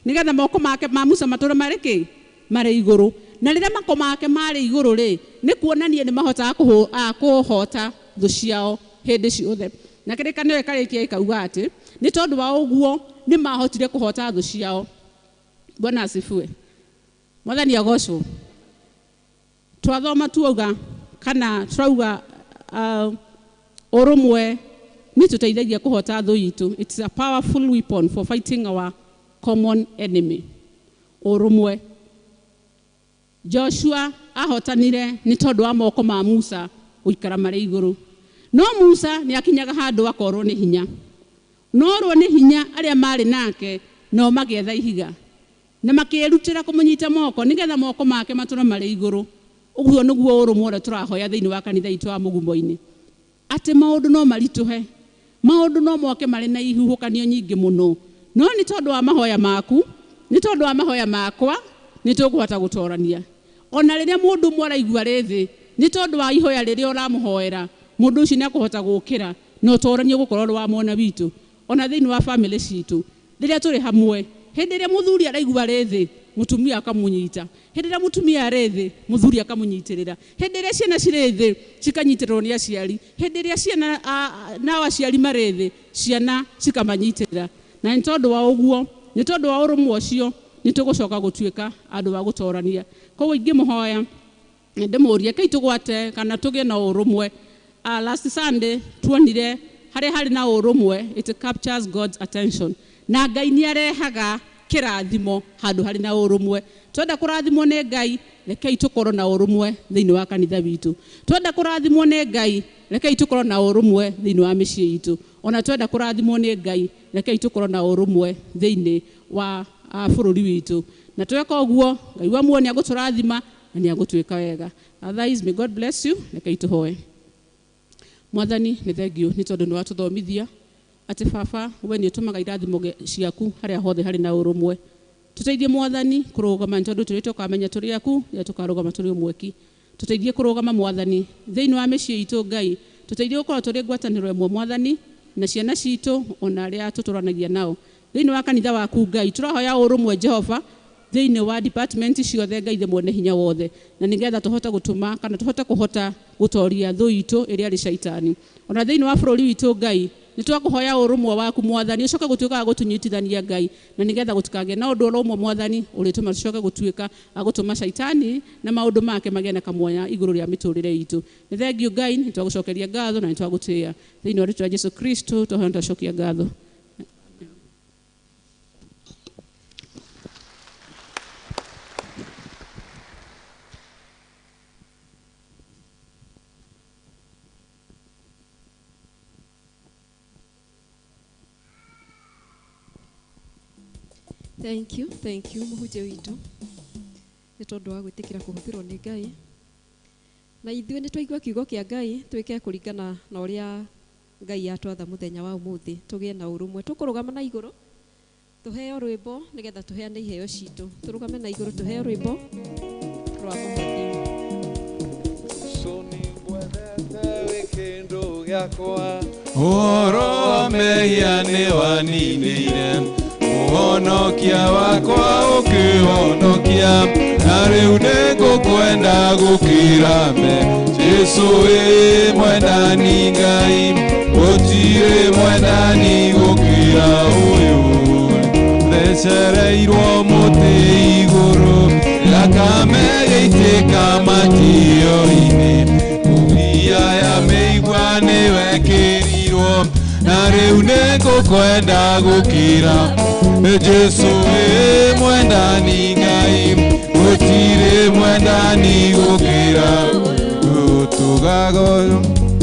nĩgetha moko make ma Musa matũre marĩ kĩ? Marĩ igũrũ. Na rĩrĩa moko make marĩ igũrũ rĩ, nĩ kuonania nĩ mahotaga kũhota thũ ciao hĩndĩ ciothe. Na kĩrĩkanĩro gĩkarĩkia gĩkauga atĩ nĩ tondũ wa ũguo nĩ mahotire kũhota thũ ciao. Bwana asifiwe. Mwathani agocwo. Twathoma tuauga kana turauga ũrũmwe nĩ tũteithagia kũhota thũ itũ. It's a powerful weapon for fighting our common enemy. Ũrũmwe. Joshua ahotanire nĩ tondũ wa moko ma Musa gũikara marĩ igũrũ. No Musa nĩ akinyaga handũ akorwo nĩ hinya. Norwo nĩ hinya arĩa marĩ nake no magĩetha ihiga na makĩrutĩra kũmũnyita moko nĩgetha moko make matũre marĩ igũrũ. Ũguo nĩguo ũrũmwe ũrĩa tũrahoya thĩinĩ wa kanitha itũ wa Mũgumo-inĩ, atĩ maũndũ no maritũhe, maũndũ no moke marĩ na ihuhũkanio nyingĩ mũno, no nĩ tondũ wa mahoya maku, nĩ tondũ wa mahoya makwa, nĩ tũkũhota gũtorania. Ona rĩrĩa mũndũ ũmwe araigua rĩ thĩ, nĩ tondũ wa ihoya rĩrĩa ũramũhoera, mũndũ ũcio nĩ akũhota gũkĩra na ũtoranie gũkorwo ũrĩ wa mwena witũ. Ona thĩinĩ wa famĩlĩ citũ, rĩrĩa tũrĩ hamwe, hĩndĩ ĩrĩa mũthuri araigua rĩ thĩ, mũtumia akamũnyita. Hĩndĩ ĩrĩa mũtumia arĩ thĩ, mũthuri akamũnyitĩrĩra. Hĩndĩ ĩrĩa ciana cirĩ thĩ, cikanyitĩrĩrwo nĩ aciari. Hĩndĩ ĩrĩa ciana nao aciari marĩ thĩ, ciana cikamanyitĩrĩra. Na nĩ tondũ wa ũguo, nĩ tondũ wa ũrũmwe ũcio, nĩ tũgũcoka gũtuĩka andũ a gũtorania. Koguo ingĩmũhoya ndĩmũrie kei tũgwate kana tũgĩe na ũrũmwe. Last Sunday tuonire harĩa harĩ na ũrũmwe, it captures God's attention. Na Ngai nĩ arehaga kĩrathimo handũ harĩ na ũrũmwe. Twenda kũrathimwo nĩ Ngai, rekei tũkorwo na ũrũmwe thĩinĩ wa kanitha witũ. Twenda kũrathimwo nĩ Ngai, rekei tũkorwo na ũrũmwe thĩinĩ wa mĩciĩ itũ. Ona twenda kũrathimwo nĩ Ngai, rekei tũkorwo na ũrũmwe thĩinĩ wa bũrũri witũ. Na tweka ũguo, Ngai wa muoyo nĩ agũtũrathima na nĩ agũtwĩka wega. Otherwise, may God bless you. Rekei tũhoe. Mwathani, nĩ thengiũ nĩ tondũ nĩ watũthomithia atĩ baba we nĩ ũtũmaga irathimo ciaku harĩa hothe harĩ na ũrũmwe. Tũteithie Mwathani kũrũgama nĩ tondũ tũrĩ tũkamenya tũrĩ aku, rĩrĩa tũkarũgama tũrĩ ũmwe. Tũteithie kũrũgama Mwathani thĩinĩ wa mĩciĩ itũ Ngai. Tũteithie gũkorwo tũrĩ ngwatanĩro ĩmwe Mwathani na ciana citũ ona arĩa tũtũranagia nao. Thĩinĩ wa kanitha waku Ngai, tũrahoya ũrũmwe Jehova thĩinĩ wa department ciothe Ngai the mwene hinya wothe, na nĩgetha tũhote gũtũma kana tũhote kũhota gũtoria thũ itũ ĩrĩa arĩ caitani. Ona thĩinĩ wa bũrũri witũ Ngai, Nĩ twakũhoya ũrũmwe waku Mwathani, ũcoke gũtuĩka wa gũtũnyitithania Ngai, na nĩgetha gũtikagĩe na ũndũ ũrĩa ũmwe Mwathani ũrĩtũma tũcoke gũtuĩka a gũtũma caitani na maũndũ make magĩe na kamwanya igũrũ rĩa mĩtũrĩre itũ. Nĩ thengiũ Ngai, nĩ twagũcokeria ngatho na nĩ twagũtĩĩa. Thĩinĩ wa rĩtwa rĩa Jesu Kristo twahoya na twacokia ngatho. Thank you mũhunjia witũ nĩ tondũ wa gwĩtĩkĩra kũhũthĩrwo nĩ Ngai. Na ithuĩ nĩ twaigua kiugo kĩa Ngai, twĩke kũringana na ũrĩa Ngai atwatha mũthenya wa ũmũthĩ, tũgĩe na ũrũmwe. Tũkũrũgama na igũrũ tũheo rwĩmbo nĩgetha tũheane iheo citũ. Tũrũgame na igũrũ tũheo rwĩmbo rwa mũhothi. Ũhoro wa mehia nĩ waninĩire, mũhonokia wakwa ũkĩhonokia, na rĩu nĩngũkwenda gũkĩra me. Jesũ wĩ mwendani Ngai, gũtirĩ mwendani gũkĩra ũyũ. Thecereirwo mũtĩ igũrũ, thakame ĩgĩitĩka matio-inĩ, ngũbia ya mĩigua nĩwekĩrirwo, na rĩu nĩngũkwenda gũkĩra. Jesũ wĩ mwendani Ngai, gũtirĩ mwendani gũkĩra. Tũgago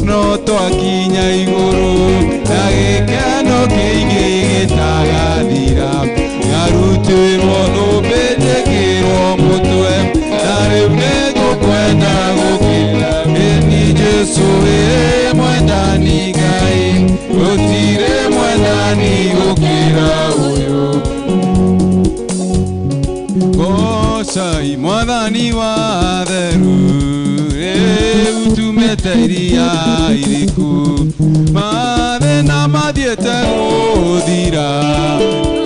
no twakinya igũrũ, na gĩkeno kĩingĩ gĩtagathira, ngarutĩrwo thũmbĩ njĩkĩrwo mũtwe, na rĩu nĩngũkwenda gũkĩra. Ĩni Jesũ wĩ mwendani Ngai, gũtirĩ mwendani gũkĩra ũyũ. Goocai Mwathani wa theru, rĩu tumĩte iria iriku, mathĩna mathiĩte gũthira,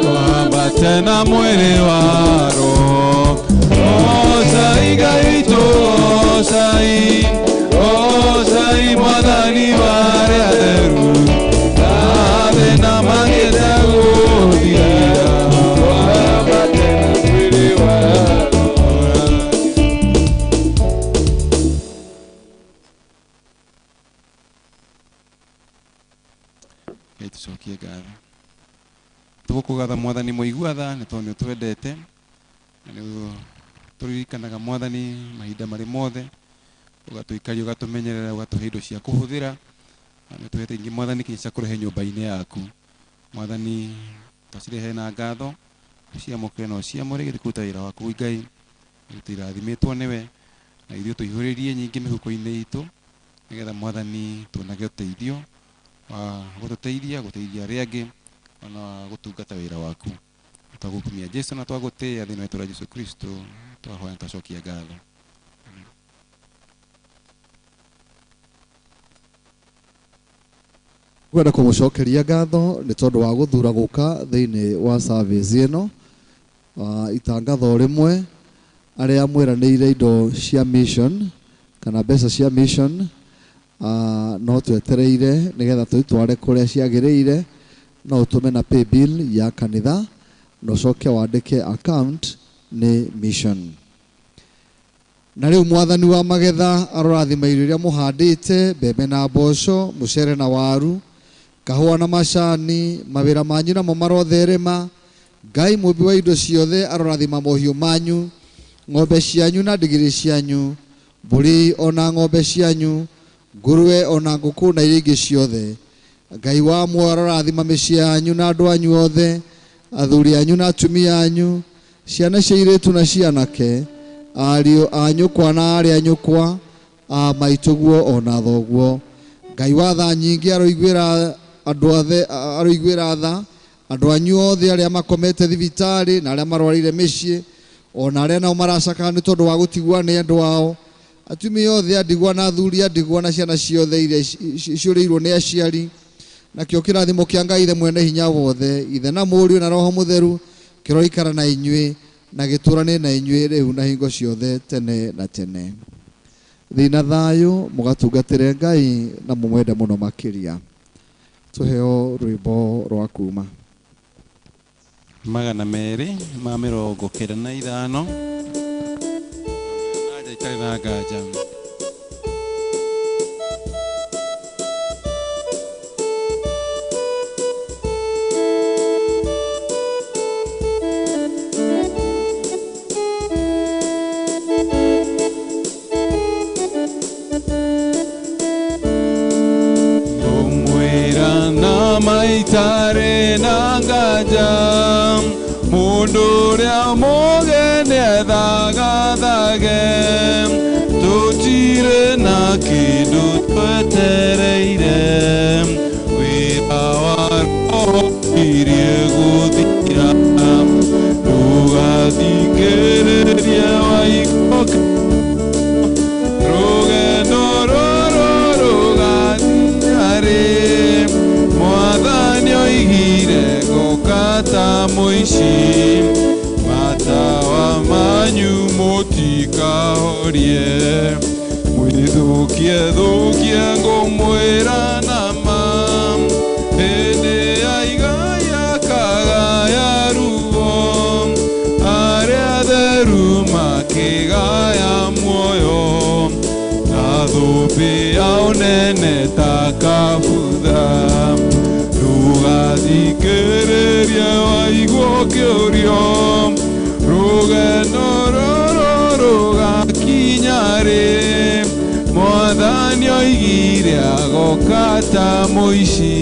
twambate na mwĩrĩ wa Roho. Goocai Ngai witũ, goocai, goocai Mwathani wa arĩa atheru, mathĩna mathiĩte gũthira, twambate na mwĩrĩ wa Roho. Ngai tũcokie ngatho. Tũgũkũgatha Mwathani mũigua tha nĩ tondũ nĩ ũtwendete, na nĩ tũririkanaga Mwathani mahinda marĩ mothe, ũgatũikaria, ũgatũmenyerera, ũgatũhe indo cia kũhũthĩra, na nĩ ũtũhete ingĩ Mwathani kinya cia kũrehe nyũmba-inĩ yaku. Mwathani twacirehe na ngatho, ũciamũkĩre na ũciamũre gĩthiĩ kũruta wĩra waku Ngai, tũirathimĩtwo nĩwe, na ithuĩ tũihũrĩrie nyingĩ mĩhuko-inĩ itũ, nĩgetha Mwathani tuonage ũteithio wa gũtũteithia, gũteithia arĩa angĩ, ona wa gũtungata wĩra waku. Twagũkumia Jesũ na twagũtĩĩa thĩinĩ wa rĩĩtwa rĩa Jesũ Kristo, twahoya na twacokia ngatho. Ngwenda kũmũcokeria ngatho nĩ tondũ wa gũthura gũka thĩinĩ wa service ĩno. Itangatho rĩmwe arĩa mwĩranĩire indo cia mission kana mbeca cia mission, no twetereire nĩgetha tũitware kũrĩa ciagĩrĩire. No ũtũme na pay bill ya kanitha na ũcoke wandĩke account nĩ mission. Na rĩu Mwathani wa magetha arorathima irio iria mũhandĩte, mbembe na mboco, mũcere na waru, kahũa na macani, mawĩra manyu namo marotherema. Ngai mũmbi wa indo ciothe arorathima mohiũ manyu, ng'ombe cianyu na ndigiri cianyu, mbũri ona ng'ombe cianyu, ngũrwe ona ngũkũ na iria ingĩ ciothe. Ngai wa muoyo arorathima mĩciĩ yanyu na andũ anyu othe, athuri anyu na atumia anyu, ciana cia airĩtu na cia anake, ariũ a nyũkwa na aarĩ a nyũkwa, a maitũguo ona thoguo. Ngai wa tha nyingĩ aroiguĩra andũ othe, aroiguĩra tha andũ anyu othe arĩa makomete thibitarĩ na arĩa marwarire mĩciĩ, ona arĩa nao maracakaya nĩ tondũ wa gũtigwo nĩ andũ ao, atumia othe a ndigwa na athuri a ndigwa na ciana ciothe iria ciũrĩirwo nĩ aciari. Nakĩo kĩrathimo kĩa Ngai Ithe mwene hinya wothe, Ithe na Mũriũ na Roho Mũtheru, kĩroikara na inyuĩ na gĩtũũranie na inyuĩ rĩu na hingo ciothe tene na tene. Thiĩ na thayũ, mũgatungatĩre Ngai na mũmwende mũno makĩria. Tuheo rwimbo rwa kuma 295 naja itarĩ na nganja. Maitare na nganja mundu uria mugeni ethagathage tutire na kindu twetereire wira wa roho irie guthira ndugathikiririe waikoka rugendo ruru rugathiarĩ Mwathani oigire ngũkata mũici matawa manyu mũtikahorie mwĩthũkie thũkie ngũmwĩra nama hĩndĩ ya igaya kagaya ruo arĩa atheru makĩgaya muoyo na thũmbĩ ya ũnene ta kabutha Ndũgathikĩrĩrie waigua ũkĩũrio rũgendo rũrũ rũgakinya rĩ Mwathani oigire agoka ta mũici.